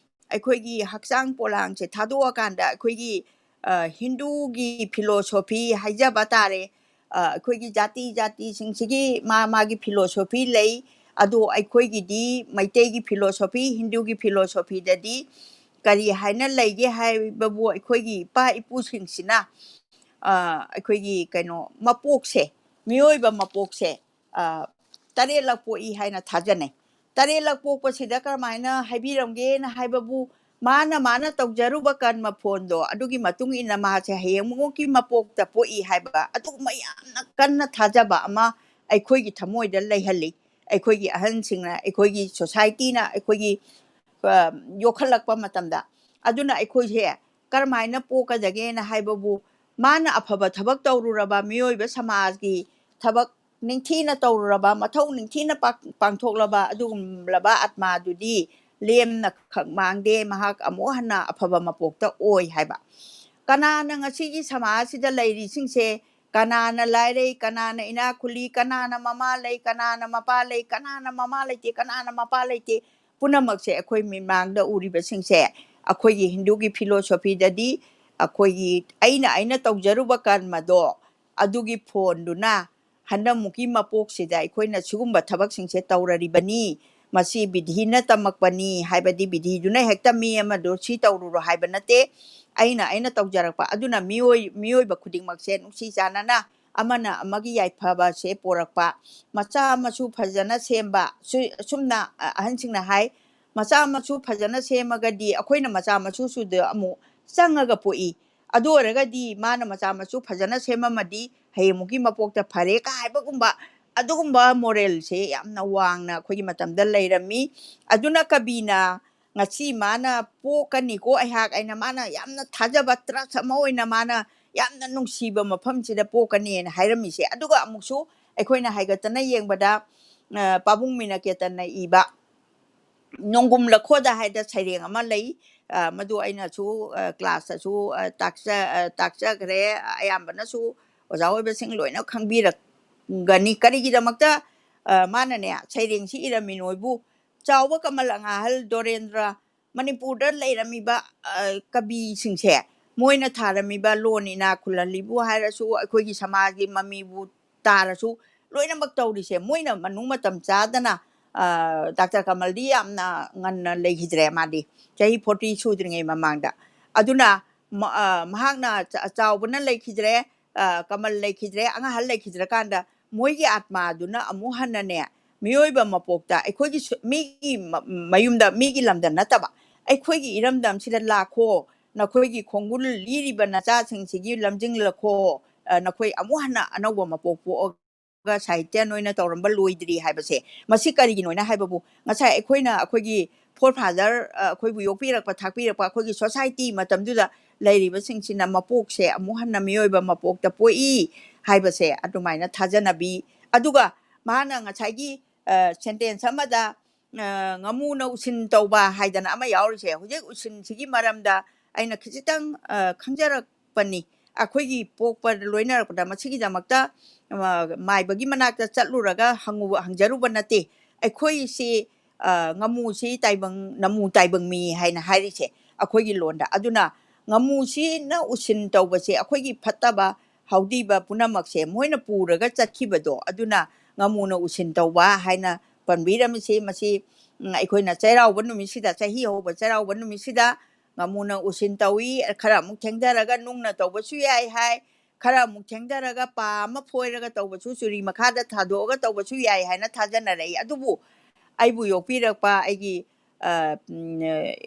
ꯑꯩꯈꯣꯏꯒꯤ ꯍꯛꯆꯥꯡ ꯄꯣꯂꯥꯡꯁꯦ ꯊꯥꯗꯣꯛꯑꯀꯥꯟꯗ ꯑꯩꯈꯣꯏꯒꯤ, ꯑ, ꯍꯤꯟꯗꯨꯒꯤ philosophy ꯍꯥꯏꯖꯕ ꯇꯥꯔꯦ꯫ ꯑ, ꯑꯩꯈꯣꯏꯒꯤ ꯖꯥꯇꯤ ꯖꯥꯇꯤꯁꯤꯡꯁꯤꯒꯤ ꯃꯥ ꯃꯥꯒꯤ philosophy ꯂꯩ꯫ ꯑꯗꯣ ꯑꯩꯈꯣꯏꯒꯤꯗꯤ ꯃꯩꯇꯩꯒꯤ philosophy, ꯍꯤꯟꯗꯨꯒꯤ philosophyꯗꯗꯤ ꯀꯔꯤ ꯍꯥꯏꯅ ꯂꯩꯒꯦ ꯍꯥꯏꯕꯕꯨ, ꯑꯩꯈꯣꯏꯒꯤ ꯏꯄꯥ ꯏꯄꯨꯁꯤꯡꯁꯤꯅ, ꯑ, ꯑꯩꯈꯣꯏꯒꯤ ꯀꯩꯅꯣ ꯃꯄꯣꯛꯁꯦ, ꯃꯤꯑꯣꯏꯕ ꯃꯄꯣꯛꯁꯦ, ꯑ, ꯇꯔꯦꯠꯂꯛ ꯄꯣꯛꯏ ꯍꯥꯏꯅ ꯊꯥꯖꯅꯩ꯫ ꯇꯔꯦꯠꯂꯛ ꯄꯣꯛꯄꯁꯤꯗ ꯀꯔꯝꯍꯥꯏꯅ ꯍꯥꯏꯕꯤꯔꯝꯒꯦꯅ ꯍꯥꯏꯕꯕꯨ, ꯃꯥꯅ ꯃꯥꯅ ꯇꯧꯖꯔꯨꯕ ꯀꯔꯃ ꯐꯣꯟꯗꯣ, ꯑꯗꯨꯒꯤ ꯃꯇꯨꯡ ꯏꯟꯅ ꯃꯥꯁꯦ ꯍꯌꯦꯡꯃꯨꯛꯀꯤ ꯃꯄꯣꯛꯇ ꯄꯣꯛꯏ ꯍꯥꯏꯕ ꯑꯗꯨꯒꯨꯝꯕ ꯌꯥꯝꯅ ꯀꯟꯅ ꯊꯥꯖꯕ ꯑꯃ ꯑꯩꯈꯣꯏꯒꯤ ꯊꯃꯣꯏꯗ ꯂꯩꯍꯜꯂꯤ꯫ ꯑꯩꯈꯣꯏꯒꯤ ꯑꯍꯟꯁꯤꯡꯅ, ꯑꯩꯈꯣꯏꯒꯤ societyꯅ ꯑꯩꯈꯣꯏꯒꯤ, ꯑ, ꯌꯣꯛꯈꯠꯂꯛꯄ ꯃꯇꯝꯗ꯫ ꯑꯗꯨꯅ ꯑꯩꯈꯣꯏꯁꯦ ꯀꯔꯝꯍꯥꯏꯅ ꯄꯣꯛꯀꯗꯒꯦꯅ ꯍꯥꯏꯕꯕꯨ, ꯃꯥꯅ ꯑꯐꯕ ꯊꯕꯛ ꯇꯧꯔꯨꯔꯕ ꯃꯤꯑꯣꯏꯕ ꯁꯃꯥꯖꯒꯤ ꯊꯕꯛ ꯅꯤꯡꯊꯤꯅ ꯇꯧꯔꯨꯔꯕ, ꯃꯊꯧ ꯅꯤꯡꯊꯤꯅ ꯄꯥꯡ-, ꯄꯥꯡꯊꯣꯛꯂꯕ ꯑꯗꯨꯒꯨꯝꯂꯕ ꯑꯥꯠꯃꯥꯗꯨꯗꯤ ꯂꯦꯝꯅ ꯈꯛ ꯃꯥꯡꯗꯦ, ꯃꯍꯥꯛ ꯑꯃꯨꯛ ꯍꯟꯅ ꯑꯐꯕ ꯃꯄꯣꯛꯇ ꯑꯣꯏ ꯍꯥꯏꯕ꯫ ꯀꯅꯥꯅ ꯉꯁꯤꯒꯤ ꯁꯃꯥꯖꯁꯤꯗ ꯂꯩꯔꯤꯁꯤꯡꯁꯦ, ꯀꯅꯥꯅ ꯂꯥꯏꯔꯩ, ꯀꯅꯥꯅ ꯏꯅꯥꯛ ꯈꯨꯜꯂꯤ, ꯀꯅꯥꯅ ꯃꯃꯥ ꯂꯩ, ꯀꯅꯥꯅ ꯃꯄꯥ ꯂꯩ, ꯀꯅꯥꯅ ꯃꯃꯥ ꯂꯩꯇꯦ, ꯀꯅꯥꯅ ꯃꯄꯥ ꯂꯩꯇꯦ, ꯄꯨꯝꯅꯃꯛꯁꯦ ꯑꯩꯈꯣꯏ ꯃꯤꯠꯃꯥꯡꯗ ꯎꯔꯤꯕꯁꯤꯡꯁꯦ, ꯑꯩꯈꯣꯏꯒꯤ ꯍꯤꯟꯗꯨꯒꯤ philosophyꯗꯗꯤ ꯑꯩꯈꯣꯏꯒꯤ ꯑꯩꯅ, ꯑꯩꯅ ꯇꯧꯖꯔꯨꯕ ꯀꯔꯃꯗꯣ, ꯑꯗꯨꯒꯤ ꯐꯣꯟꯗꯨꯅ ꯍꯟꯗꯛꯃꯨꯛꯀꯤ ꯃꯄꯣꯛꯁꯤꯗ ꯑꯩꯈꯣꯏꯅ ꯁꯤꯒꯨꯝꯕ ꯊꯕꯛꯁꯤꯡꯁꯦ ꯇꯧꯔꯔꯤꯕꯅꯤ, ꯃꯁꯤ ꯕꯤꯙꯤꯅ ꯇꯝꯃꯛꯄꯅꯤ, ꯍꯥꯏꯕꯗꯤ ꯕꯤꯙꯤꯗꯨꯅ ꯍꯦꯛꯇ ꯃꯤ ꯑꯃꯗꯣ ꯁꯤ ꯇꯧꯔꯨꯔꯣ ꯍꯥꯏꯕ ꯅꯠꯇꯦ꯫ ꯑꯩꯅ, ꯑꯩꯅ ꯇꯧꯖꯔꯛꯄ꯫ ꯑꯗꯨꯅ ꯃꯤꯑꯣꯏ-, ꯃꯤꯑꯣꯏꯕ ꯈꯨꯗꯤꯡꯃꯛꯁꯦ ꯅꯨꯡꯁꯤ ꯆꯥꯟꯅꯅ ꯑꯃꯅ ꯑꯃꯒꯤ ꯌꯥꯏꯐꯕꯁꯦ ꯄꯣꯔꯛꯄ, ꯃꯆꯥ ꯃꯁꯨ ꯐꯖꯅ ꯁꯦꯝꯕ, ꯁꯨ-, ꯑꯁꯨꯝꯅ, ꯑ-, ꯑꯍꯟꯁꯤꯡꯅ ꯍꯥꯏ, "ꯃꯆꯥ ꯃꯁꯨ ꯐꯖꯅ ꯁꯦꯝꯃꯒꯗꯤ ꯑꯩꯈꯣꯏꯅ ꯃꯆꯥ ꯃꯁꯨꯁꯨꯗ ꯑꯃꯨꯛ ꯆꯪꯉꯒ ꯄꯣꯛꯏ꯫ ꯑꯗꯨ ꯑꯣꯏꯔꯒꯗꯤ ꯃꯥꯅ ꯃꯆꯥ ꯃꯁꯨ ꯐꯖꯅ ꯁꯦꯝꯃꯝꯃꯗꯤ ꯍꯌꯦꯡꯃꯨꯛꯀꯤ ꯃꯄꯣꯛꯇ ꯐꯔꯦ ꯀ ꯍꯥꯏꯕꯒꯨꯝꯕ, ꯑꯗꯨꯒꯨꯝꯕ ꯃꯣꯔꯦꯜꯁꯦ ꯌꯥꯝꯅ ꯋꯥꯡꯅ ꯑꯩꯈꯣꯏꯒꯤ ꯃꯇꯝꯗ ꯂꯩꯔꯝꯃꯤ꯫ ꯑꯗꯨꯅ ꯀꯕꯤꯅ ꯉꯁꯤ ꯃꯥꯅ "ꯄꯣꯛꯀꯅꯤꯀꯣ ꯑꯩꯍꯥꯛ" ꯍꯥꯏꯅ ꯃꯥꯅ ꯌꯥꯝꯅ ꯊꯥꯖꯕ, ꯇ꯭ꯔꯁ ꯑꯃ ꯑꯣꯏꯅ ꯃꯥꯅ ꯌꯥꯝꯅ ꯅꯨꯡꯁꯤꯕ ꯃꯐꯝꯁꯤꯗ ꯄꯣꯛꯀꯅꯤꯅ ꯍꯥꯏꯔꯝꯃꯤꯁꯦ꯫ ꯑꯗꯨꯒ ꯑꯃꯨꯛꯁꯨ ꯑꯩꯈꯣꯏꯅ ꯍꯥꯏꯒꯠꯇꯅ ꯌꯦꯡꯕꯗ, ꯑ, ꯄꯥꯕꯨꯡ ꯃꯤꯅꯀꯦꯇꯟꯅ ꯏꯕ "ꯅꯣꯡꯒꯨꯝ ꯂꯈꯣꯗ" ꯍꯥꯏꯗ ꯁꯩꯔꯦꯡ ꯑꯃ ꯂꯩ꯫ ꯑ, ꯃꯗꯨ ꯑꯩꯅꯁꯨ, ꯑ, ꯀ꯭ꯂꯥꯁꯇꯁꯨ, ꯑ, ꯇꯥꯛꯆ-, ꯑ, ꯇꯥꯛꯆꯈ꯭ꯔꯦ꯫ ꯑꯌꯥꯝꯕꯅꯁꯨ ꯑꯣꯖꯥ ꯑꯣꯏꯕꯁꯤꯡ ꯂꯣꯏꯅ ꯈꯪꯕꯤꯔꯛꯒꯅꯤ꯫ ꯀꯔꯤꯒꯤꯗꯃꯛꯇ, ꯑ, ꯃꯥꯅꯅꯦ ꯁꯩꯔꯦꯡꯁꯤ ꯏꯔꯝꯃꯤꯅꯣ ꯍꯥꯏꯕꯨ, ꯆꯥꯎꯕ ꯀꯃꯜ ꯑꯉꯥꯍꯜ ꯗꯣꯔꯦꯟꯗ꯭ꯔ, ꯃꯅꯤꯄꯨꯔꯗ ꯂꯩꯔꯝꯃꯤꯕ, ꯑ, ꯀꯕꯤꯁꯤꯡꯁꯦ, ꯃꯣꯏꯅ ꯊꯥꯔꯝꯃꯤꯕ "ꯂꯣꯟ ꯏꯅꯥꯛ ꯈꯨꯜꯍꯜꯂꯤꯕꯨ" ꯍꯥꯏꯔꯁꯨ, ꯑꯩꯈꯣꯏꯒꯤ ꯁꯃꯥꯖꯒꯤ ꯃꯃꯤꯕꯨ ꯇꯥꯔꯁꯨ, ꯂꯣꯏꯅꯃꯛ ꯇꯧꯔꯤꯁꯦ ꯃꯣꯏꯅ ꯃꯅꯨꯡ ꯃꯇꯝ ꯆꯥꯗꯅ, ꯑ, ꯗꯥꯛꯇꯔ ꯀꯃꯜꯗꯤ ꯌꯥꯝꯅ ꯉꯟꯅ ꯂꯩꯈꯤꯗ꯭ꯔꯦ, ꯃꯥꯗꯤ ꯆꯍꯤ forty ꯁꯨꯗ꯭ꯔꯤꯉꯩ ꯃꯃꯥꯡꯗ꯫ ꯑꯗꯨꯅ ꯃ-, ꯑ, ꯃꯍꯥꯛꯅ ꯆ-, ꯆꯥꯎꯕꯅ ꯂꯩꯈꯤꯗ꯭ꯔꯦ, ꯑ, ꯀꯃꯜ ꯂꯩꯈꯤꯗ꯭ꯔꯦ, ꯑꯉꯥꯡꯍꯜ ꯂꯩꯈꯤꯗ꯭ꯔꯀꯥꯟꯗ ꯃꯣꯏꯒꯤ ꯑꯥꯠꯃꯥꯗꯨꯅ ꯑꯃꯨꯛ ꯍꯟꯅꯅꯦ, ꯃꯤꯑꯣꯏꯕ ꯃꯄꯣꯛꯇ ꯑꯩꯈꯣꯏꯒꯤ ꯁꯨ-, ꯃꯤꯒꯤ ꯃ-, ꯃꯌꯨꯝꯗ, ꯃꯤꯒꯤ ꯂꯝꯗ ꯅꯠꯇꯕ, ꯑꯩꯈꯣꯏꯒꯤ ꯏꯔꯝꯗꯝꯁꯤꯗ ꯂꯥꯛꯈꯣ, ꯅꯈꯣꯏꯒꯤ ꯈꯣꯡꯒꯨꯜ ꯂꯤꯔꯤꯕ ꯅꯆꯥꯁꯤꯡꯁꯤꯒꯤ ꯂꯝꯖꯤꯡꯂꯛꯈꯣ, ꯑ, ꯅꯈꯣꯏ ꯑꯃꯨꯛ ꯍꯟꯅ ꯑꯅꯧꯕ ꯃꯄꯣꯛ ꯄꯣꯛꯑꯒ ꯁꯥꯍꯤꯇ꯭ꯌ ꯅꯣꯏꯅ ꯇꯧꯔꯝꯕ ꯂꯣꯏꯗ꯭ꯔꯤ ꯍꯥꯏꯕꯁꯦ꯫ ꯃꯁꯤ ꯀꯔꯤꯒꯤꯅꯣꯅ ꯍꯥꯏꯕꯕꯨ, ꯉꯁꯥꯏ ꯑꯩꯈꯣꯏꯅ ꯑꯩꯈꯣꯏꯒꯤ forefather, ꯑ, ꯑꯩꯈꯣꯏꯕꯨ ꯌꯣꯛꯄꯤꯔꯛꯄ, ꯊꯥꯛꯄꯤꯔꯛꯄ ꯑꯩꯈꯣꯏꯒꯤ society ꯃꯇꯝꯗꯨꯗ ꯂꯩꯔꯤꯕꯁꯤꯡꯁꯤꯅ ꯃꯄꯣꯛꯁꯦ ꯑꯃꯨꯛ ꯍꯟꯅ ꯃꯤꯑꯣꯏꯕ ꯃꯄꯣꯛꯇ ꯄꯣꯛꯏ ꯍꯥꯏꯕꯁꯦ ꯑꯗꯨꯃꯥꯏꯅ ꯊꯥꯖꯅꯕꯤ꯫ ꯑꯗꯨꯒ ꯃꯥꯅ ꯉꯁꯥꯏꯒꯤ, ꯑ, sentence ꯑꯃꯗ, ꯑ, "ꯉꯥꯃꯨꯅ ꯎꯁꯤꯟ ꯇꯧꯕ" ꯍꯥꯏꯗꯅ ꯑꯃ ꯌꯥꯎꯔꯤꯁꯦ, ꯍꯧꯖꯤꯛ ꯎꯁꯤꯟꯁꯤꯒꯤ ꯃꯔꯝꯗ ꯑꯩꯅ ꯈꯤꯖꯤꯛꯇꯪ, ꯑ, ꯈꯪꯖꯔꯛꯄꯅꯤ꯫ ꯑꯩꯈꯣꯏꯒꯤ ꯄꯣꯛꯄ ꯂꯣꯏꯅꯔꯛꯄꯗ ꯃꯁꯤꯒꯤꯗꯃꯛꯇ, ꯑ, ꯃꯥꯏꯕꯒꯤ ꯃꯅꯥꯛꯇ ꯆꯠꯂꯨꯔꯒ ꯍꯪꯉꯨꯕ, ꯍꯪꯖꯔꯨꯕ ꯅꯠꯇꯦ꯫ ꯑꯩꯈꯣꯏꯁꯤ, ꯑ, "ꯉꯥꯃꯨꯁꯤ ꯇꯥꯏꯕꯪ, ꯅꯃꯨ ꯇꯥꯏꯕꯪ ꯃꯤ" ꯍꯥꯏꯅ ꯍꯥꯏꯔꯤꯁꯦ ꯑꯩꯈꯣꯏꯒꯤ ꯂꯣꯟꯗ꯫ ꯑꯗꯨꯅ ꯉꯥꯃꯨꯁꯤꯅ ꯎꯁꯤꯟ ꯇꯧꯕꯁꯦ ꯑꯩꯈꯣꯏꯒꯤ ꯐꯠꯇꯕ ꯍꯥꯎꯗꯤꯕ ꯄꯨꯝꯅꯃꯛꯁꯦ ꯃꯣꯏꯅ ꯄꯨꯔꯒ ꯆꯠꯈꯤꯕꯗꯣ, ꯑꯗꯨꯅ "ꯉꯥꯃꯨꯅ ꯎꯁꯤꯟ ꯇꯧꯕ" ꯍꯥꯏꯅ ꯄꯟꯕꯤꯔꯝꯃꯤꯁꯦ꯫ ꯃꯁꯤ, ꯎꯝ, ꯑꯩꯈꯣꯏꯅ ꯆꯩꯔꯥꯎꯕ ꯅꯨꯃꯤꯠꯁꯤꯗ, ꯆꯍꯤ ꯍꯧꯕ ꯆꯩꯔꯥꯎꯕ ꯅꯨꯃꯤꯠꯁꯤꯗ ꯉꯥꯃꯨꯅ ꯎꯁꯤꯟ ꯇꯧꯏ, ꯈꯔ ꯑꯃꯨꯛ ꯊꯦꯡꯊꯔꯒ ꯅꯨꯡꯅ ꯇꯧꯕꯁꯨ ꯌꯥꯏ ꯍꯥꯏ, ꯈꯔ ꯑꯃꯨꯛ ꯊꯦꯡꯊꯔꯒ ꯄꯥ ꯑꯃ ꯐꯣꯏꯔꯒ ꯇꯧꯕꯁꯨ, ꯆꯨꯔꯤ ꯃꯈꯥꯗ ꯊꯥꯗꯣꯛꯑꯒ ꯇꯧꯕꯁꯨ ꯌꯥꯏ ꯍꯥꯏꯅ ꯊꯥꯖꯅꯔꯛꯏ꯫ ꯑꯗꯨꯕꯨ ꯑꯩꯕꯨ ꯌꯣꯛꯄꯤꯔꯛꯄ ꯑꯩꯒꯤ, ꯑ, ꯎꯝ,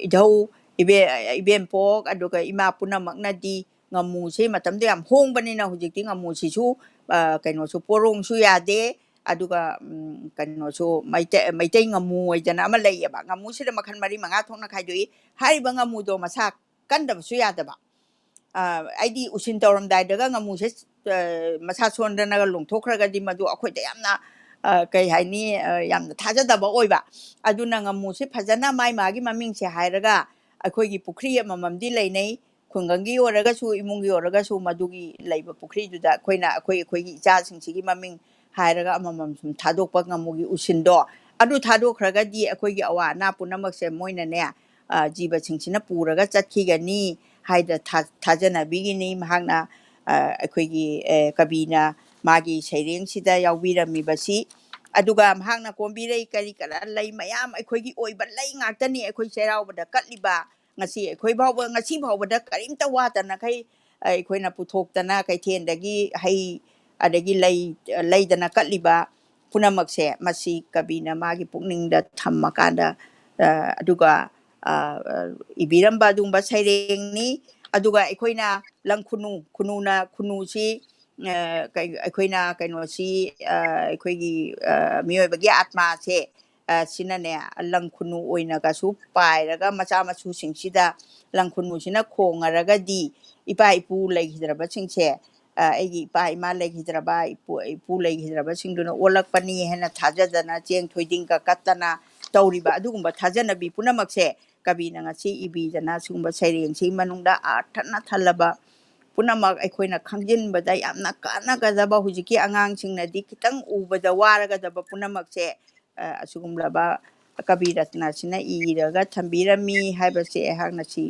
ꯏꯙꯧ, ꯏꯕꯦ-, ꯏꯕꯦꯝꯄꯣꯛ, ꯑꯗꯨꯒ ꯏꯃꯥ ꯄꯨꯝꯅꯃꯛꯅꯗꯤ ꯉꯥꯃꯨꯁꯦ ꯃꯇꯝꯗꯣ ꯌꯥꯝ ꯍꯣꯡꯕꯅꯤꯅ ꯍꯧꯖꯤꯛꯇꯤ ꯉꯥꯃꯨꯁꯤꯁꯨ, ꯑ, ꯀꯩꯅꯣꯁꯨ, ꯄꯣꯔꯣꯡꯁꯨ ꯌꯥꯗꯦ, ꯑꯗꯨꯒ, ꯎꯝ, ꯀꯩꯅꯣꯁꯨ, ꯃꯩꯇꯩ, ꯃꯩꯇꯩ ꯉꯥꯃꯨ ꯍꯥꯏꯗꯅ ꯑꯃ ꯂꯩꯌꯦꯕ꯫ ꯉꯥꯃꯨꯁꯤꯗ ꯃꯈꯜ ꯃꯔꯤ ꯃꯉꯥ ꯊꯣꯛꯅ ꯈꯥꯏꯗꯣꯛꯏ꯫ ꯍꯥꯏꯔꯤꯕ ꯉꯥꯃꯨꯗꯣ ꯃꯁꯥ ꯀꯟꯗꯕꯁꯨ ꯌꯥꯗꯕ꯫ ꯑ, ꯑꯩꯗꯤ ꯎꯁꯤꯟ ꯇꯧꯔꯝꯗꯥꯏꯗꯒ ꯉꯥꯃꯨꯁꯦ, ꯑ, ꯃꯁꯥ ꯁꯣꯟꯗꯅꯒ ꯂꯣꯡꯊꯣꯛꯈ꯭ꯔꯒꯗꯤ ꯃꯗꯨ ꯑꯩꯈꯣꯏꯗ ꯌꯥꯝꯅ, ꯑ, ꯀꯩ ꯍꯥꯏꯅꯤ, ꯑ, ꯌꯥꯝꯅ ꯊꯥꯖꯗꯕ ꯑꯣꯏꯕ꯫ ꯑꯗꯨꯅ ꯉꯥꯃꯨꯁꯦ ꯐꯖꯅ ꯃꯥꯏ ꯃꯥꯒꯤ ꯃꯃꯤꯡꯁꯦ ꯍꯥꯏꯔꯒ ꯑꯩꯈꯣꯏꯒꯤ ꯄꯨꯈ꯭ꯔꯤ ꯑꯃꯃꯝꯗꯤ ꯂꯩꯅꯩ꯫ ꯈꯨꯡꯒꯪꯒꯤ ꯑꯣꯏꯔꯒꯁꯨ, ꯏꯃꯨꯡꯒꯤ ꯑꯣꯏꯔꯒꯁꯨ, ꯃꯗꯨꯒꯤ ꯂꯩꯕ ꯄꯨꯈ꯭ꯔꯤꯗꯨꯗ ꯑꯩꯈꯣꯏꯅ, ꯑꯩꯈꯣꯏ, ꯑꯩꯈꯣꯏꯒꯤ ꯏꯆꯥꯁꯤꯡꯁꯤꯒꯤ ꯃꯃꯤꯡ ꯍꯥꯏꯔꯒ ꯑꯃꯃꯝ ꯁꯨꯝ ꯊꯥꯗꯣꯛꯄ ꯉꯥꯃꯨꯒꯤ ꯎꯁꯤꯟꯗꯣ꯫ ꯑꯗꯨ ꯊꯥꯗꯣꯛꯈ꯭ꯔꯒꯗꯤ ꯑꯩꯈꯣꯏꯒꯤ ꯑꯋꯥ ꯑꯅꯥ ꯄꯨꯝꯅꯃꯛꯁꯦ ꯃꯣꯏꯅꯅꯦ, ꯑ, ꯖꯤꯕꯁꯤꯡꯁꯤꯅ ꯄꯨꯔꯒ ꯆꯠꯈꯤꯒꯅꯤ ꯍꯥꯏꯗꯅ ꯊꯥ-, ꯊꯥꯖꯅꯕꯤꯒꯤꯅꯤ꯫ ꯃꯍꯥꯛꯅ, ꯑ, ꯑꯩꯈꯣꯏꯒꯤ, ꯑ, ꯀꯕꯤꯅ ꯃꯥꯒꯤ ꯁꯩꯔꯦꯡꯁꯤꯗ ꯌꯥꯎꯕꯤꯔꯝꯃꯤꯕꯁꯤ꯫ ꯑꯗꯨꯒ ꯃꯍꯥꯛꯅ ꯀꯣꯝꯕꯤꯔꯩ ꯀꯔꯤ ꯀꯔꯥ ꯂꯩ ꯃꯌꯥꯝ, ꯑꯩꯈꯣꯏꯒꯤ ꯑꯣꯏꯕ ꯂꯩ ꯉꯥꯛꯇꯅꯤ ꯑꯩꯈꯣꯏ ꯆꯩꯔꯥꯎꯕꯗ ꯀꯠꯂꯤꯕ꯫ ꯉꯁꯤ ꯑꯩꯈꯣꯏ ꯐꯥꯎꯕ, ꯉꯁꯤ ꯐꯥꯎꯕꯗ ꯀꯔꯤꯝꯇ ꯋꯥꯠꯇꯅꯈꯩ ꯑꯩꯈꯣꯏꯅ ꯄꯨꯊꯣꯛꯇꯅ ꯀꯩꯊꯦꯜꯗꯒꯤ ꯍꯩ, ꯑꯗꯒꯤ ꯂꯩ, ꯂꯩꯗꯅ ꯀꯠꯂꯤꯕ ꯄꯨꯝꯅꯃꯛꯁꯦ, ꯃꯁꯤ ꯀꯕꯤꯅ ꯃꯥꯒꯤ ꯄꯨꯛꯅꯤꯡꯗ ꯊꯝꯃꯀꯥꯟꯗ, ꯑ, ꯑꯗꯨꯒ, ꯑ, ꯏꯕꯤꯔꯝꯕ ꯑꯗꯨꯒꯨꯝꯕ ꯁꯩꯔꯦꯡꯅꯤ꯫ ꯑꯗꯨꯒ ꯑꯩꯈꯣꯏꯅ ꯂꯪ ꯈꯨꯅꯨ, ꯈꯨꯅꯨꯅ, ꯈꯨꯅꯨꯁꯤ, ꯑ, ꯀꯩ-, ꯑꯩꯈꯣꯏꯅ ꯀꯩꯅꯣꯁꯤ, ꯑ, ꯑꯩꯈꯣꯏꯒꯤ, ꯑ, ꯃꯤꯑꯣꯏꯕꯒꯤ ꯑꯥꯠꯃꯥꯁꯦ, ꯑ, ꯁꯤꯅꯅꯦ, ꯂꯪ ꯈꯨꯅꯨ ꯑꯣꯏꯅꯒꯁꯨ ꯄꯥꯏꯔꯒ ꯃꯆꯥ ꯃꯁꯨꯁꯤꯡꯁꯤꯗ ꯂꯪ ꯈꯨꯅꯨꯁꯤꯅ ꯈꯣꯡꯉꯔꯒꯗꯤ ꯏꯄꯥ ꯏꯄꯨ ꯂꯩꯈꯤꯗ꯭ꯔꯕꯁꯤꯡꯁꯦ, ꯑ, ꯑꯩꯒꯤ ꯏꯄꯥ ꯏꯃꯥ ꯂꯩꯈꯤꯗ꯭ꯔꯕ, ꯏꯄꯨ, ꯏꯄꯨ ꯂꯩꯈꯤꯗ꯭ꯔꯕꯁꯤꯡꯗꯨꯅ ꯑꯣꯜꯂꯛꯄꯅꯤ ꯍꯥꯏꯅ ꯊꯥꯖꯗꯅ ꯆꯦꯡ ꯊꯣꯏꯗꯤꯡꯒ ꯀꯠꯇꯅ ꯇꯧꯔꯤꯕ ꯑꯗꯨꯒꯨꯝꯕ ꯊꯥꯖꯅꯕꯤ ꯄꯨꯝꯅꯃꯛꯁꯦ ꯀꯕꯤꯅ ꯉꯁꯤ ꯏꯕꯤꯗꯅ ꯁꯤꯒꯨꯝꯕ ꯁꯩꯔꯦꯡꯁꯤꯒꯤ ꯃꯅꯨꯡꯗ ꯑꯥꯔꯊꯅ ꯊꯜꯂꯕ ꯄꯨꯝꯅꯃꯛ ꯑꯩꯈꯣꯏꯅ ꯈꯪꯖꯤꯟꯕꯗ ꯌꯥꯝꯅ ꯀꯥꯟꯅꯒꯗꯕ, ꯍꯧꯖꯤꯛꯀꯤ ꯑꯉꯥꯡꯁꯤꯡꯅꯗꯤ ꯈꯤꯇꯪ ꯎꯕꯗ ꯋꯥꯔꯒꯗꯕ ꯄꯨꯝꯅꯃꯛꯁꯦ, ꯑ, ꯑꯁꯤꯒꯨꯝꯂꯕ ꯀꯕꯤ ꯔꯠꯅꯁꯤꯅ ꯏꯔꯒ ꯊꯝꯕꯤꯔꯝꯃꯤ ꯍꯥꯏꯕꯁꯦ ꯑꯩꯍꯥꯛꯅ ꯁꯤ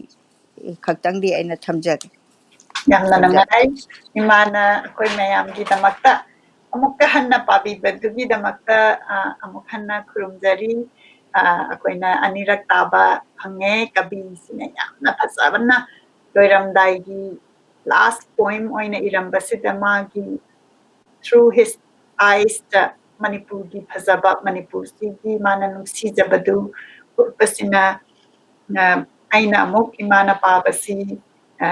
ꯈꯛꯇꯪꯗꯤ ꯑꯩꯅ ꯊꯝꯖꯒꯦ꯫ ꯌꯥꯝꯅ ꯊꯝꯖꯒꯦ꯫ ꯅꯨꯡꯉꯥꯏ꯫ ꯏꯃꯥꯅ ꯑꯩꯈꯣꯏ ꯃꯌꯥꯝꯒꯤꯗꯃꯛꯇ ꯑꯃꯨꯛꯀ ꯍꯟꯅ ꯄꯥꯕꯤꯕꯗꯨꯒꯤꯗꯃꯛꯇ, ꯑ, ꯑꯃꯨꯛ ꯍꯟꯅ ꯈꯨꯔꯨꯝꯖꯔꯤ꯫ ꯑ, ꯑꯩꯈꯣꯏꯅ ꯑꯅꯤꯔꯛ ꯇꯥꯕ ꯐꯪꯉꯦ꯫ ꯀꯕꯤꯁꯤꯅ ꯌꯥꯝꯅ ꯐꯖꯕꯅ ꯂꯣꯏꯔꯝꯗꯥꯏꯒꯤ last poem ꯑꯣꯏꯅ ꯏꯔꯝꯕꯁꯤꯗ ꯃꯥꯒꯤ through his eyes ꯇ ꯃꯅꯤꯄꯨꯔꯒꯤ ꯐꯖꯕ, ꯃꯅꯤꯄꯨꯔꯁꯤꯒꯤ ꯃꯥꯅ ꯅꯨꯡꯁꯤꯖꯕꯗꯨ ꯎꯠꯄꯁꯤꯅ, ꯑ, ꯑꯩꯅ ꯑꯃꯨꯛ ꯏꯃꯥꯅ ꯄꯥꯕꯁꯤ, ꯑ,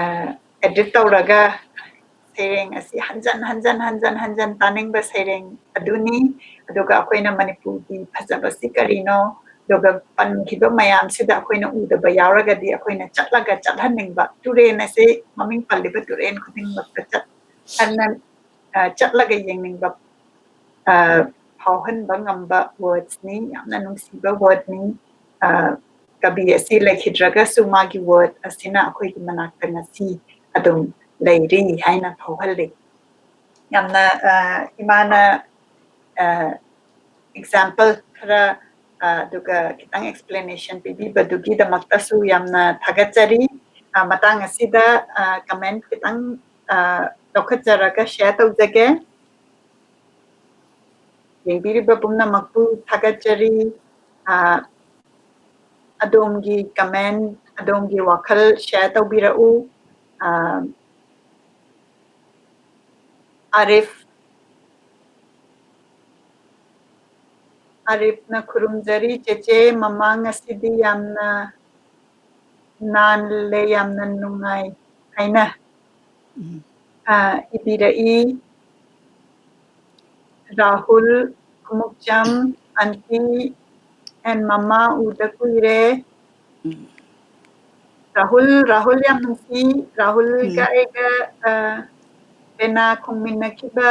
ꯑꯦꯗꯤꯠ ꯇꯧꯔꯒ ꯁꯩꯔꯦꯡ ꯑꯁꯤ ꯍꯟꯖꯟ ꯍꯟꯖꯟ ꯍꯟꯖꯟ ꯍꯟꯖꯟ ꯇꯥꯅꯤꯡꯕ ꯁꯩꯔꯦꯡ ꯑꯗꯨꯅꯤ꯫ ꯑꯗꯨꯒ ꯑꯩꯈꯣꯏꯅ ꯃꯅꯤꯄꯨꯔꯒꯤ ꯐꯖꯕꯁꯤ ꯀꯔꯤꯅꯣ, ꯑꯗꯨꯒ ꯄꯟꯈꯤꯕ ꯃꯌꯥꯝꯁꯤꯗ ꯑꯩꯈꯣꯏꯅ ꯎꯗꯕ ꯌꯥꯎꯔꯒꯗꯤ ꯑꯩꯈꯣꯏꯅ ꯆꯠꯂꯒ ꯆꯠꯍꯟꯅꯤꯡꯕ, ꯇꯨꯔꯦꯟ ꯑꯁꯤ ꯃꯃꯤꯡ ꯄꯜꯂꯤꯕ ꯇꯨꯔꯦꯟ ꯈꯨꯗꯤꯡꯃꯛꯇ ꯆꯠ-, ꯍꯟꯅ, ꯑ, ꯆꯠꯂꯒ ꯌꯦꯡꯅꯤꯡꯕ, ꯑ, ꯐꯥꯎꯍꯟꯕ ꯉꯝꯕ ꯋꯥꯔꯗꯁꯅꯤ, ꯌꯥꯝꯅ ꯅꯨꯡꯁꯤꯕ ꯋꯥꯔꯗꯅꯤ꯫ ꯑ, ꯀꯕꯤ ꯑꯁꯤ ꯂꯩꯈꯤꯗ꯭ꯔꯒꯁꯨ ꯃꯥꯒꯤ ꯋꯥꯔꯗ ꯑꯁꯤꯅ ꯑꯩꯈꯣꯏꯒꯤ ꯃꯅꯥꯛꯇ ꯉꯁꯤ ꯑꯗꯨꯝ ꯂꯩꯔꯤ ꯍꯥꯏꯅ ꯐꯥꯎꯍꯜꯂꯤ꯫ ꯌꯥꯝꯅ, ꯑ, ꯏꯃꯥꯅ, ꯑ, ꯑꯦꯛꯖꯥꯝꯄꯜ ꯈꯔ, ꯑ, ꯑꯗꯨꯒ ꯈꯤꯇꯪ ꯑꯦꯛꯁꯄ꯭ꯂꯦꯅꯦꯁꯟ ꯄꯤꯕꯤꯕꯗꯨꯒꯤꯗꯃꯛꯇꯁꯨ ꯌꯥꯝꯅ ꯊꯥꯒꯠꯆꯔꯤ꯫ ꯑ, ꯃꯇꯥꯡ ꯑꯁꯤꯗ, ꯑ, ꯀꯃꯦꯟ ꯈꯤꯇꯪ, ꯑ, ꯂꯧꯈꯠꯆꯔꯒ ꯁꯤꯌꯔ ꯇꯧꯖꯒꯦ꯫ ꯌꯦꯡꯕꯤꯔꯤꯕ ꯄꯨꯝꯅꯃꯛꯄꯨ ꯊꯥꯒꯠꯆꯔꯤ꯫ ꯑ, ꯑꯗꯣꯝꯒꯤ ꯀꯃꯦꯟ, ꯑꯗꯣꯝꯒꯤ ꯋꯥꯈꯜ ꯁꯤꯌꯔ ꯇꯧꯕꯤꯔꯛꯎ꯫ ꯑ, ꯑꯥꯔꯤꯐ, ꯑꯥꯔꯤꯐꯅ ꯈꯨꯔꯨꯝꯖꯔꯤ, ꯆꯦꯆꯦ, ꯃꯃꯥꯡ ꯉꯁꯤꯗꯤ ꯌꯥꯝꯅ ꯅꯥꯜꯂꯦ, ꯌꯥꯝꯅ ꯅꯨꯡꯉꯥꯏ ꯍꯥꯏꯅ, ꯎꯝ꯫ ꯑ, ꯏꯕꯤꯔꯛꯏ꯫ Rahul Khumukcham, aunty and mama ꯎꯗ ꯀꯨꯏꯔꯦ꯫ ꯎꯝ꯫ ꯔꯥꯍꯨꯜ, ꯔꯥꯍꯨꯜ ꯌꯥꯝ ꯅꯨꯡꯁꯤ꯫ ꯔꯥꯍꯨꯜꯒ ꯎꯝ꯫ ꯑꯩꯒ, ꯑ, ꯄꯦꯅꯥ ꯈꯣꯡꯃꯤꯟꯅꯈꯤꯕ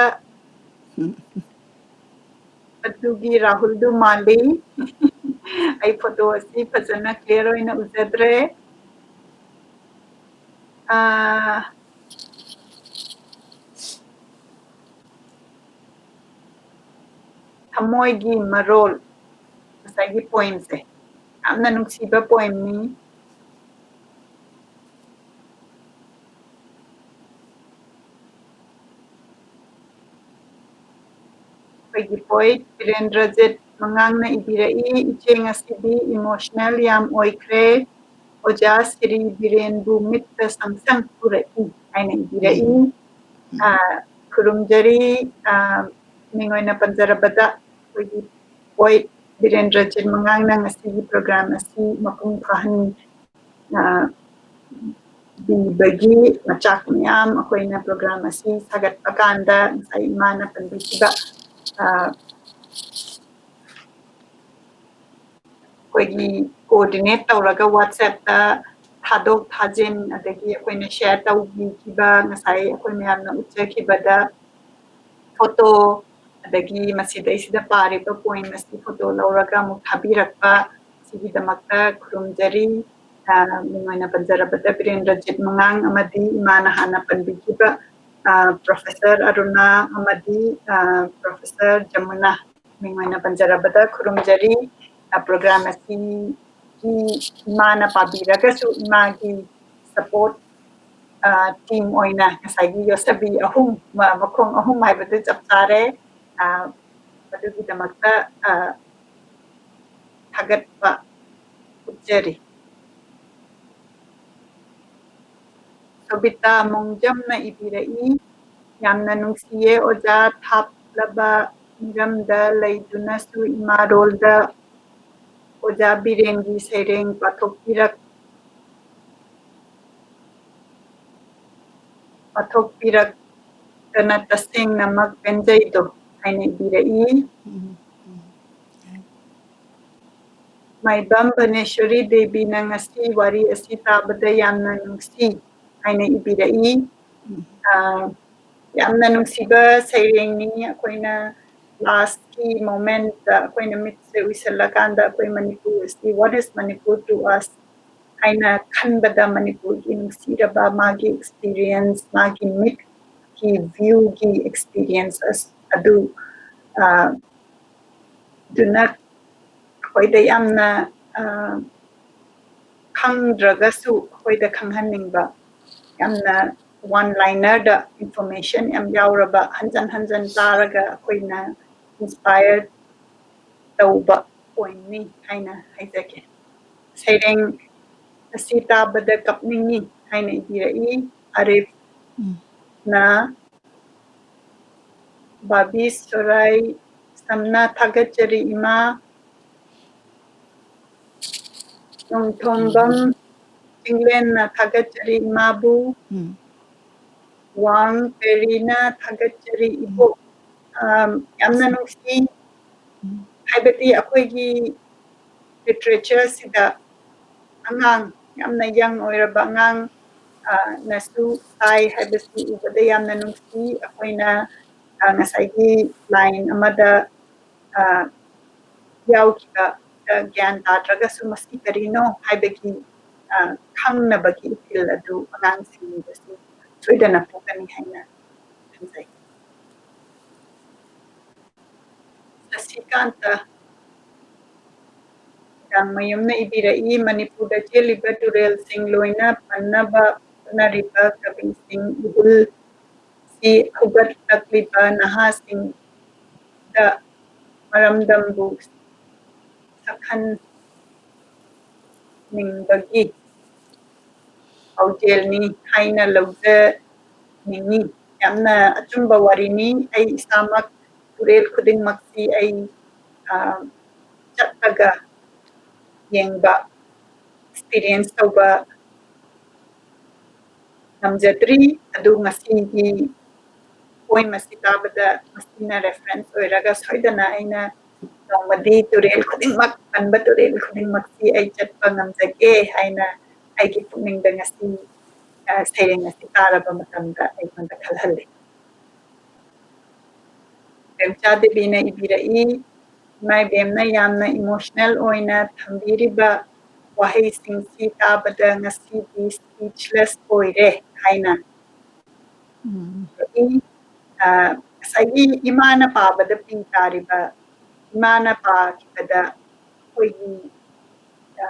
ꯎꯝ꯫ ꯑꯗꯨꯒꯤ ꯔꯥꯍꯨꯜꯗꯨ ꯃꯥꯜꯂꯤ꯫ ꯑꯩ ꯐꯣꯇꯣ ꯑꯁꯤ ꯐꯖꯅ ꯀ꯭ꯂꯤꯌꯥꯔ ꯑꯣꯏꯅ ꯎꯖꯗ꯭ꯔꯦ꯫ ꯑ, ꯊꯃꯣꯏꯒꯤ ꯃꯔꯣꯜ, ꯉꯁꯥꯏꯒꯤ ꯄꯣꯏꯝꯁꯦ ꯌꯥꯝꯅ ꯅꯨꯡꯁꯤꯕ ꯄꯣꯏꯝꯅꯤ꯫ ꯑꯩꯈꯣꯏꯒꯤ ꯄꯣꯏꯠ ꯕꯤꯔꯦꯟꯗ꯭ꯔꯖꯤꯠ ꯃꯉꯥꯡꯅ ꯏꯕꯤꯔꯛꯏ, "ꯏꯆꯦ, ꯉꯁꯤꯗꯤ ꯏꯃꯣꯁꯅꯦꯜ ꯌꯥꯝ ꯑꯣꯏꯈ꯭ꯔꯦ꯫ ꯑꯣꯖꯥ ꯁꯤꯔꯤ ꯕꯤꯔꯦꯟꯕꯨ ꯃꯤꯠꯇ ꯁꯪ ꯁꯪ ꯎꯔꯛꯏ" ꯍꯥꯏꯅ ꯏꯕꯤꯔꯛꯏ꯫ ꯎꯝ꯫ ꯑ, ꯈꯨꯔꯨꯝꯖꯔꯤ꯫ ꯑ, ꯃꯤꯡ ꯑꯣꯏꯅ ꯄꯟꯖꯔꯕꯗ, ꯑꯩꯈꯣꯏꯒꯤ ꯄꯣꯏꯠ ꯕꯤꯔꯦꯟꯗ꯭ꯔꯖꯤꯠ ꯃꯉꯥꯡꯅ ꯉꯁꯤꯒꯤ ꯄ꯭ꯔꯣꯒ꯭ꯔꯥꯝ ꯑꯁꯤ ꯃꯄꯨꯡ ꯐꯥꯍꯟ-, ꯑ, ꯄꯤꯕꯒꯤ ꯃꯆꯥꯛ ꯃꯌꯥꯝ ꯑꯩꯈꯣꯏꯅ program ꯑꯁꯤ ꯁꯥꯒꯠꯄ ꯀꯥꯟꯗ ꯉꯁꯥꯏ ꯏꯃꯥꯅ ꯄꯟꯕꯤꯈꯤꯕ, ꯑ, ꯑꯩꯈꯣꯏꯒꯤ coordinate ꯇꯧꯔꯒ WhatsApp-ꯇ ꯊꯥꯗꯣꯛ ꯊꯥꯖꯤꯟ, ꯑꯗꯒꯤ ꯑꯩꯈꯣꯏꯅ share ꯇꯧꯕꯤꯈꯤꯕ, ꯉꯁꯥꯏ ꯑꯩꯈꯣꯏ ꯃꯌꯥꯝꯅ ꯎꯠꯆꯈꯤꯕꯗ photo, ꯑꯗꯒꯤ ꯃꯁꯤꯗꯩꯁꯤꯗ ꯄꯥꯔꯤꯕ point ꯑꯁꯤ photo ꯂꯧꯔꯒ ꯑꯃꯨꯛ ꯊꯥꯕꯤꯔꯛꯄ, ꯁꯤꯒꯤꯗꯃꯛꯇ ꯈꯨꯔꯨꯝꯖꯔꯤ꯫ ꯑ, ꯃꯤꯡ ꯑꯣꯏꯅ ꯄꯟꯖꯔꯕꯗ ꯕꯤꯔꯦꯟꯗ꯭ꯔꯖꯤꯠ ꯃꯉꯥꯡ ꯑꯃꯗꯤ ꯏꯃꯥꯅ ꯍꯥꯟꯅ ꯄꯟꯕꯤꯈꯤꯕ, ꯑ, Professor ꯑꯔꯨꯅꯥ ꯑꯃꯗꯤ, ꯑ, Professor ꯖꯃꯨꯅꯥ, ꯃꯤꯡ ꯑꯣꯏꯅ ꯄꯟꯖꯔꯕꯗ ꯈꯨꯔꯨꯝꯖꯔꯤ꯫ ꯑ, program ꯑꯁꯤꯒꯤ ꯏꯃꯥꯅ ꯄꯥꯕꯤꯔꯒꯁꯨ ꯏꯃꯥꯒꯤ support, ꯑ, team ꯑꯣꯏꯅ ꯉꯁꯥꯏꯒꯤ ꯌꯣꯠꯁꯕꯤ ꯑꯍꯨꯝ, ꯃ-, ꯃꯈꯣꯡ ꯑꯍꯨꯝ ꯍꯥꯏꯕꯗꯨ ꯆꯞ ꯆꯥꯔꯦ꯫ ꯑ, ꯃꯗꯨꯒꯤꯗꯃꯛꯇ, ꯑ, ꯊꯥꯒꯠꯄ ꯎꯠꯆꯔꯤ꯫ ꯁꯣꯕꯤꯇꯥ ꯃꯣꯡꯖꯝꯅ ꯏꯕꯤꯔꯛꯏ, "ꯌꯥꯝꯅ ꯅꯨꯡꯁꯤꯌꯦ ꯑꯣꯖꯥ, ꯊꯥꯞꯂꯕ ꯃꯤꯔꯝꯗ ꯂꯩꯗꯨꯅꯁꯨ ꯏꯃꯥ ꯂꯣꯜꯗ ꯑꯣꯖꯥ ꯕꯤꯔꯦꯟꯒꯤ ꯁꯩꯔꯦꯡ ꯄꯥꯊꯣꯛꯄꯤꯔꯛ-, ꯄꯥꯊꯣꯛꯄꯤꯔꯛꯇꯅ ꯇꯁꯦꯡꯅꯃꯛ ꯄꯦꯟꯖꯩꯗꯣ" ꯍꯥꯏꯅ ꯏꯕꯤꯔꯛꯏ꯫ ꯎꯝ, ꯎꯝ꯫ ꯃꯥꯏꯕꯝ ꯚꯅꯦꯁ꯭ꯋꯔꯤ ꯗꯦꯕꯤꯅ "ꯉꯁꯤ ꯋꯥꯔꯤ ꯑꯁꯤ ꯇꯥꯕꯗ ꯌꯥꯝꯅ ꯅꯨꯡꯁꯤ" ꯍꯥꯏꯅ ꯏꯕꯤꯔꯛꯏ꯫ ꯎꯝ꯫ ꯑ, ꯌꯥꯝꯅ ꯅꯨꯡꯁꯤꯕ ꯁꯩꯔꯦꯡꯅꯤ꯫ ꯑꯩꯈꯣꯏꯅ last-ꯀꯤ moment-ꯇ ꯑꯩꯈꯣꯏꯅ ꯃꯤꯠꯁꯦ ꯎꯏꯁꯜꯂꯀꯥꯟꯗ ꯑꯩꯈꯣꯏ ꯃꯅꯤꯄꯨꯔ ꯑꯁꯤ, "What is Manipur to us?" ꯍꯥꯏꯅ ꯈꯟꯕꯗ ꯃꯅꯤꯄꯨꯔꯒꯤ ꯅꯨꯡꯁꯤꯔꯕ ꯃꯥꯒꯤ experience, ꯃꯥꯒꯤ ꯃꯤꯠꯀꯤ view-ꯒꯤ experience ꯑꯁ-, ꯑꯗꯨ, ꯑ, ꯑꯗꯨꯅ ꯑꯩꯈꯣꯏꯗ ꯌꯥꯝꯅ, ꯑ, ꯈꯪꯗ꯭ꯔꯒꯁꯨ ꯑꯩꯈꯣꯏꯗ ꯈꯪꯍꯟꯅꯤꯡꯕ, ꯌꯥꯝꯅ one-liner-ꯗ information ꯌꯥꯝ ꯌꯥꯎꯔꯕ, ꯍꯟꯖꯟ ꯍꯟꯖꯟ ꯇꯥꯔꯒ ꯑꯩꯈꯣꯏꯅ inspire ꯇꯧꯕ point-ꯅꯤ ꯍꯥꯏꯅ ꯍꯥꯏꯖꯒꯦ꯫ "ꯁꯩꯔꯦꯡ ꯑꯁꯤ ꯇꯥꯕꯗ ꯀꯞꯅꯤꯡꯉꯤ" ꯍꯥꯏꯅ ꯏꯕꯤꯔꯛꯏ꯫ ꯑꯔꯤꯐꯅ, "ꯕꯥꯕꯤ ꯁꯣꯔꯥꯏ ꯁꯝꯅ ꯊꯥꯒꯠꯆꯔꯤ ꯏꯃꯥ"꯫ ꯅꯣꯡꯊꯣꯝꯕꯝ ꯆꯤꯡꯂꯦꯟꯅ ꯊꯥꯒꯠꯆꯔꯤ ꯏꯃꯥꯕꯨ꯫ ꯎꯝ꯫ ꯋꯥꯡ ꯄꯦꯔꯤꯅ ꯊꯥꯒꯠꯆꯔꯤ ꯏꯕꯣꯛ꯫ ꯑꯝ, ꯌꯥꯝꯅ ꯅꯨꯡꯁꯤ꯫ ꯎꯝ꯫ ꯍꯥꯏꯕꯗꯤ ꯑꯩꯈꯣꯏꯒꯤ literature ꯁꯤꯗ ꯑꯉꯥꯡ, ꯌꯥꯝꯅ young ꯑꯣꯏꯔꯕ ꯑꯉꯥꯡ, ꯑ, ꯅꯁꯨ ꯇꯥꯏ ꯍꯥꯏꯕꯁꯤ ꯎꯕꯗ ꯌꯥꯝꯅ ꯅꯨꯡꯁꯤ꯫ ꯑꯩꯈꯣꯏꯅ, ꯑ, ꯉꯁꯥꯏꯒꯤ line ꯑꯃꯗ, ꯑ, ꯌꯥꯎꯈꯤꯕꯗ ꯒ꯭ꯌꯥꯟ ꯇꯥꯗ꯭ꯔꯒꯁꯨ ꯃꯁꯤ ꯀꯔꯤꯅꯣ ꯍꯥꯏꯕꯒꯤ, ꯑ, ꯈꯪꯅꯕꯒꯤ ꯏꯊꯤꯜ ꯑꯗꯨ ꯑꯉꯥꯡꯁꯤꯡꯗꯁꯨ ꯁꯣꯏꯗꯅ ꯄꯣꯛꯀꯅꯤ ꯍꯥꯏꯅ ꯈꯟꯖꯩ꯫ ꯁꯁꯤꯀꯥꯟꯇ ꯍꯤꯗꯥꯡꯃꯌꯨꯝꯅ ꯏꯕꯤꯔꯛꯏ, ꯃꯅꯤꯄꯨꯔꯗ ꯆꯦꯜꯂꯤꯕ ꯇꯨꯔꯦꯜꯁꯤꯡ ꯂꯣꯏꯅ ꯄꯟꯅꯕ ꯍꯣꯠꯅꯔꯤꯕ ꯀꯕꯤꯁꯤꯡ ꯏꯍꯨꯜ ꯁꯤ ꯍꯧꯒꯠꯂꯛꯂꯤꯕ ꯅꯍꯥꯁꯤꯡꯗ ꯃꯔꯝꯗꯝꯕꯨ ꯁꯛꯍꯟꯅꯤꯡꯕꯒꯤ ꯄꯥꯎꯖꯦꯜꯅꯤ ꯍꯥꯏꯅ ꯂꯧꯖꯅꯤꯡꯏ꯫ ꯌꯥꯝꯅ ꯑꯆꯨꯝꯕ ꯋꯥꯔꯤꯅꯤ꯫ ꯑꯩ ꯏꯁꯥꯃꯛ ꯇꯨꯔꯦꯜ ꯈꯨꯗꯤꯡꯃꯛꯁꯤ ꯑꯩ, ꯑ, ꯆꯠꯂꯒ ꯌꯦꯡꯕ, experience ꯇꯧꯕ ꯉꯝꯖꯗ꯭ꯔꯤ꯫ ꯑꯗꯨ ꯉꯁꯤꯒꯤ poem ꯑꯁꯤ ꯇꯥꯕꯗ ꯃꯁꯤꯅ reference ꯑꯣꯏꯔꯒ ꯁꯣꯏꯗꯅ ꯑꯩꯅ ꯅꯣꯡꯃꯗꯤ ꯇꯨꯔꯦꯜ ꯈꯨꯗꯤꯡꯃꯛ, ꯄꯟꯕ ꯇꯨꯔꯦꯜ ꯈꯨꯗꯤꯡꯃꯛꯁꯤ ꯑꯩ ꯆꯠꯄ ꯉꯝꯖꯒꯦ ꯍꯥꯏꯅ ꯑꯩꯒꯤ ꯄꯨꯛꯅꯤꯡꯗ ꯉꯁꯤ, ꯑ, ꯁꯩꯔꯦꯡ ꯑꯁꯤ ꯇꯥꯔꯕ ꯃꯇꯝꯗ ꯑꯩꯉꯣꯟꯗ ꯈꯜꯍꯜꯂꯤ꯫ ꯄꯦꯝꯆꯥ ꯗꯦꯕꯤꯅ ꯏꯕꯤꯔꯛꯏ, "ꯏꯃꯥ ꯏꯕꯦꯝꯅ ꯌꯥꯝꯅ emotional ꯑꯣꯏꯅ ꯊꯝꯕꯤꯔꯤꯕ ꯋꯥꯍꯩꯁꯤꯡꯁꯤ ꯇꯥꯕꯗ ꯉꯁꯤꯗꯤ speechless ꯑꯣꯏꯔꯦ" ꯍꯥꯏꯅ꯫ ꯎꯝ꯫ ꯑ, ꯉꯁꯥꯏꯒꯤ ꯏꯃꯥꯅ ꯄꯥꯕꯗ ꯄꯤ ꯇꯥꯔꯤꯕ, ꯏꯃꯥꯅ ꯄꯥꯈꯤꯕꯗ ꯑꯩꯈꯣꯏꯒꯤ, ꯑ,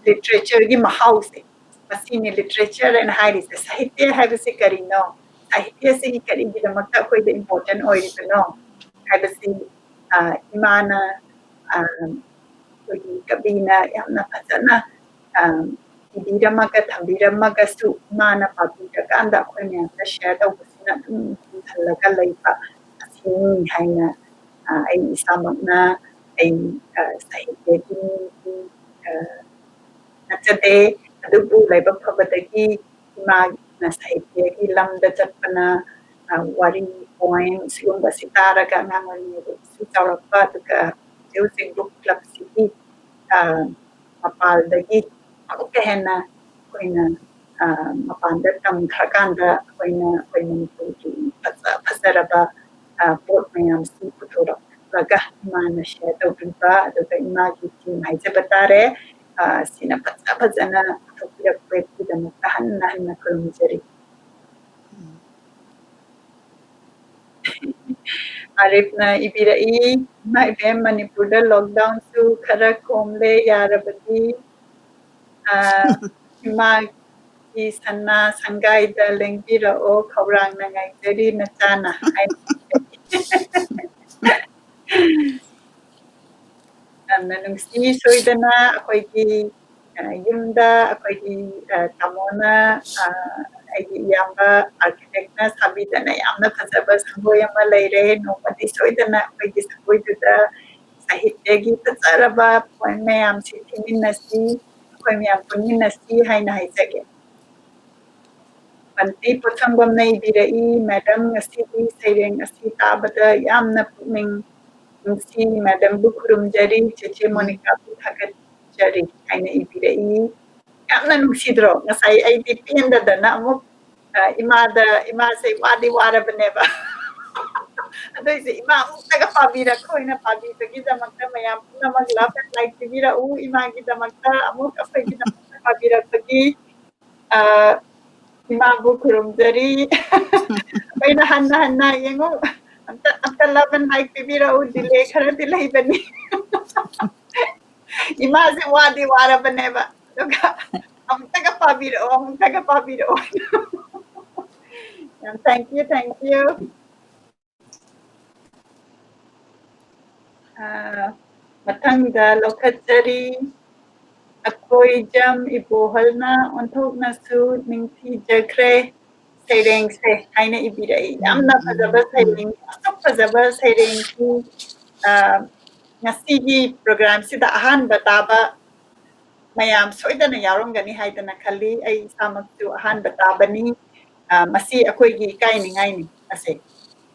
literature ꯒꯤ ꯃꯍꯥꯎꯁꯦ, ꯃꯁꯤꯅꯤ literature ꯍꯥꯏꯅ ꯍꯥꯏꯔꯤꯁꯦ꯫ ꯁꯥꯍꯤꯇ꯭ꯌ ꯍꯥꯏꯕꯁꯤ ꯀꯔꯤꯅꯣ? ꯁꯥꯍꯤꯇ꯭ꯌꯁꯤ ꯀꯔꯤꯒꯤꯗꯃꯛꯇ ꯑꯩꯈꯣꯏꯗ important ꯑꯣꯏꯔꯤꯕꯅꯣ ꯍꯥꯏꯕꯁꯤ, ꯑ, ꯏꯃꯥꯅ, ꯑ, ꯑꯩꯈꯣꯏꯒꯤ ꯀꯕꯤꯅ ꯌꯥꯝꯅ ꯐꯖꯅ, ꯑ, ꯏꯕꯤꯔꯝꯃꯒ ꯊꯝꯕꯤꯔꯝꯃꯒꯁꯨ ꯏꯃꯥꯅ ꯄꯥꯕꯤꯔꯀꯥꯟꯗ ꯑꯩꯈꯣꯏ ꯃꯌꯥꯝꯗ share ꯇꯧꯕꯁꯤꯅ ꯑꯗꯨꯝ ꯍꯤꯡꯍꯜꯂꯒ ꯂꯩꯕ ꯑꯁꯤꯅꯤ ꯍꯥꯏꯅ, ꯑ, ꯑꯩ ꯏꯁꯥꯃꯛꯅ ꯑꯩ, ꯑ, ꯁꯥꯍꯤꯇ꯭ꯌꯒꯤ ꯃꯤꯒꯤ ꯅꯠꯆꯗꯦ꯫ ꯑꯗꯨꯕꯨ ꯂꯥꯏꯕꯛ ꯐꯕꯗꯒꯤ ꯏꯃꯥꯅ ꯁꯥꯍꯤꯇ꯭ꯌꯒꯤ ꯂꯝꯗ ꯆꯠꯄꯅ, ꯑ, ꯋꯥꯔꯤ, poem ꯁꯤꯒꯨꯝꯕꯁꯤ ꯇꯥꯔꯒ ꯑꯉꯥꯡ ꯑꯣꯏꯔꯤꯉꯩꯗꯒꯤꯁꯨ ꯆꯥꯎꯔꯛꯄ, ꯑꯗꯨꯒ ꯍꯧꯖꯤꯛ ꯍꯧꯖꯤꯛ book club ꯁꯤꯒꯤ, ꯑ, ꯃꯄꯥꯜꯗꯒꯤ ꯑꯃꯨꯛꯀ ꯍꯦꯟꯅ ꯑꯩꯈꯣꯏꯅ, ꯑ, ꯃꯄꯥꯟꯗ ꯇꯝꯈ꯭ꯔꯀꯥꯟꯗ ꯑꯩꯈꯣꯏꯅ, ꯑꯩꯈꯣꯏ ꯃꯅꯤꯄꯨꯔꯒꯤ ꯐꯖ ꯐꯖꯔꯕ, ꯑ, ꯄꯣꯠ ꯃꯌꯥꯝꯁꯤ ꯄꯨꯊꯣꯔꯛꯂꯒ ꯏꯃꯥꯅ share ꯇꯧꯕꯤꯕ, ꯑꯗꯨꯒ ꯏꯃꯥꯒꯤ team ꯍꯥꯏꯖꯕ ꯇꯥꯔꯦ, ꯑ, ꯁꯤꯅ ꯐꯖ ꯐꯖꯅ ꯄꯨꯊꯣꯛꯄꯤꯔꯛꯄꯒꯤꯗꯃꯛꯇ ꯍꯟꯅ ꯍꯟꯅ ꯈꯨꯔꯨꯝꯖꯔꯤ꯫ ꯑꯥꯔꯤꯐꯅ ꯏꯕꯤꯔꯛꯏ, "ꯏꯃꯥ ꯏꯕꯦꯝ, ꯃꯅꯤꯄꯨꯔꯗ lockdown ꯁꯨ ꯈꯔ ꯀꯣꯝꯂꯦ, ꯌꯥꯔꯕꯗꯤ, ꯑ, ꯏꯃꯥꯒꯤ ꯁꯅꯥ ꯁꯪꯒꯥꯏꯗ ꯂꯦꯡꯕꯤꯔꯛꯑꯣ, ꯈꯧꯔꯥꯡꯅ ꯉꯥꯏꯖꯔꯤ ꯅꯆꯥꯅ" ꯍꯥꯏꯅ꯫ ꯌꯥꯝꯅ ꯅꯨꯡꯁꯤ꯫ ꯁꯣꯏꯗꯅ ꯑꯩꯈꯣꯏꯒꯤ, ꯑ, ꯌꯨꯝꯗ ꯑꯩꯈꯣꯏꯒꯤ, ꯑ, ꯇꯥꯃꯣꯅ, ꯑ, ꯑꯩꯒꯤ ꯏꯌꯥꯝꯕ architect ꯅ ꯁꯥꯕꯤꯗꯅ ꯌꯥꯝꯅ ꯐꯖꯕ ꯁꯪꯒꯣꯏ ꯑꯃ ꯂꯩꯔꯦ꯫ ꯅꯣꯡꯃꯗꯤ ꯁꯣꯏꯗꯅ ꯑꯩꯈꯣꯏꯒꯤ ꯁꯪꯒꯣꯏꯗꯨꯗ ꯁꯥꯍꯤꯇ꯭ꯌꯒꯤ ꯐꯖꯔꯕ poem ꯃꯌꯥꯝꯁꯤ ꯊꯤꯃꯤꯟꯅꯁꯤ, ꯑꯩꯈꯣꯏ ꯃꯌꯥꯝ ꯄꯨꯟꯃꯤꯟꯅꯁꯤ ꯍꯥꯏꯅ ꯍꯥꯏꯖꯒꯦ꯫ ꯕꯟꯇꯤ ꯄꯣꯠꯁꯪꯕꯝꯅ ꯏꯕꯤꯔꯛꯏ, "Madam, ꯉꯁꯤꯒꯤ ꯁꯩꯔꯦꯡ ꯑꯁꯤ ꯇꯥꯕꯗ ꯌꯥꯝꯅ ꯄꯨꯛꯅꯤꯡ ꯅꯨꯡꯁꯤ꯫ Madam ꯕꯨ ꯈꯨꯔꯨꯝꯖꯔꯤ, ꯆꯦꯆꯦ ꯃꯣꯅꯤꯀꯥꯕꯨ ꯊꯥꯒꯠꯆꯔꯤ" ꯍꯥꯏꯅ ꯏꯕꯤꯔꯛꯏ꯫ ꯌꯥꯝꯅ ꯅꯨꯡꯁꯤꯗ꯭ꯔꯣ? ꯉꯁꯥꯏ ꯑꯩꯗꯤ ꯄꯦꯟꯗꯗꯅ ꯑꯃꯨꯛ, ꯑ, ꯏꯃꯥꯗ, ꯏꯃꯥꯁꯦ ꯋꯥꯗꯤ ꯋꯥꯔꯕꯅꯦꯕ꯫ ꯑꯗꯨꯏꯁꯨ ꯏꯃꯥ ꯑꯃꯨꯛꯇꯒ ꯄꯥꯕꯤꯔꯛꯈꯣꯅ ꯄꯥꯕꯤꯕꯒꯤꯗꯃꯛꯇ ꯃꯌꯥꯝ ꯄꯨꯝꯅꯃꯛ love and like ꯄꯤꯕꯤꯔꯛꯎ꯫ ꯏꯃꯥꯒꯤꯗꯃꯛꯇ ꯑꯃꯨꯛ ꯑꯩꯈꯣꯏꯒꯤꯗꯃꯛꯇ ꯄꯥꯕꯤꯔꯛꯄꯒꯤ, ꯑ, ꯏꯃꯥꯕꯨ ꯈꯨꯔꯨꯝꯖꯔꯤ꯫ ꯑꯩꯅ ꯍꯟꯅ ꯍꯟꯅ ꯌꯦꯡꯉꯨ, ꯑꯝꯇ, ꯑꯝꯇ love and like ꯄꯤꯕꯤꯔꯛꯎ, delay ꯈꯔꯗꯤ ꯂꯩꯕꯅꯤ꯫ ꯏꯃꯥꯁꯦ ꯋꯥꯗꯤ ꯋꯥꯔꯕꯅꯦꯕ, ꯑꯗꯨꯒ "ꯑꯃꯨꯛꯇꯒ ꯄꯥꯕꯤꯔꯛꯑꯣ, ꯑꯃꯨꯛꯇꯒ ꯄꯥꯕꯤꯔꯛꯑꯣ"꯫ ꯌꯥꯝ thank you, thank you꯫ ꯑ, ꯃꯊꯪꯗ ꯂꯧꯈꯠꯆꯔꯤ, ꯑꯀꯣꯏꯖꯝ ꯏꯕꯣꯍꯜꯅ ꯑꯣꯟꯊꯣꯛꯅꯁꯨ ꯅꯤꯡꯊꯤꯖꯈ꯭ꯔꯦ ꯁꯩꯔꯦꯡꯁꯦ ꯍꯥꯏꯅ ꯏꯕꯤꯔꯛꯏ꯫ ꯌꯥꯝꯅ ꯐꯖꯕ ꯁꯩꯔꯦꯡ, ꯑꯁꯨꯛ ꯐꯖꯕ ꯁꯩꯔꯦꯡꯁꯤ, ꯑ, ꯉꯁꯤꯒꯤ program ꯁꯤꯗ ꯑꯍꯥꯟꯕ ꯇꯥꯕ ꯃꯌꯥꯝ ꯁꯣꯏꯗꯅ ꯌꯥꯎꯔꯝꯒꯅꯤ ꯍꯥꯏꯗꯅ ꯈꯜꯂꯤ꯫ ꯑꯩ ꯏꯁꯥꯃꯛꯁꯨ ꯑꯍꯥꯟꯕ ꯇꯥꯕꯅꯤ꯫ ꯑ, ꯃꯁꯤ ꯑꯩꯈꯣꯏꯒꯤ ꯏꯀꯥꯏꯅꯤꯡꯉꯥꯏꯅꯤ꯫ ꯑꯁꯦ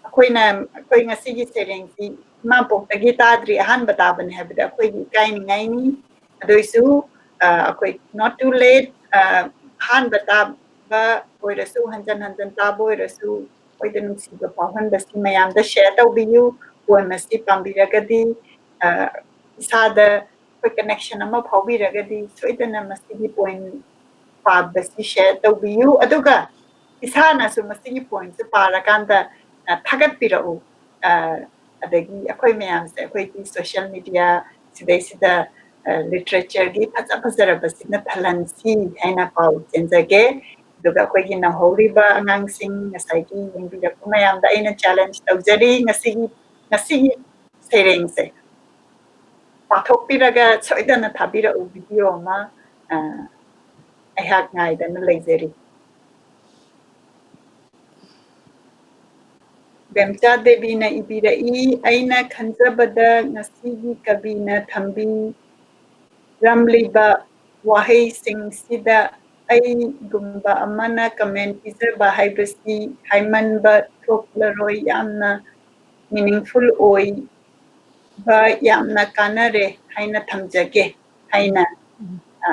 ꯑꯩꯈꯣꯏꯅ, ꯑꯩꯈꯣꯏ ꯉꯁꯤꯒꯤ ꯁꯩꯔꯦꯡꯁꯤ ꯏꯃꯥꯄꯣꯛꯇꯒꯤ ꯇꯥꯗ꯭ꯔꯤ, ꯑꯍꯥꯟꯕ ꯇꯥꯕꯅꯤ ꯍꯥꯏꯕꯗ ꯑꯩꯈꯣꯏꯒꯤ ꯏꯀꯥꯏꯅꯤꯡꯉꯥꯏꯅꯤ꯫ ꯑꯗꯨꯏꯁꯨ, ꯑ, ꯑꯩꯈꯣꯏ not too late, ꯑ, ꯑꯍꯥꯟꯕ ꯇꯥꯕ ꯑꯣꯏꯔꯁꯨ, ꯍꯟꯖꯟ ꯍꯟꯖꯟ ꯇꯥꯕ ꯑꯣꯏꯔꯁꯨ, ꯑꯩꯈꯣꯏꯗ ꯅꯨꯡꯁꯤꯕ ꯐꯥꯎꯍꯟꯕꯁꯤ ꯃꯌꯥꯝꯗ share ꯇꯧꯕꯤꯌꯨ꯫ Poem ꯑꯁꯤ ꯄꯥꯝꯕꯤꯔꯒꯗꯤ, ꯑ, ꯏꯁꯥꯗ ꯑꯩꯈꯣꯏ connection ꯑꯃ ꯐꯥꯎꯕꯤꯔꯒꯗꯤ, ꯁꯣꯏꯗꯅ ꯃꯁꯤꯒꯤ poem ꯄꯥꯕꯁꯤ share ꯇꯧꯕꯤꯌꯨ꯫ ꯑꯗꯨꯒ ꯏꯁꯥꯅꯁꯨ ꯃꯁꯤꯒꯤ poemꯁꯦ ꯄꯥꯔꯀꯥꯟꯗ, ꯑ, ꯊꯥꯒꯠꯄꯤꯔꯛꯎ꯫ ꯑ, ꯑꯗꯒꯤ ꯑꯩꯈꯣꯏ ꯃꯌꯥꯝꯁꯦ ꯑꯩꯈꯣꯏꯒꯤ social media ꯁꯤꯗꯩꯁꯤꯗ, ꯑ, literatureꯒꯤ ꯐꯖ ꯐꯖꯔꯕꯁꯤꯅ ꯊꯜꯍꯟꯁꯤ ꯍꯥꯏꯅ ꯄꯥꯎ ꯆꯦꯟꯖꯒꯦ꯫ ꯑꯗꯨꯒ ꯑꯩꯈꯣꯏꯒꯤ ꯅꯧꯍꯧꯔꯤꯕ ꯑꯉꯥꯡꯁꯤꯡ, ꯉꯁꯥꯏꯒꯤ ꯌꯦꯡꯕꯤꯔꯛꯄ ꯃꯌꯥꯝꯗ ꯑꯩꯅ challenge ꯇꯧꯖꯔꯤ, ꯉꯁꯤꯒꯤ, ꯉꯁꯤꯒꯤ ꯁꯩꯔꯦꯡꯁꯦ ꯄꯥꯊꯣꯛꯄꯤꯔꯒ ꯁꯣꯏꯗꯅ ꯊꯥꯕꯤꯔꯛꯎ, video ꯑꯃ, ꯑ, ꯑꯩꯍꯥꯛ ꯉꯥꯏꯗꯅ ꯂꯩꯖꯔꯤ꯫ ꯕꯦꯝꯆꯥ ꯗꯦꯕꯤꯅ ꯏꯕꯤꯔꯛꯏ, ꯑꯩꯅ ꯈꯟꯖꯕꯗ ꯉꯁꯤꯒꯤ ꯀꯕꯤꯅ ꯊꯝꯕꯤꯔꯝꯂꯤꯕ ꯋꯥꯍꯩꯁꯤꯡꯁꯤꯗ ꯑꯩꯒꯨꯝꯕ ꯑꯃꯅ comment ꯄꯤꯖꯕ ꯍꯥꯏꯕꯁꯤ ꯍꯥꯏꯃꯟꯕ ꯊꯣꯛꯂꯔꯣꯏ, ꯌꯥꯝꯅ meaningful ꯑꯣꯏꯕ, ꯌꯥꯝꯅ ꯀꯥꯟꯅꯔꯦ ꯍꯥꯏꯅ ꯊꯝꯖꯒꯦ ꯍꯥꯏꯅ, ꯑ,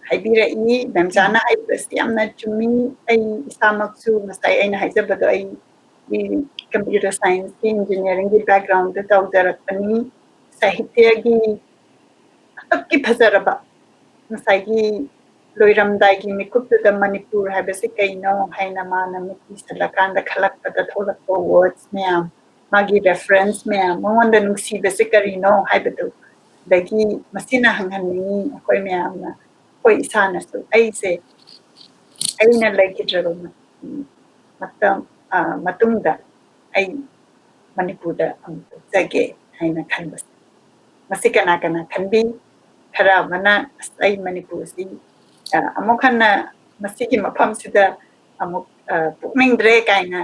ꯍꯥꯏꯕꯤꯔꯛꯏ꯫ ꯕꯦꯝꯆꯥꯅ ꯍꯥꯏꯕꯁꯤ ꯌꯥꯝꯅ ꯆꯨꯝꯃꯤ꯫ ꯑꯩ ꯏꯁꯥꯃꯛꯁꯨ ꯉꯁꯥꯏ ꯑꯩꯅ ꯍꯥꯏꯖꯕꯗꯣ, ꯑꯩ computer scienceꯀꯤ engineeringꯒꯤ backgroundꯗ ꯇꯧꯖꯔꯛꯄꯅꯤ꯫ ꯁꯥꯍꯤꯇ꯭ꯌꯒꯤ ꯑꯗꯨꯛꯀꯤ ꯐꯖꯔꯕ ꯉꯁꯥꯏꯒꯤ ꯂꯣꯏꯔꯝꯗꯥꯏꯒꯤ ꯃꯤꯀꯨꯞꯇꯨꯗ ꯃꯅꯤꯄꯨꯔ ꯍꯥꯏꯕꯁꯤ ꯀꯩꯅꯣ ꯍꯥꯏꯅ ꯃꯥꯅ ꯃꯤꯠ ꯎꯏꯁꯤꯜꯂꯀꯥꯟꯗ ꯈꯜꯂꯛꯄꯗ ꯊꯣꯛꯂꯛꯄ words ꯃꯌꯥꯝ, ꯃꯥꯒꯤ reference ꯃꯌꯥꯝ, ꯃꯉꯣꯟꯗ ꯅꯨꯡꯁꯤꯕꯁꯤ ꯀꯔꯤꯅꯣ ꯍꯥꯏꯕꯗꯨ, ꯑꯗꯒꯤ ꯃꯁꯤꯅ ꯍꯪꯍꯟꯅꯤꯡꯉꯤ ꯑꯩꯈꯣꯏ ꯃꯌꯥꯝꯅ, ꯑꯩꯈꯣꯏ ꯏꯁꯥꯅꯁꯨ, ꯑꯩꯁꯦ, ꯑꯩꯅ ꯂꯩꯈꯤꯗ꯭ꯔꯕ ꯃ-, ꯃꯇꯝ, ꯑ, ꯃꯇꯨꯡꯗ ꯑꯩ ꯃꯅꯤꯄꯨꯔꯗ ꯑꯃꯨꯛ ꯆꯠꯆꯒꯦ ꯍꯥꯏꯅ ꯈꯟꯕꯁꯦ꯫ ꯃꯁꯤ ꯀꯅꯥ ꯀꯅꯥ ꯈꯟꯕꯤ? ꯈꯔ ꯑꯃꯅ, "ꯑꯁ, ꯑꯩ ꯃꯅꯤꯄꯨꯔꯁꯤ, ꯑ, ꯑꯃꯨꯛ ꯍꯟꯅ ꯃꯁꯤꯒꯤ ꯃꯐꯝꯁꯤꯗ ꯑꯃꯨꯛ, ꯑ, ꯄꯣꯛꯅꯤꯡꯗ꯭ꯔꯦ" ꯀꯥꯏꯅ,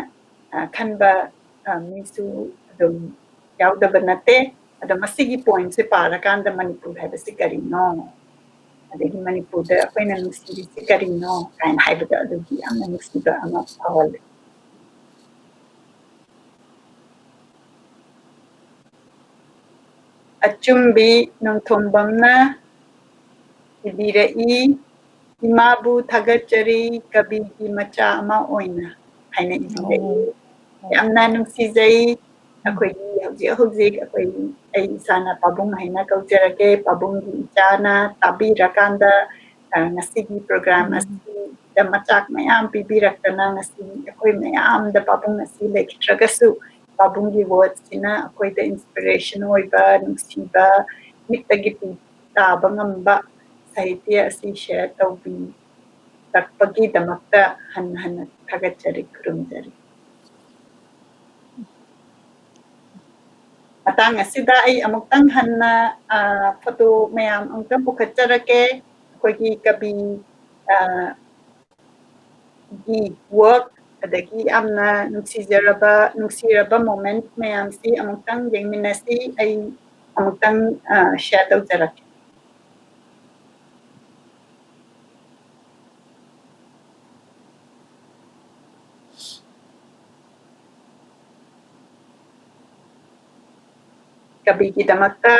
ꯑ, ꯈꯟꯕ, ꯑ, ꯃꯤꯁꯨ ꯑꯗꯨꯝ ꯌꯥꯎꯗꯕ ꯅꯠꯇꯦ꯫ ꯑꯗꯣ ꯃꯁꯤꯒꯤ pointꯁꯦ ꯄꯥꯔꯀꯥꯟꯗ ꯃꯅꯤꯄꯨꯔ ꯍꯥꯏꯕꯁꯤ ꯀꯔꯤꯅꯣ? ꯑꯗꯒꯤ ꯃꯅꯤꯄꯨꯔꯗ ꯑꯩꯈꯣꯏꯅ ꯅꯨꯡꯁꯤꯔꯤꯁꯤ ꯀꯔꯤꯅꯣ ꯀꯥꯏꯅ ꯍꯥꯏꯕꯗꯣ, ꯑꯗꯨꯒꯤ ꯌꯥꯝꯅ ꯅꯨꯡꯁꯤꯕ ꯑꯃ ꯐꯥꯎꯍꯜꯂꯤ꯫ ꯑꯆꯨꯝꯕꯤ ꯅꯣꯡꯊꯣꯝꯕꯝꯅ ꯏꯕꯤꯔꯛꯏ, "ꯏꯃꯥꯕꯨ ꯊꯥꯒꯠꯆꯔꯤ, ꯀꯕꯤꯒꯤ ꯃꯆꯥ ꯑꯃ ꯑꯣꯏꯅ" ꯍꯥꯏꯅ ꯏꯕꯤꯔꯛꯏ꯫ ꯑꯣ꯫ ꯌꯥꯝꯅ ꯅꯨꯡꯁꯤꯖꯩ꯫ ꯑꯩꯈꯣꯏꯒꯤ ꯍꯧꯖꯤꯛ ꯍꯧꯖꯤꯛ ꯑꯩꯈꯣꯏ, ꯑꯩ ꯏꯁꯥꯅ ꯄꯥꯕꯨꯡ ꯍꯥꯏꯅ ꯀꯧꯖꯔꯒꯦ, ꯄꯥꯕꯨꯡꯒꯤ ꯏꯆꯥꯅ ꯇꯥꯕꯤꯔꯀꯥꯟꯗ, ꯑ, ꯉꯁꯤꯒꯤ program ꯎꯝ꯫ ꯑꯁꯤꯗ ꯃꯆꯥꯛ ꯃꯌꯥꯝ ꯄꯤꯕꯤꯔꯛꯇꯅ ꯉꯁꯤ ꯑꯩꯈꯣꯏ ꯃꯌꯥꯝꯗ ꯄꯥꯕꯨꯡ ꯑꯁꯤ ꯂꯩꯈꯤꯗ꯭ꯔꯒꯁꯨ ꯄꯥꯕꯨꯡꯒꯤ wordꯁꯤꯅ ꯑꯩꯈꯣꯏꯗ inspiration ꯑꯣꯏꯕ, ꯅꯨꯡꯁꯤꯕ, ꯃꯤꯠꯇꯒꯤ ꯄꯤ ꯇꯥꯕ ꯉꯝꯕ ꯁꯥꯍꯤꯇ꯭ꯌ ꯑꯁꯤ share ꯇꯧꯕꯤꯔꯛꯄꯒꯤꯗꯃꯛꯇ ꯍꯟꯅ ꯍꯟꯅ ꯊꯥꯒꯠꯆꯔꯤ, ꯈꯨꯔꯨꯝꯖꯔꯤ꯫ ꯃꯇꯥꯡ ꯑꯁꯤꯗ ꯑꯩ ꯑꯃꯨꯛꯇꯪ ꯍꯟꯅ, ꯑ, photo ꯃꯌꯥꯝ ꯑꯃꯨꯛꯇꯪ ꯄꯨꯈꯠꯆꯔꯛꯀꯦ꯫ ꯑꯩꯈꯣꯏꯒꯤ ꯀꯕꯤ, ꯑ, ꯒꯤ work, ꯑꯗꯒꯤ ꯌꯥꯝꯅ ꯅꯨꯡꯁꯤꯖꯔꯕ, ꯅꯨꯡꯁꯤꯔꯕ moment ꯃꯌꯥꯝꯁꯤ ꯑꯃꯨꯛꯇꯪ ꯌꯦꯡꯃꯤꯟꯅꯁꯤ꯫ ꯑꯩ ꯑꯃꯨꯛꯇꯪ, ꯑ, share ꯇꯧꯖꯔꯛꯀꯦ꯫ ꯀꯕꯤꯒꯤꯗꯃꯛꯇ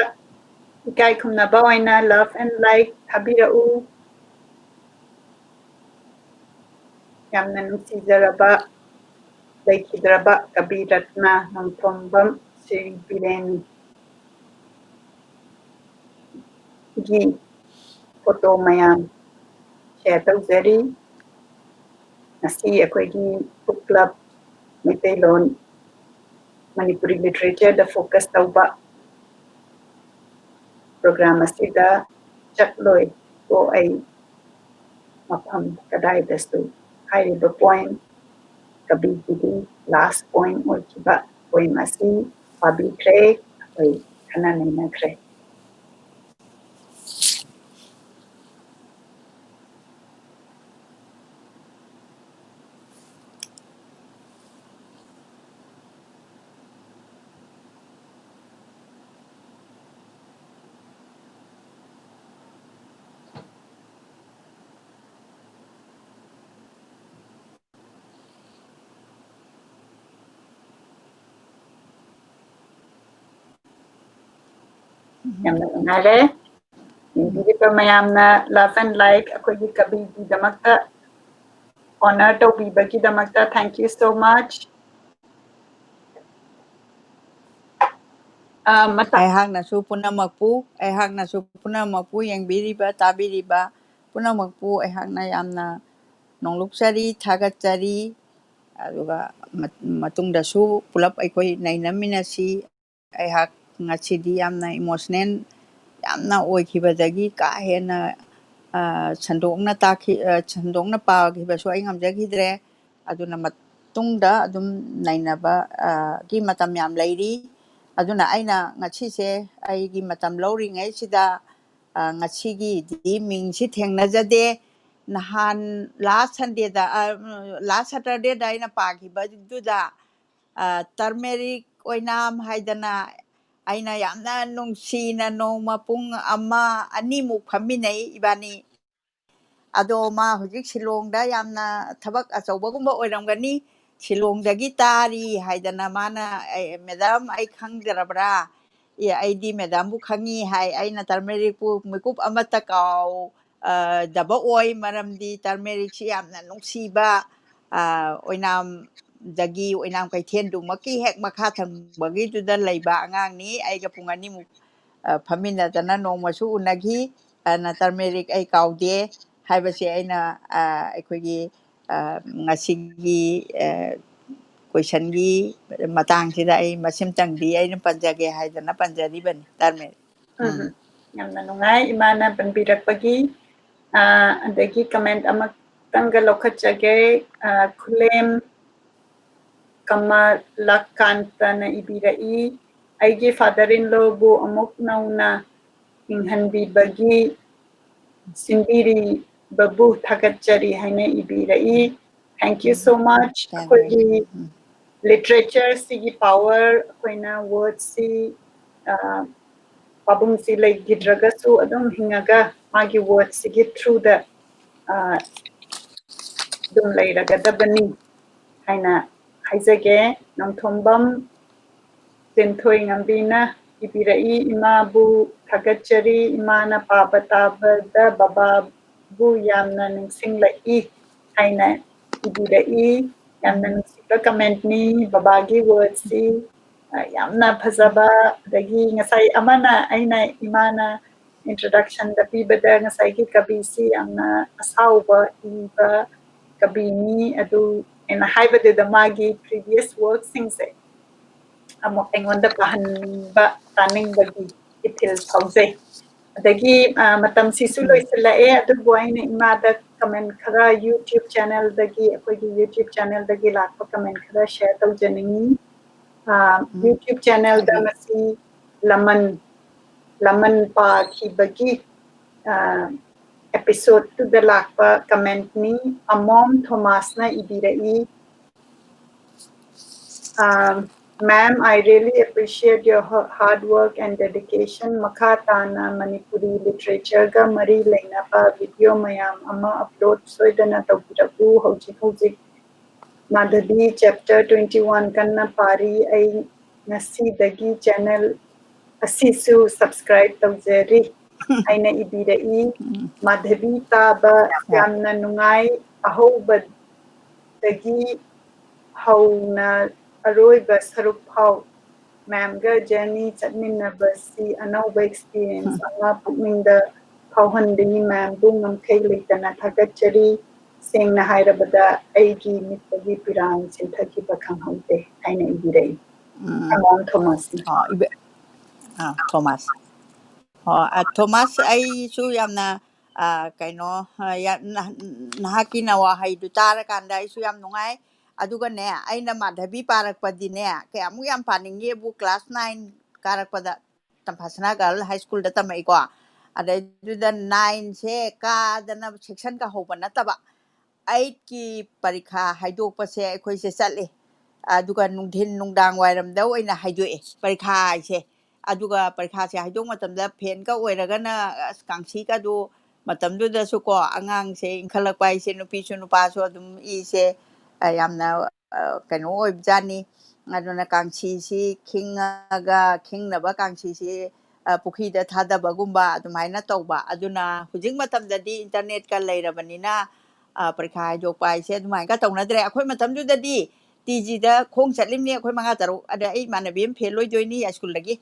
ꯏꯀꯥꯏ ꯈꯨꯝꯅꯕ ꯑꯣꯏꯅ love and like ꯊꯥꯕꯤꯔꯛꯎ꯫ ꯌꯥꯝꯅ ꯅꯨꯡꯁꯤꯖꯔꯕ ꯂꯩꯈꯤꯗ꯭ꯔꯕ ꯀꯕꯤ ꯔꯠꯅ ꯅꯣꯡꯊꯣꯝꯕꯝ ꯁ꯭ꯔꯤ ꯕꯤꯔꯦꯟꯒꯤ photo ꯃꯌꯥꯝ share ꯇꯧꯖꯔꯤ꯫ ꯉꯁꯤ ꯑꯩꯈꯣꯏꯒꯤ book club Meiteilon, Manipuri literatureꯗ focus ꯇꯧꯕ program ꯑꯁꯤꯗ ꯆꯠꯂꯣꯏꯀꯣ ꯑꯩ ꯃꯐꯝ ꯀꯗꯥꯏꯗꯁꯨ꯫ ꯍꯥꯏꯔꯤꯕ point, ꯀꯕꯤꯒꯤꯗꯤ last point ꯑꯣꯏꯈꯤꯕ poem ꯑꯁꯤ ꯄꯥꯕꯤꯈ꯭ꯔꯦ, ꯑꯩꯈꯣꯏ ꯈꯟꯅ ꯅꯩꯅꯈ꯭ꯔꯦ꯫ ꯌꯥꯝꯅ ꯅꯨꯡꯉꯥꯏꯔꯦ꯫ ꯌꯦꯡꯕꯤꯔꯤꯕ ꯃꯌꯥꯝꯅ love and like ꯑꯩꯈꯣꯏꯒꯤ ꯀꯕꯤꯒꯤꯗꯃꯛꯇ honor ꯇꯧꯕꯤꯕꯒꯤꯗꯃꯛꯇ thank you so much. ꯑ, ꯃꯇꯥ- ꯑꯩꯍꯥꯛꯅꯁꯨ ꯄꯨꯝꯅꯃꯛꯄꯨ, ꯑꯩꯍꯥꯛꯅꯁꯨ ꯄꯨꯝꯅꯃꯛꯄꯨ ꯌꯦꯡꯕꯤꯔꯤꯕ, ꯇꯥꯕꯤꯔꯤꯕ ꯄꯨꯝꯅꯃꯛꯄꯨ ꯑꯩꯍꯥꯛꯅ ꯌꯥꯝꯅ ꯅꯣꯡꯂꯨꯛꯆꯔꯤ, ꯊꯥꯒꯠꯆꯔꯤ꯫ ꯑꯗꯨꯒ ꯃ-, ꯃꯇꯨꯡꯗꯁꯨ ꯄꯨꯂꯞ ꯑꯩꯈꯣꯏ ꯅꯩꯅꯃꯤꯟꯅꯁꯤ꯫ ꯑꯩꯍꯥꯛ ꯉꯁꯤꯗꯤ ꯌꯥꯝꯅ emotional ꯌꯥꯝꯅ ꯑꯣꯏꯈꯤꯕꯗꯒꯤ ꯀꯥ ꯍꯦꯟꯅ, ꯑ, ꯁꯟꯗꯣꯛꯅ ꯇꯥꯛꯈꯤ-, ꯑ, ꯁꯟꯗꯣꯛꯅ ꯄꯥꯈꯤꯕꯁꯨ ꯑꯩ ꯉꯝꯖꯈꯤꯗ꯭ꯔꯦ꯫ ꯑꯗꯨꯅ ꯃꯇꯨꯡꯗ ꯑꯗꯨꯝ ꯅꯩꯅꯕ, ꯑ, ꯒꯤ ꯃꯇꯝ ꯌꯥꯝ ꯂꯩꯔꯤ꯫ ꯑꯗꯨꯅ ꯑꯩꯅ ꯉꯁꯤꯁꯦ ꯑꯩꯒꯤ ꯃꯇꯝ ꯂꯧꯔꯤꯉꯩꯁꯤꯗ, ꯑ, ꯉꯁꯤꯒꯤꯗꯤ ꯃꯤꯡꯁꯤ ꯊꯦꯡꯅꯖꯗꯦ꯫ ꯅꯍꯥꯟ last Sundayꯗ, ꯑ, last Saturdayꯗ ꯑꯩꯅ ꯄꯥꯈꯤꯕꯗꯨꯗ, ꯑ, turmeric ꯑꯣꯏꯅꯥꯝ ꯍꯥꯏꯗꯅ ꯑꯩꯅ ꯌꯥꯝꯅ ꯅꯨꯡꯁꯤꯅ ꯅꯣꯡꯃ ꯄꯨꯡ ꯑꯃ, ꯑꯅꯤꯃꯨꯛ ꯐꯝꯃꯤꯟꯅꯩ ꯏꯕꯥꯅꯤ꯫ ꯑꯗꯣ ꯃꯥ ꯍꯧꯖꯤꯛ ꯁꯤꯂꯣꯡꯗ ꯌꯥꯝꯅ ꯊꯕꯛ ꯑꯆꯧꯕꯒꯨꯝꯕ ꯑꯣꯏꯔꯝꯒꯅꯤ꯫ ꯁꯤꯂꯣꯡꯗꯒꯤ ꯇꯥꯔꯤ ꯍꯥꯏꯗꯅ ꯃꯥꯅ, "ꯑꯦ, ꯃꯦꯗꯥꯝ, ꯑꯩ ꯈꯪꯗ꯭ꯔꯕ꯭ꯔꯥ? ꯑꯦ, ꯑꯩꯗꯤ ꯃꯦꯗꯥꯝꯕꯨ ꯈꯪꯉꯤ" ꯍꯥꯏ꯫ ꯑꯩꯅ turmericꯄꯨ ꯃꯤꯀꯨꯞ ꯑꯃꯠꯇ ꯀꯥꯎ-, ꯑ, ꯗꯕ ꯑꯣꯏ, ꯃꯔꯝꯗꯤ turmericꯁꯤ ꯌꯥꯝꯅ ꯅꯨꯡꯁꯤꯕ, ꯑ, ꯑꯣꯏꯅꯥꯝꯗꯒꯤ, ꯑꯣꯏꯅꯥꯝ ꯀꯩꯊꯦꯜꯗꯨꯃꯛꯀꯤ ꯍꯦꯛ ꯃꯈꯥ ꯊꯪꯕꯒꯤꯗꯨꯗ ꯂꯩꯕ ꯑꯉꯥꯡꯅꯤ꯫ ꯑꯩꯒ ꯄꯨꯡ ꯑꯅꯤꯃꯨꯛ, ꯑ, ꯐꯝꯃꯤꯟꯅꯗꯅ ꯅꯣꯡꯃꯁꯨ ꯎꯅꯈꯤ꯫ ꯑꯗꯨꯅ turmeric ꯑꯩ ꯀꯥꯎꯗꯦ ꯍꯥꯏꯕꯁꯦ ꯑꯩꯅ, ꯑ, ꯑꯩꯈꯣꯏꯒꯤ, ꯑ, ꯉꯁꯤꯒꯤ, ꯑ, questionꯒꯤ ꯃꯇꯥꯡꯁꯤꯗ ꯑꯩ ꯃꯁꯤꯝꯇꯪꯗꯤ ꯑꯩꯅ ꯄꯟꯖꯒꯦ ꯍꯥꯏꯗꯅ ꯄꯟꯖꯔꯤꯕꯅꯤ, turmeric꯫ ꯎꯝ꯫ ꯎꯝ꯫ ꯌꯥꯝꯅ ꯅꯨꯡꯉꯥꯏ ꯏꯃꯥꯅ ꯄꯟꯕꯤꯔꯛꯄꯒꯤ꯫ ꯑ, ꯑꯗꯒꯤ comment ꯑꯃꯇꯪꯒ ꯂꯧꯈꯠꯆꯒꯦ꯫ ꯑ, ꯈꯨꯂꯦꯝ ꯀꯃꯂꯥꯀꯥꯟꯇꯅ ꯏꯕꯤꯔꯛꯏ, "ꯑꯩꯒꯤ father in lawꯕꯨ ꯑꯃꯨꯛ ꯅꯧꯅ ꯍꯤꯡꯍꯟꯕꯤꯕꯒꯤ ꯁꯤꯟꯕꯤꯔꯤꯕꯕꯨ ꯊꯥꯒꯠꯆꯔꯤ" ꯍꯥꯏꯅ ꯏꯕꯤꯔꯛꯏ꯫ Thank you so much꯫ ꯇꯥꯏ꯫ ꯑꯩꯈꯣꯏꯒꯤ ꯎꯝ꯫ Literatureꯁꯤꯒꯤ power, ꯑꯩꯈꯣꯏꯅ wordꯁꯤ, ꯑ, ꯄꯥꯕꯨꯡꯁꯤ ꯂꯩꯈꯤꯗ꯭ꯔꯒꯁꯨ ꯑꯗꯨꯝ ꯍꯤꯡꯉꯒ ꯃꯥꯒꯤ wordꯁꯤꯒꯤ throughꯗ, ꯑ, ꯑꯗꯨꯝ ꯂꯩꯔꯒꯗꯕꯅꯤ ꯍꯥꯏꯅ ꯍꯥꯏꯖꯒꯦ꯫ ꯅꯣꯡꯊꯣꯝꯕꯝ ꯆꯦꯟꯊꯣꯏ ꯉꯝꯕꯤꯅ ꯏꯕꯤꯔꯛꯏ꯫ "ꯏꯃꯥꯕꯨ ꯊꯥꯒꯠꯆꯔꯤ, ꯏꯃꯥꯅ ꯄꯥꯕ ꯇꯥꯕꯗ ꯕꯕꯥꯕꯨ ꯌꯥꯝꯅ ꯅꯤꯡꯁꯤꯡꯂꯛꯏ" ꯍꯥꯏꯅ ꯏꯕꯤꯔꯛꯏ꯫ ꯌꯥꯝꯅ ꯅꯨꯡꯁꯤꯕ commentꯅꯤ꯫ ꯕꯕꯥꯒꯤ wordꯁꯤ, ꯑ, ꯌꯥꯝꯅ ꯐꯖꯕ꯫ ꯑꯗꯒꯤ ꯉꯁꯥꯏ ꯑꯃꯅ, ꯑꯩꯅ, ꯏꯃꯥꯅ introductionꯗ ꯄꯤꯕꯗ ꯉꯁꯥꯏꯒꯤ ꯀꯕꯤꯁꯤ ꯌꯥꯝꯅ ꯑꯁꯥꯎꯕ ꯏꯕ ꯀꯕꯤꯅꯤ꯫ ꯑꯗꯨ ꯑꯩꯅ ꯍꯥꯏꯕꯗꯨꯗ ꯃꯥꯒꯤ previous workꯁꯤꯡꯁꯦ ꯑꯃꯨꯛ ꯑꯩꯉꯣꯟꯗ ꯄꯥꯍꯟꯅꯤꯡꯕ, ꯇꯥꯅꯤꯡꯕꯒꯤ ꯏꯊꯤꯜ ꯐꯥꯎꯖꯩ꯫ ꯑꯗꯒꯤ, ꯑ, ꯃꯇꯝꯁꯤꯁꯨ ꯎꯝ꯫ ꯂꯣꯏꯁꯤꯜꯂꯛꯑꯦ, ꯑꯗꯨꯕꯨ ꯑꯩꯅ ꯏꯃꯥꯗ comment ꯈꯔ YouTube channelꯗꯒꯤ, ꯑꯩꯈꯣꯏꯒꯤ YouTube channelꯗꯒꯤ ꯂꯥꯛꯄ comment ꯈꯔ share ꯇꯧꯖꯅꯤꯡꯉꯤ꯫ ꯑ, ꯎꯝ꯫ YouTube channelꯗ ꯍꯥꯏꯕꯤꯌꯨ꯫ ꯉꯁꯤ ꯂꯃꯟ, ꯂꯃꯟ ꯄꯥꯈꯤꯕꯒꯤ, ꯑ, episodeꯇꯨꯗ ꯂꯥꯛꯄ commentꯅꯤ꯫ ꯑꯃꯣꯝ ꯊꯣꯃꯥꯁꯅ ꯏꯕꯤꯔꯛꯏ, ꯑ, "Ma'am, I really appreciate your h-, hard work and dedication. ꯃꯈꯥ ꯇꯥꯅ ꯃꯅꯤꯄꯨꯔꯤ literatureꯒ ꯃꯔꯤ ꯂꯩꯅꯕ video ꯃꯌꯥꯝ ꯑꯃ upload ꯁꯣꯏꯗꯅ ꯇꯧꯕꯤꯔꯛꯎ꯫ ꯍꯧꯖꯤꯛ ꯍꯧꯖꯤꯛ ꯃꯥꯙꯕꯤ chapter twenty one ꯀꯟꯅ ꯄꯥꯔꯤ꯫ ꯑꯩ ꯉꯁꯤꯗꯒꯤ channel ꯑꯁꯤꯁꯨ subscribe ꯇꯧꯖꯔꯤ" ꯍꯥꯏꯅ ꯏꯕꯤꯔꯛꯏ꯫ ꯎꯝ꯫ "ꯃꯥꯙꯕꯤ ꯇꯥꯕ ꯌꯥꯝꯅ ꯅꯨꯡꯉꯥꯏ꯫ ꯑꯍꯧꯕꯗꯒꯤ ꯍꯧꯅ ꯑꯔꯣꯏꯕ ꯁꯔꯨꯛ ꯐꯥꯎ ꯃꯦꯝꯒ journey ꯆꯠꯃꯤꯟꯅꯕꯁꯤ ꯑꯅꯧꯕ experience ꯎꯝ꯫ ꯑꯃ ꯄꯨꯛꯅꯤꯡꯗ ꯐꯥꯎꯍꯟꯕꯅꯤ꯫ ꯃꯦꯝꯕꯨ ꯉꯝꯈꯩ ꯂꯩꯇꯅ ꯊꯥꯒꯠꯆꯔꯤ꯫ ꯁꯦꯡꯅ ꯍꯥꯏꯔꯕꯗ ꯑꯩꯒꯤ ꯃꯤꯠꯇꯒꯤ ꯄꯤꯔꯥꯡ ꯆꯤꯟꯊꯈꯤꯕ ꯈꯪꯍꯧꯗꯦ" ꯍꯥꯏꯅ ꯏꯕꯤꯔꯛꯏ꯫ ꯎꯝ꯫ ꯑꯃꯣꯝ ꯊꯣꯃꯥꯁꯅ꯫ ꯑꯣ, ꯏꯕꯦ-, ꯑꯥ, ꯊꯣꯃꯥꯁ꯫ ꯑꯣ, ꯑ, ꯊꯣꯃꯥꯁ, ꯑꯩꯁꯨ ꯌꯥꯝꯅ, ꯑ, ꯀꯩꯅꯣ, ꯑ, ꯌꯥ-, ꯅ-, ꯅꯍꯥꯛꯀꯤ ꯅꯋꯥꯍꯩꯗꯨ ꯇꯥꯔꯀꯥꯟꯗ ꯑꯩꯁꯨ ꯌꯥꯝ ꯅꯨꯡꯉꯥꯏ꯫ ꯑꯗꯨꯒꯅꯦ, ꯑꯩꯅ ꯃꯥꯙꯕꯤ ꯄꯥꯔꯛꯄꯗꯤꯅꯦ, ꯀꯌꯥꯃꯨꯛ ꯌꯥꯝ ꯄꯥꯅꯤꯡꯒꯦꯕꯨ, class nine ꯀꯥꯔꯛꯄꯗ ꯇꯝꯐꯥꯁꯅꯥ Girls High Schoolꯗ ꯇꯝꯃꯛꯏꯀꯣ꯫ ꯑꯗꯩꯗꯨꯗ nineꯁꯦ ꯀꯥꯗꯅ sectionꯒ ꯍꯧꯕ ꯅꯠꯇꯕ, eightꯀꯤ ꯄꯔꯤꯈꯥ ꯍꯥꯏꯗꯣꯛꯄꯁꯦ ꯑꯩꯈꯣꯏꯁꯦ ꯆꯠꯂꯦ꯫ ꯑꯗꯨꯒ ꯅꯨꯡꯊꯤꯟ ꯅꯨꯡꯗꯥꯡ ꯋꯥꯏꯔꯝꯗ ꯑꯣꯏꯅ ꯍꯥꯏꯗꯣꯛꯑꯦ ꯄꯔꯤꯈꯥ ꯍꯥꯏꯁꯦ꯫ ꯑꯗꯨꯒ ꯄꯔꯤꯈꯥꯁꯦ ꯍꯥꯏꯗꯣꯛ ꯃꯇꯝꯗ fanꯒ ꯑꯣꯏꯔꯒꯅ, ꯑꯁ, ꯀꯥꯡꯁꯤꯒꯗꯨ ꯃꯇꯝꯗꯨꯗꯁꯨꯀꯣ, ꯑꯉꯥꯡꯁꯦ ꯏꯟꯈꯠꯂꯛꯄ ꯍꯥꯏꯁꯦ, ꯅꯨꯄꯤꯁꯨ ꯅꯨꯄꯥꯁꯨ ꯑꯗꯨꯝ ꯏꯁꯦ, ꯑ, ꯌꯥꯝꯅ, ꯑ, ꯀꯩꯅꯣ ꯑꯣꯏꯕꯖꯥꯠꯅꯤ꯫ ꯑꯗꯨꯅ ꯀꯥꯡꯁꯤꯁꯤ ꯈꯤꯡꯉꯒ, ꯈꯤꯡꯅꯕ ꯀꯥꯡꯁꯤꯁꯤ, ꯑ, ꯄꯨꯈ꯭ꯔꯤꯗ ꯊꯥꯗꯕꯒꯨꯝꯕ ꯑꯗꯨꯃꯥꯏꯅ ꯇꯧꯕ꯫ ꯑꯗꯨꯅ ꯍꯧꯖꯤꯛ ꯃꯇꯝꯗꯗꯤ internetꯀ ꯂꯩꯔꯕꯅꯤꯅ, ꯑ, ꯄꯔꯤꯈꯥ ꯍꯥꯏꯗꯣꯛꯄ ꯍꯥꯏꯁꯦ ꯑꯗꯨꯃꯥꯏꯅ ꯇꯧꯅꯗ꯭ꯔꯦ꯫ ꯑꯩꯈꯣꯏ ꯃꯇꯝꯗꯨꯗꯗꯤ TGꯗ ꯈꯣꯡ ꯆꯠꯂꯤꯝꯅꯤ ꯑꯩꯈꯣꯏ ꯃꯉꯥ ꯇꯔꯨꯛ꯫ ꯑꯗ ꯑꯩ ꯏꯃꯥꯟꯅꯕꯤ ꯑꯃ fail ꯑꯣꯏꯗꯣꯏꯅꯤ ꯌꯥꯏꯁ꯭ꯀꯨꯜꯗꯒꯤ꯫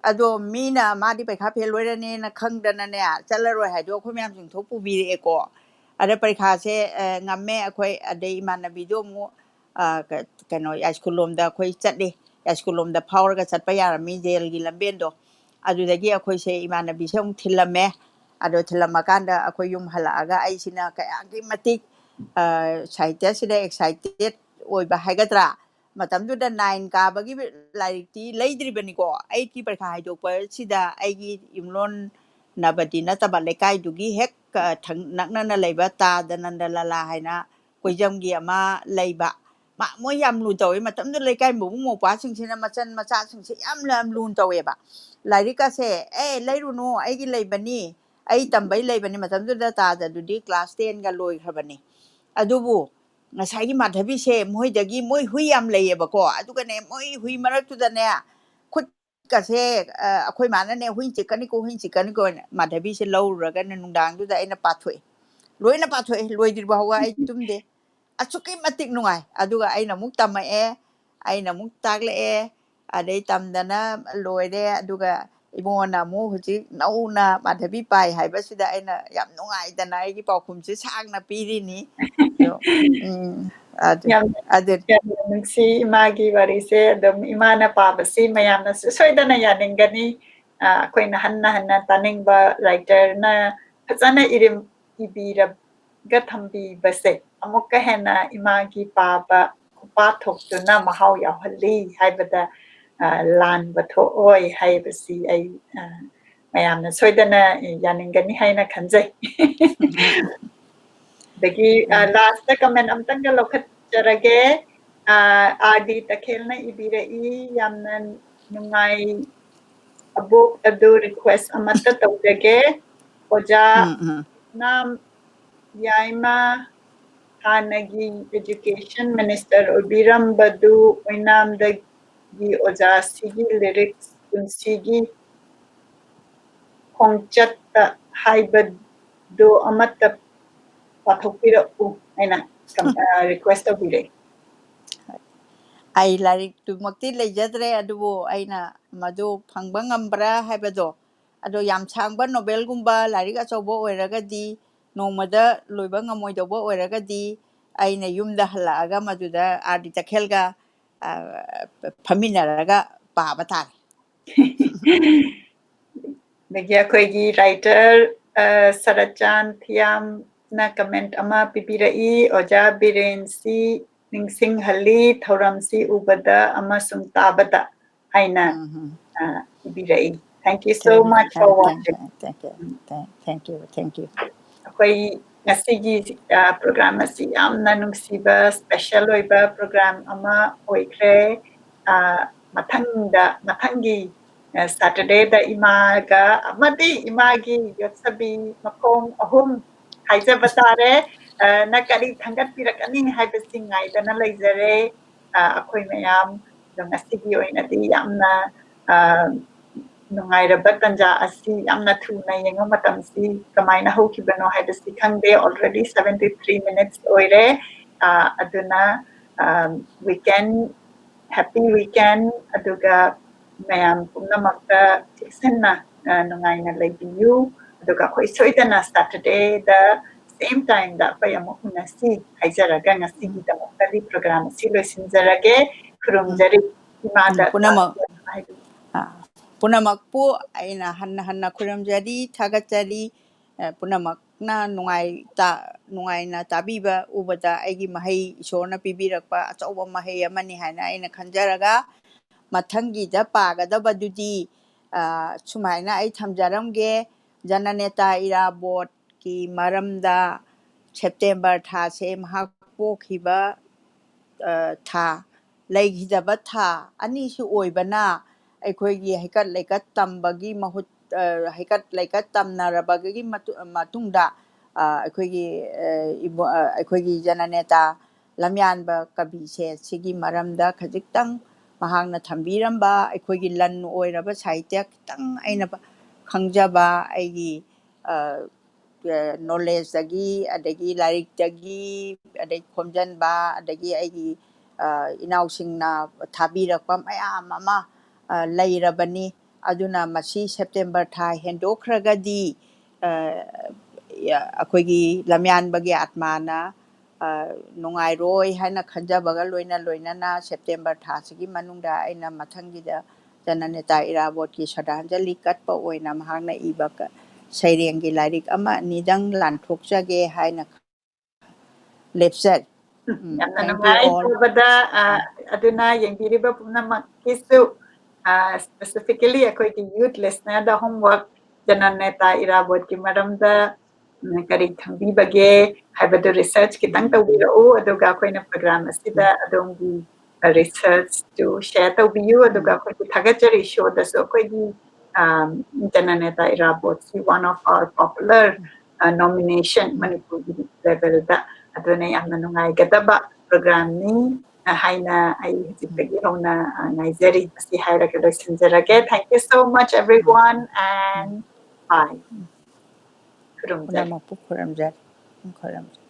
ꯑꯗꯣ ꯃꯤꯅ ꯃꯥꯗꯤ ꯄꯔꯤꯈꯥ fail ꯑꯣꯏꯔꯅꯦꯅ ꯈꯪꯗꯅꯅꯦ, ꯆꯠꯂꯔꯣꯏ ꯍꯥꯏꯗꯣ ꯑꯩꯈꯣꯏ ꯃꯌꯥꯝ ꯆꯤꯡꯊꯣꯛ ꯄꯨꯕꯤꯔꯛꯑꯦꯀꯣ꯫ ꯑꯗ ꯄꯔꯤꯈꯥꯁꯦ, ꯑ, ꯉꯝꯃꯦ ꯑꯩꯈꯣꯏ꯫ ꯑꯗꯩ ꯏꯃꯥꯟꯅꯕꯤꯗꯣ ꯑꯃꯨꯛ, ꯑ, ꯀ-, ꯀꯩꯅꯣ, ꯌꯥꯏꯁ꯭ꯀꯨꯜ ꯂꯣꯝꯗ ꯑꯩꯈꯣꯏ ꯆꯠꯂꯤ꯫ ꯌꯥꯏꯁ꯭ꯀꯨꯜ ꯂꯣꯝꯗ ꯐꯥꯎꯔꯒ ꯆꯠꯄ ꯌꯥꯔꯝꯃꯤ, ꯖꯦꯜꯒꯤ ꯂꯝꯕꯦꯟꯗꯣ꯫ ꯑꯗꯨꯗꯒꯤ ꯑꯩꯈꯣꯏꯁꯦ ꯏꯃꯥꯟꯅꯕꯤꯁꯦ ꯑꯃꯨꯛ ꯊꯤꯜꯂꯝꯃꯦ꯫ ꯑꯗꯣ ꯊꯤꯜꯂꯝꯃꯀꯥꯟꯗ ꯑꯩꯈꯣꯏ ꯌꯨꯝ ꯍꯜꯂꯛꯑꯒ ꯑꯩꯁꯤꯅ ꯀꯌꯥꯒꯤ ꯃꯇꯤꯛ, ꯑ, ꯁꯥꯍꯤꯇ꯭ꯌꯁꯤꯗ excited ꯑꯣꯏꯕ ꯍꯥꯏꯒꯗ꯭ꯔꯥ, ꯃꯇꯝꯗꯨꯗ nine ꯀꯥꯕꯒꯤ ꯂꯥꯏꯔꯤꯛꯇꯤ ꯂꯩꯗ꯭ꯔꯤꯕꯅꯤꯀꯣ꯫ Eightꯀꯤ ꯄꯔꯤꯈꯥ ꯍꯥꯏꯗꯣꯛꯄꯁꯤꯗ ꯑꯩꯒꯤ ꯌꯨꯝꯂꯣꯟꯅꯕꯗꯤ ꯅꯠꯇꯕ ꯂꯩꯀꯥꯏꯗꯨꯒꯤ ꯍꯦꯛ, ꯑ, ꯊꯪ-, ꯅꯛꯅꯅ ꯂꯩꯕ ꯇꯥ ꯗꯅꯟꯗ ꯂꯥꯂꯥ ꯍꯥꯏꯅ ꯀꯣꯏꯖꯝꯒꯤ ꯑꯃ ꯂꯩꯕ꯫ ꯃꯥ-, ꯃꯣꯏ ꯌꯥꯝ ꯂꯨ ꯇꯧꯋꯦ꯫ ꯃꯇꯝꯗꯨꯗ ꯂꯩꯀꯥꯏ ꯃꯕꯨꯡ ꯃꯧꯄ꯭ꯋꯥꯁꯤꯡꯁꯤꯅ ꯃꯆꯟ ꯃꯆꯥꯁꯤꯡꯁꯦ ꯌꯥꯝ, ꯌꯥꯝ ꯂꯨꯅ ꯇꯧꯋꯦꯕ꯫ ꯂꯥꯏꯔꯤꯛꯀꯁꯦ, "ꯑꯦ, ꯂꯩꯔꯨꯅꯨ, ꯑꯩꯒꯤ ꯂꯩꯕꯅꯤ, ꯑꯩ ꯇꯝꯕꯩ ꯂꯩꯕꯅꯤ"꯫ ꯃꯇꯝꯗꯨꯗ ꯇꯥꯗꯗꯨꯗꯤ class tenꯒ ꯂꯣꯏꯈ꯭ꯔꯕꯅꯤ꯫ ꯑꯗꯨꯕꯨ ꯉꯁꯥꯏꯒꯤ ꯃꯥꯙꯕꯤꯁꯦ ꯃꯣꯏꯗꯒꯤ, ꯃꯣꯏ ꯍꯨꯏ ꯌꯥꯝ ꯂꯩꯌꯦꯕꯀꯣ꯫ ꯑꯗꯨꯒꯅꯦ, ꯃꯣꯏ ꯍꯨꯏ ꯃꯔꯛꯇꯨꯗꯅꯦ, ꯈꯨꯠꯀꯁꯦ, ꯑ, ꯑꯩꯈꯣꯏ ꯃꯥꯅꯅꯦ, "ꯍꯨꯏ ꯆꯤꯛꯀꯅꯤꯀꯣ, ꯍꯨꯏ ꯆꯤꯛꯀꯅꯤꯀꯣ" ꯍꯥꯏꯅ ꯃꯥꯙꯕꯤꯁꯦ ꯂꯧꯔꯨꯔꯒꯅꯦ, ꯅꯨꯡꯗꯥꯡꯗꯨꯗ ꯑꯩꯅ ꯄꯥꯊꯣꯛꯑꯦ꯫ ꯂꯣꯏꯅ ꯄꯥꯊꯣꯛꯑꯦ, ꯂꯣꯏꯗ꯭ꯔꯤꯕ ꯍꯧꯒ ꯑꯩ ꯇꯨꯝꯗꯦ꯫ ꯑꯁꯨꯛꯀꯤ ꯃꯇꯤꯛ ꯅꯨꯡꯉꯥꯏ꯫ ꯑꯗꯨꯒ ꯑꯩꯅ ꯑꯃꯨꯛ ꯇꯝꯃꯛꯑꯦ, ꯑꯩꯅ ꯑꯃꯨꯛ ꯇꯥꯛꯂꯛꯑꯦ, ꯑꯗꯩ ꯇꯝꯗꯅ ꯂꯣꯏꯔꯦ꯫ ꯑꯗꯨꯒ ꯏꯕꯨꯡꯉꯣꯅ ꯑꯃꯨꯛ ꯍꯧꯖꯤꯛ ꯅꯧꯅ ꯃꯥꯙꯕꯤ ꯄꯥꯏ ꯍꯥꯏꯕꯁꯤꯗ ꯑꯩꯅ ꯌꯥꯝ ꯅꯨꯡꯉꯥꯏꯗꯅ ꯑꯩꯒꯤ ꯄꯥꯎꯈꯨꯝꯁꯦ ꯁꯥꯡꯅ ꯄꯤꯔꯤꯅꯤ꯫ ꯑꯗꯣ, ꯎꯝ, ꯑꯗꯨ, ꯌꯥꯝ, ꯑꯗꯨ ꯌꯥꯝꯅ ꯅꯨꯡꯁꯤ ꯏꯃꯥꯒꯤ ꯋꯥꯔꯤꯁꯦ꯫ ꯑꯗꯨꯝ ꯏꯃꯥꯅ ꯄꯥꯕꯁꯤ ꯃꯌꯥꯝꯅꯁꯨ ꯁꯣꯏꯗꯅ ꯌꯥꯅꯤꯡꯒꯅꯤ꯫ ꯑ, ꯑꯩꯈꯣꯏꯅ ꯍꯟꯅ ꯍꯟꯅ ꯇꯥꯅꯤꯡꯕ writerꯅ ꯐꯖꯅ ꯏꯔꯝ-, ꯏꯕꯤꯔꯒ ꯊꯝꯕꯤꯕꯁꯦ ꯑꯃꯨꯛꯀ ꯍꯦꯟꯅ ꯏꯃꯥꯒꯤ ꯄꯥꯕ ꯈꯨꯄꯥ ꯊꯣꯛꯇꯨꯅ ꯃꯍꯥꯎ ꯌꯥꯎꯍꯜꯂꯤ ꯍꯥꯏꯕꯗ, ꯑ, ꯂꯥꯟꯕ ꯊꯣꯛꯑꯣꯏ ꯍꯥꯏꯕꯁꯤ ꯑꯩ, ꯑ, ꯃꯌꯥꯝꯅ ꯁꯣꯏꯗꯅ ꯌꯥꯅꯤꯡꯒꯅꯤ ꯍꯥꯏꯅ ꯈꯟꯖꯩ꯫ ꯑꯗꯒꯤ, ꯑ, ꯎꯝ꯫ Lastꯇ comment ꯑꯝꯇꯪꯒ ꯂꯧꯈꯠꯆꯔꯒꯦ꯫ ꯑ, RD ꯇꯈꯦꯜꯅ ꯏꯕꯤꯔꯛꯏ, "ꯌꯥꯝꯅ ꯅꯨꯡꯉꯥꯏ ꯑꯕꯣꯛ, ꯑꯗꯨ request ꯑꯃꯠꯇ ꯇꯧꯖꯒꯦ꯫ ꯑꯣꯖꯥ ꯎꯝ, ꯎꯝ꯫ ꯅꯥꯝ ꯌꯥꯏꯃ ꯍꯥꯟꯅꯒꯤ education minister ꯑꯣꯏꯕꯤꯔꯝꯕꯗꯨ ꯑꯣꯏꯅꯥꯝꯗꯒꯤ ꯑꯣꯖꯥꯁꯤꯒꯤ ꯂꯥꯏꯔꯤꯛ ꯄꯨꯟꯁꯤꯒꯤ ꯈꯣꯡꯆꯠꯇ ꯍꯥꯏꯕꯗꯨ ꯑꯃꯠꯇ ꯄꯥꯊꯣꯛꯄꯤꯔꯛꯎ ꯍꯥꯏꯅ ꯀꯝ-, ꯑ, request ꯇꯧꯕꯤꯔꯛꯏ꯫ ꯑꯩ ꯂꯥꯏꯔꯤꯛꯇꯨꯃꯛꯇꯤ ꯂꯩꯖꯗ꯭ꯔꯦ, ꯑꯗꯨꯕꯨ ꯑꯩꯅ ꯃꯗꯨ ꯐꯪꯕ ꯉꯝꯕ꯭ꯔꯥ ꯍꯥꯏꯕꯗꯣ, ꯑꯗꯣ ꯌꯥꯝ ꯁꯥꯡꯕ novel ꯒꯨꯝꯕ ꯂꯥꯏꯔꯤꯛ ꯑꯆꯧꯕ ꯑꯣꯏꯔꯒꯗꯤ, ꯅꯣꯡꯃꯗ ꯂꯣꯏꯕ ꯉꯝꯃꯣꯏꯗꯧꯕ ꯑꯣꯏꯔꯒꯗꯤ, ꯑꯩꯅ ꯌꯨꯝꯗ ꯍꯜꯂꯛꯑꯒ ꯃꯗꯨꯗ ꯑꯥꯔ ꯗꯤ ꯇꯈꯦꯜꯒ, ꯑ, ꯐꯝꯃꯤꯟꯅꯔꯒ ꯄꯥꯕ ꯇꯥꯔꯦ꯫ ꯑꯗꯒꯤ ꯑꯩꯈꯣꯏꯒꯤ writer, ꯑ, ꯁꯔꯠꯆꯥꯟ ꯊꯤꯌꯥꯝꯅ comment ꯑꯃ ꯄꯤꯕꯤꯔꯛꯏ, "ꯑꯣꯖꯥ ꯕꯤꯔꯦꯟꯁꯤ ꯅꯤꯡꯁꯤꯡꯍꯜꯂꯤ, ꯊꯧꯔꯝꯁꯤ ꯎꯕꯗ ꯑꯃꯁꯨꯡ ꯇꯥꯕꯗ" ꯍꯥꯏꯅ, ꯎꯝ, ꯎꯝ꯫ ꯑ, ꯄꯤꯕꯤꯔꯛꯏ꯫ Thank you so Thank, much for thank, watching. thank, thank you, thank, thank you, thank you. ꯑꯩꯈꯣꯏ ꯉꯁꯤꯒꯤ, ꯑ, program ꯑꯁꯤ ꯌꯥꯝꯅ ꯅꯨꯡꯁꯤꯕ, special ꯑꯣꯏꯕ program ꯑꯃ ꯑꯣꯏꯈ꯭ꯔꯦ꯫ ꯑ, ꯃꯊꯪꯗ, ꯃꯊꯪꯒꯤ, ꯑ, Saturday ꯗ ꯏꯃꯥꯒ ꯑꯃꯗꯤ ꯏꯃꯥꯒꯤ ꯌꯣꯠꯁꯕꯤ ꯃꯈꯣꯡ ꯑꯍꯨꯝ ꯍꯥꯏꯖꯕ ꯇꯥꯔꯦ꯫ ꯑ, ꯅ ꯀꯔꯤ ꯊꯥꯡꯒꯠꯄꯤꯔꯛꯀꯅꯤ ꯍꯥꯏꯕꯁꯤ ꯉꯥꯏꯗꯅ ꯂꯩꯖꯔꯦ꯫ ꯑ, ꯑꯩꯈꯣꯏ ꯃꯌꯥꯝ ꯑꯗꯣ ꯉꯁꯤꯒꯤ ꯑꯣꯏꯅꯗꯤ ꯌꯥꯝꯅ, ꯑ, ꯅꯨꯡꯉꯥꯏꯔꯕ ꯇꯥꯟꯖꯥ ꯑꯁꯤ ꯌꯥꯝꯅ ꯊꯨꯅ ꯌꯦꯡꯕ ꯃꯇꯝꯁꯤ ꯀꯃꯥꯏꯅ ꯍꯧꯈꯤꯕꯅꯣ ꯍꯥꯏꯕꯁꯤ ꯈꯪꯗꯦ꯫ Already seventy three minutes ꯑꯣꯏꯔꯦ꯫ ꯑ, ꯑꯗꯨꯅ, ꯑ, weekend, happy weekend, ꯑꯗꯨꯒ ꯃꯌꯥꯝ ꯄꯨꯝꯅꯃꯛꯇ ꯆꯦꯛꯁꯤꯟꯅ, ꯑ, ꯅꯨꯡꯉꯥꯏꯅ ꯂꯩꯕꯤꯌꯨ꯫ ꯑꯗꯨꯒ ꯑꯩꯈꯣꯏ ꯁꯣꯏꯗꯅ Saturday ꯗ same time ꯗ ꯑꯩꯈꯣꯏ ꯑꯃꯨꯛ ꯎꯅꯁꯤ ꯍꯥꯏꯖꯔꯒ ꯉꯁꯤꯒꯤꯗꯃꯛꯇꯗꯤ program ꯑꯁꯤ ꯂꯣꯏꯁꯤꯟꯖꯔꯒꯦ꯫ ꯈꯨꯔꯨꯝꯖꯔꯤ ꯏꯃꯥꯗ ꯎꯝ, ꯄꯨꯝꯅꯃꯛ꯫ ꯇꯥꯛꯄꯤꯌꯣ ꯍꯥꯏꯕꯤꯌꯨ꯫ ꯑ, ꯄꯨꯝꯅꯃꯛꯄꯨ ꯑꯩꯅ ꯍꯟꯅ ꯍꯟꯅ ꯈꯨꯔꯨꯝꯖꯔꯤ, ꯊꯥꯒꯠꯆꯔꯤ꯫ ꯑ, ꯄꯨꯝꯅꯃꯛꯅ ꯅꯨꯡꯉꯥꯏ ꯇꯥ-, ꯅꯨꯡꯉꯥꯏꯅ ꯇꯥꯕꯤꯕ ꯎꯕꯗ ꯑꯩꯒꯤ ꯃꯍꯩ, ꯏꯁꯣꯔꯅ ꯄꯤꯕꯤꯔꯛꯄ ꯑꯆꯧꯕ ꯃꯍꯩ ꯑꯃꯅꯤ ꯍꯥꯏꯅ ꯑꯩꯅ ꯈꯟꯖꯔꯒ, ꯃꯊꯪꯒꯤꯗ ꯄꯥꯒꯗꯕꯗꯨꯗꯤ, ꯑ, ꯁꯨꯃꯥꯏꯅ ꯑꯩ ꯊꯝꯖꯔꯝꯒꯦ꯫ ꯖꯅꯅꯦꯇꯥ ꯏꯔꯥꯕꯣꯠꯀꯤ ꯃꯔꯝꯗ, ꯁꯦꯞꯇꯦꯝꯕꯔ ꯊꯥꯁꯦ ꯃꯍꯥꯛ ꯄꯣꯛꯈꯤꯕ, ꯑ, ꯊꯥ, ꯂꯩꯈꯤꯗꯕ ꯊꯥ ꯑꯅꯤꯁꯨ ꯑꯣꯏꯕꯅ, ꯑꯩꯈꯣꯏꯒꯤ ꯍꯩꯀꯠ ꯂꯩꯀꯠ ꯇꯝꯕꯒꯤ ꯃꯍꯨꯠ, ꯑ, ꯍꯩꯀꯠ ꯂꯩꯀꯠ ꯇꯝꯅꯔꯕꯒꯤ ꯃꯇꯨ-, ꯃꯇꯨꯡꯗ ꯑ, ꯑꯩꯈꯣꯏꯒꯤ ꯑ, ꯏꯕꯣ- ꯑ, ꯑꯩꯈꯣꯏꯒꯤ ꯖꯅꯅꯦꯇꯥ ꯂꯝꯌꯥꯟꯕ ꯀꯕꯤꯁꯦ ꯁꯤꯒꯤ ꯃꯔꯝꯗ ꯈꯖꯤꯛꯇꯪ ꯃꯍꯥꯛꯅ ꯊꯝꯕꯤꯔꯝꯕ, ꯑꯩꯈꯣꯏꯒꯤ ꯂꯟ ꯑꯣꯏꯔꯕ ꯁꯥꯍꯤꯇ꯭ꯌ ꯈꯤꯇꯪ ꯑꯩꯅ ꯄ- ꯈꯪꯖꯕ, ꯑꯩꯒꯤ ꯑ, ꯑ, ꯅꯣꯂꯦꯖꯇꯒꯤ, ꯑꯗꯒꯤ ꯂꯥꯏꯔꯤꯛꯇꯒꯤ, ꯑꯗꯩ ꯈꯣꯝꯖꯟꯕ, ꯑꯗꯒꯤ ꯑꯩꯒꯤ ꯑ, ꯏꯅꯥꯎꯁꯤꯡꯅ ꯊꯥꯕꯤꯔꯛꯄ ꯃꯌꯥꯝ ꯑꯃ ꯑ, ꯂꯩꯔꯕꯅꯤ꯫ ꯑꯗꯨꯅ ꯃꯁꯤ ꯁꯦꯞꯇꯦꯝꯕꯔ ꯊꯥ ꯍꯦꯟꯗꯣꯛꯈ꯭ꯔꯒꯗꯤ ꯑ, ꯑꯩꯈꯣꯏꯒꯤ ꯂꯝꯌꯥꯟꯕꯒꯤ ꯑꯥꯠꯃꯥꯅ ꯑ, ꯅꯨꯡꯉꯥꯏꯔꯣꯏ ꯍꯥꯏꯅ ꯈꯟꯖꯕꯒ ꯂꯣꯏꯅ ꯂꯣꯏꯅꯅ ꯁꯦꯞꯇꯦꯝꯕꯔ ꯊꯥꯁꯤꯒꯤ ꯃꯅꯨꯡꯗ ꯑꯩꯅ ꯃꯊꯪꯒꯤꯗ ꯖꯅꯅꯦꯇꯥ ꯏꯔꯥꯕꯣꯠꯀꯤ ꯁ꯭ꯔꯗꯥꯟꯖꯂꯤ ꯀꯠꯄ ꯑꯣꯏꯅ ꯃꯍꯥꯛꯅ ꯏꯕ ꯀ- ꯁꯩꯔꯦꯡꯒꯤ ꯂꯥꯏꯔꯤꯛ ꯑꯃ ꯑꯅꯤꯗꯪ ꯂꯥꯟꯊꯣꯛꯆꯒꯦ ꯍꯥꯏꯅ ꯂꯦꯞꯆꯔꯤ꯫ ꯎꯝ, ꯌꯥꯝꯅ thank you ꯅꯨꯡꯉꯥꯏ꯫ all. ꯇꯧꯕꯗ ꯑ, ꯑꯗꯨꯅ ꯌꯦꯡꯕꯤꯔꯤꯕ ꯄꯨꯝꯅꯃꯛꯀꯤꯁꯨ ꯑ, specifically ꯑꯩꯈꯣꯏꯒꯤ youth listenerꯗ homework, ꯖꯅꯅꯦꯇꯥ ꯏꯔꯥꯕꯣꯠꯀꯤ ꯃꯔꯝꯗ ꯎꯝ, ꯀꯔꯤ ꯈꯪꯕꯤꯕꯒꯦ ꯍꯥꯏꯕꯗꯨ research ꯈꯤꯇꯪ ꯇꯧꯕꯤꯔꯛꯎ, ꯑꯗꯨꯒ ꯑꯩꯈꯣꯏꯅ program ꯑꯁꯤꯗ ꯑꯗꯣꯝꯒꯤ researchꯇꯨ share ꯇꯧꯕꯤꯌꯨ꯫ ꯑꯗꯨꯒ ꯑꯩꯈꯣꯏꯒꯤ ꯊꯥꯒꯠꯆꯔꯤ showꯗꯁꯨ ꯑꯩꯈꯣꯏꯒꯤ ꯑꯝ, ꯖꯅꯅꯦꯇꯥ ꯏꯔꯥꯕꯣꯠꯁꯤ one of our popular ꯑ, nomination ꯃꯅꯤꯄꯨꯔꯒꯤ levelꯗ꯫ ꯑꯗꯨꯅ ꯌꯥꯝꯅ ꯅꯨꯡꯉꯥꯏꯒꯗꯕ programꯅꯤ ꯑ, ꯍꯥꯏꯅ ꯑꯩ ꯍꯧꯖꯤꯛꯇꯒꯤ ꯍꯧꯅ ꯑ, ꯉꯥꯏꯖꯔꯤ꯫ ꯃꯁꯤ ꯍꯥꯏꯔꯒ ꯂꯣꯏꯁꯤꯟꯖꯔꯒꯦ꯫ Thank you so much everyone and bye. ꯈꯨꯔꯨꯝꯖꯔꯤ꯫ ꯄꯨꯝꯅꯃꯛꯄꯨ ꯈꯨꯔꯨꯝꯖꯔꯤ꯫ ꯈꯨꯔꯨꯝꯖꯔꯤ꯫